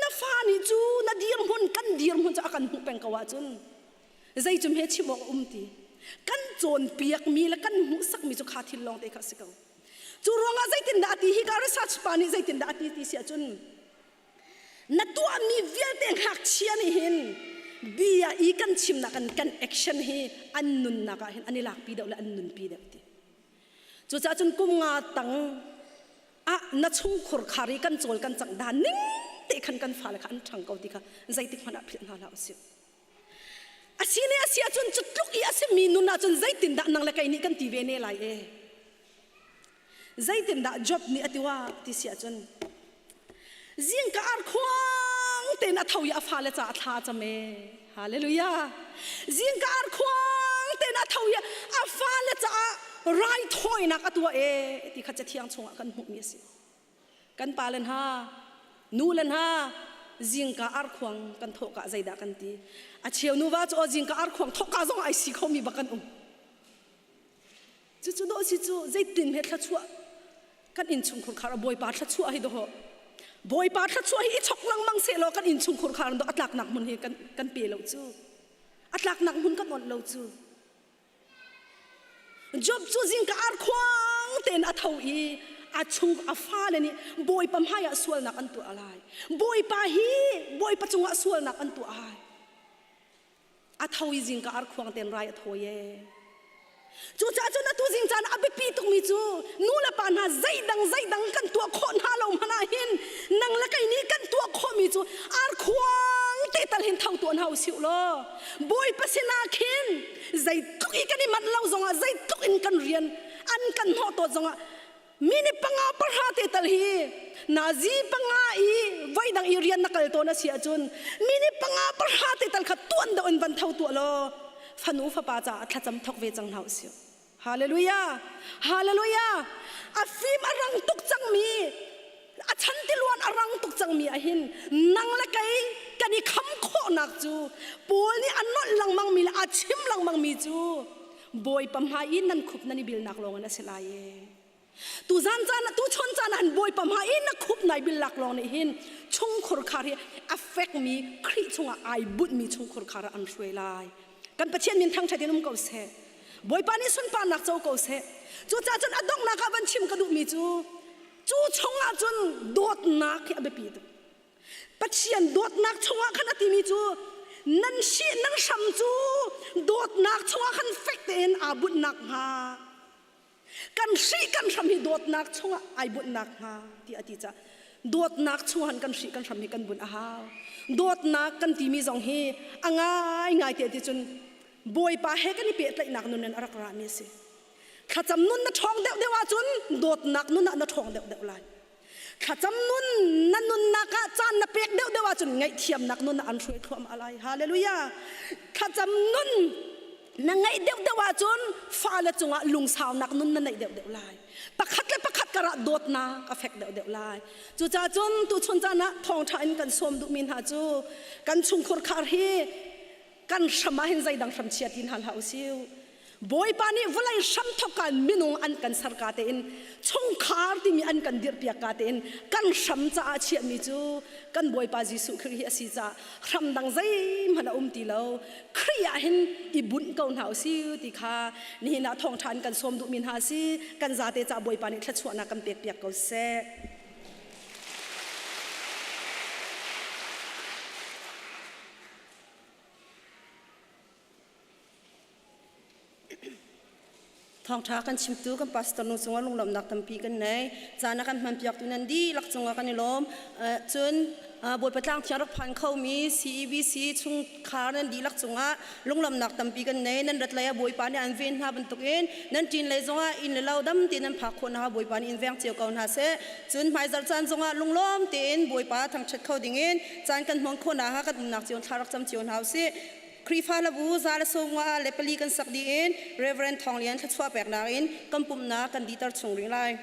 Na fa nih cu na dirhmun kan dirhmun cu a kan hmuh peng ko ahcun zei cum he chim awk a um ti. Kan cawnpiakmi le kan hmuhsakmi cu kha thil lawng te kha a si ko. Cu ruangah zeitindah a ti hi ka research pa nih zeitindah a ti ti si ahcun na tuahmi vialte ngakchia nih hin bia i kan chimnak kan kan action hi an nunnak ah hin an i lakpi deuh le an nunpi deuh ti. Cucaah cun kum nga tang ah na chungkhur khar i kan cawl kan cangh dan ning te khan kan fale kha an ṭhang ko ti kha zeitik hmanh ah philh hna hlah usih. A si ne a si ahcun cu tluk i a simi nun ahcun zeitindah nang le kei nih kan ti ve ne lai e. Zeitindah Job nih a ti wa ti si ahcun zingka ar khuang tein a tho i a fale ca a thla cam e. Hallelujah. Zingka ar khuang tein a tho i a fale caah raithawinak a tuah e ti kha cathiang chungah kan hmuhmi a si. Kan pa le hna, nu le hna, zingka arkhuang kan thawhka zeidah kan ti. A cheu nuva cu aw zingka arkhuang thawhka zong ai si khomi bak kan um. Cucu dawh si cu zeitin he thluachuah kan innchungkhur khar Bawipa thluachuah hi dawh Bawipa thluachuah hi i chok lengmang sehlaw kan innchungkhur khar do a tlaknak hmun hi kan kan pe lo cu a tlaknak hmun kan onh lo cu Job cu zingka ar khuang tein a tho i a chung a fale nih Bawipa hmaiah sualnak an tuah lai Bawipa hi Bawipa cungah sualnak an tuah ai a tho i zingka arkhuang ten rai a thawi e cucaah cun atu zing caan a biapi tukmi cu nu le pa hna zeidang zeidang kan tuah khawh hna lo hmanh ah hin nang le kei nih kan tuah khawhmi cu arkhuang te tal hin tho tuah hna usih law bawipa sinah khin zeitluk i kan i manh lo zongah zeitluk in kan rian an kan hnawh tawt zongah Mini panga pahra te tal hi nazi panga i voidang i rian na kal tawn a si ahcun mini panga pahra te tal kha tuan deuh in van tho tuah law fanu fapa caah thlacam thok ve cang hna usih. Hallelujah! Hallelujah! A fim a rang tuk cangmi a chan tiluan a rang tuk cangmi ahin nang le kei kan i kham khawhnak cu Paul nih a nolh lengmangmi le a chim lengmangmi cu Bawipa hmai i nan khup nan i bilnak lawng in a si lai e. Tu zan caan tu chon caan ah Bawipa hmai i na khup nai billak lawng nih hin chungkhur khar hi a fekmi Khrih chungah ai bunhmi chungkhur khar ah an hruai lai. Kan Pathian min thangṭhat in um ko seh. Bawipa nih sunparnak co ko seh. Cucaah cun a donghnak ah van chim ka duhmi cu cu chungah cun dawtnak hi a biapi tuk. Pathian dawtnak chungah khan a timi cu nan si nan hram cu dawtnak chungah khan fek tein aa bunhnak hnga kan hri kan hram hi dawtnak chungah ai bunhnak hnga ti a ti caah dawtnak chungah kan hri kan hram hi kan bunh a hau dawtnak kan timi zong hi a ngai ngai te ti cun Bawipa he kan i pehtlaihnak nun in a rak rami a si thlacam nun na ṭhawng deuh deuh ahcun dawtnak nun ah na ṭhawng deuh deuh lai. Thlacam nun na nunnak ah caan na pek deuhdeuh ahcun ngaihthiamnak nun ah an hruai thluahmah lai. Hallelujah. Thlacam nun na ngeih deuhdeuh ahcun fale cungah lungsaunak nun na neih deuhdeuh lai. Pakhat le pakhat karah dawtnak a fek deuhdeuh lai. Cucaah cun tuchun caan ah thawngṭha in kan sawm duhmi hna cu kan chungkhur khar hi kan hram ah hin zeidang hram chia ti hna hlah usih. Bawipa nih vawlei hramthawk kan minung an kan ser ka tein chungkhar timi an kan dirhpiak ka tein kan hram caah chiahmi cu kan Bawipa Jesuh Khrih hi a si caah hram dang zeihmanh a um ti lo. Khrih ah hin i bunh ko hna usih ti kha nihin ah thawngṭha in kan sawm duhmi hna a si. Kan zate caah Bawipa nih thluachuahnak kan pekpiak ko seh. Thawngṭha kan chimtu kan pastor nu cungah lunglawmhnak tampi kan nei. Caan a kan hmanpiaktu nan dihlak cungah kan i lawm. Cun Bawipa Tlang Thiang rak phan khomi CEBC chungkhar nan dihlak cungah lunglawmhnak tampi kan nei. Nan rat lei ah Bawipa nih an ven hna bantukin nan ṭin lei zongah inn le lo dam tein nan phak khawh nakhnga Bawipa nih in veng cio ko hna seh. Cun hmaizarh caan zongah lunglawm tein Bawipa thangṭhat kho dingin caan kan hman khawh nakhnga kan umnak cio thla rak cam cio hna usih. Khrihfa hlabu za le sawmnga le pali kan sak dih in Reverend Thawng Lian thluachuah peknak in kan pumhnak kan dihter chung rih lai.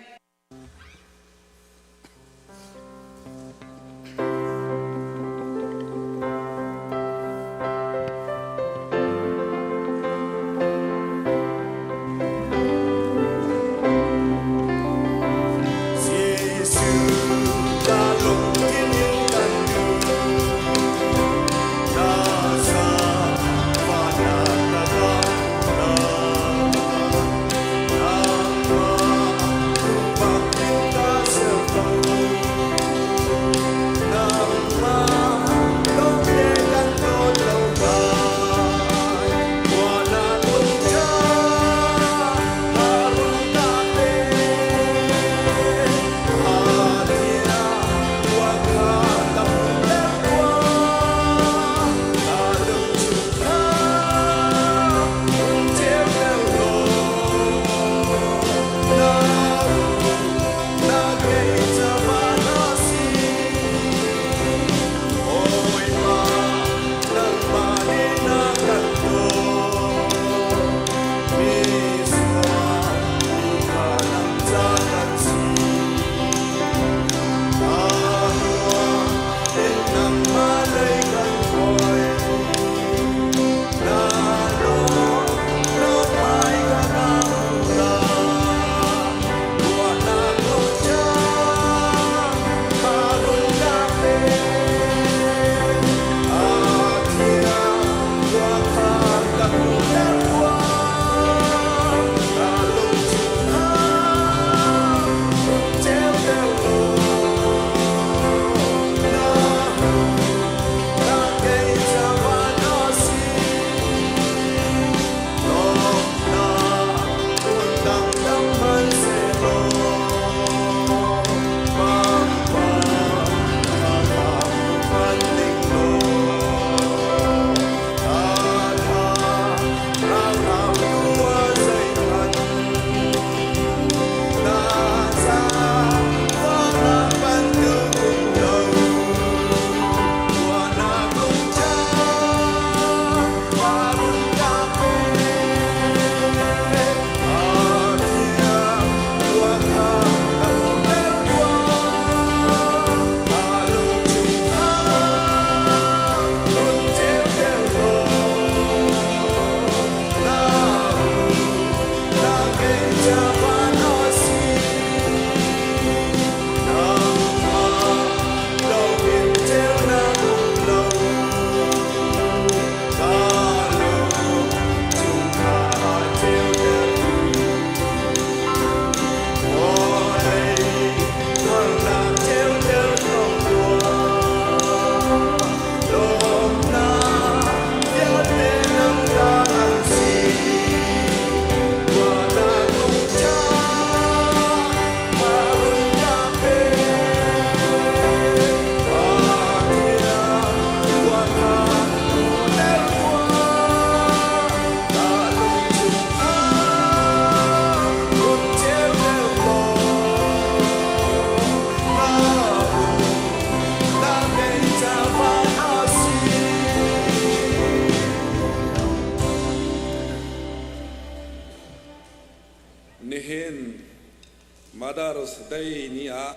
Father's Day ni ah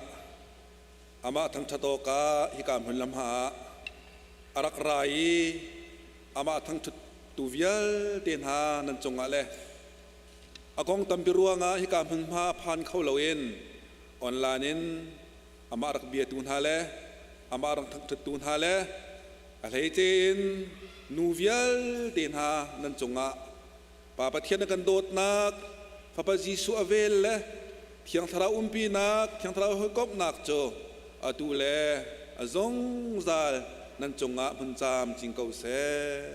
amah thangṭhat awkah hika hmun lam ah a rak ra i amah thangṭhattu vialte hna nan cungah le a kong tampi ruangah hika hmunhma phan kho loin online in amah rak biatu hna le amah rak thangṭhattu hna le a hleice in nu vialte hna nan cungah Pa Pathian a kan dawtnak, Fapa Jesuh a vel le Thiang Thlarau umpinak, Thiang Thlarau hawikomhnak cu atu le a zungzal nan cungah hmun camcin ko seh.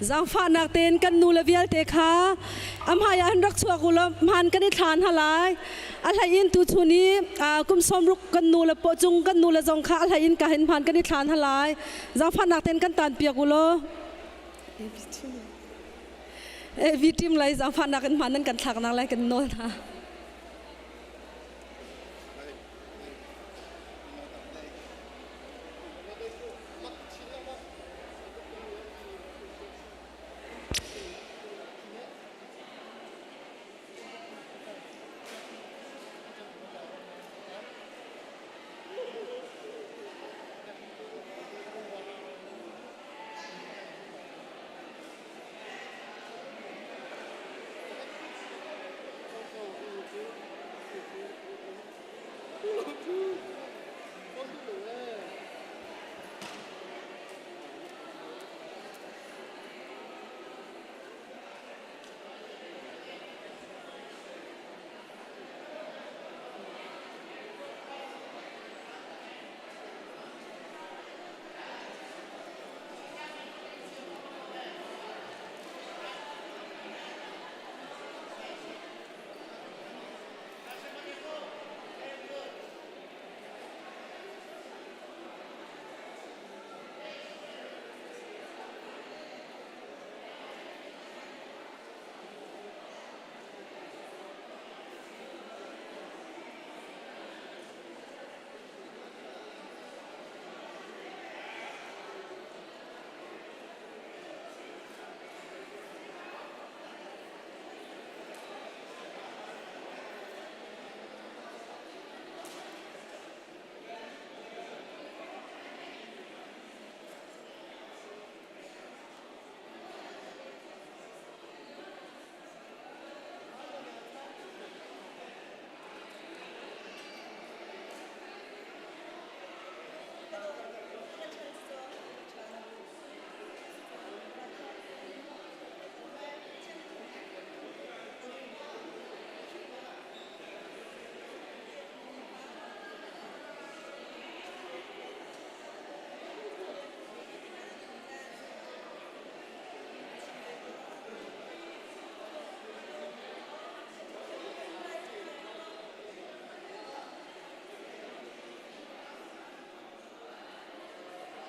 Zaangfahnak tein kan nu le vialte kha a hmai ah hin rak chuak u law hmaan kan i thla hna lai. A hlei in tuchun i kum sawmruk kan nu le paw cung kan nu le zong kha a hlei in ka hin hmaan kan i thla hna lai. Zaangfahnak tein kan tan piak u law. AV team lai zaangfahnak in hmaan nan kan thlaknak lai kan nawl hna.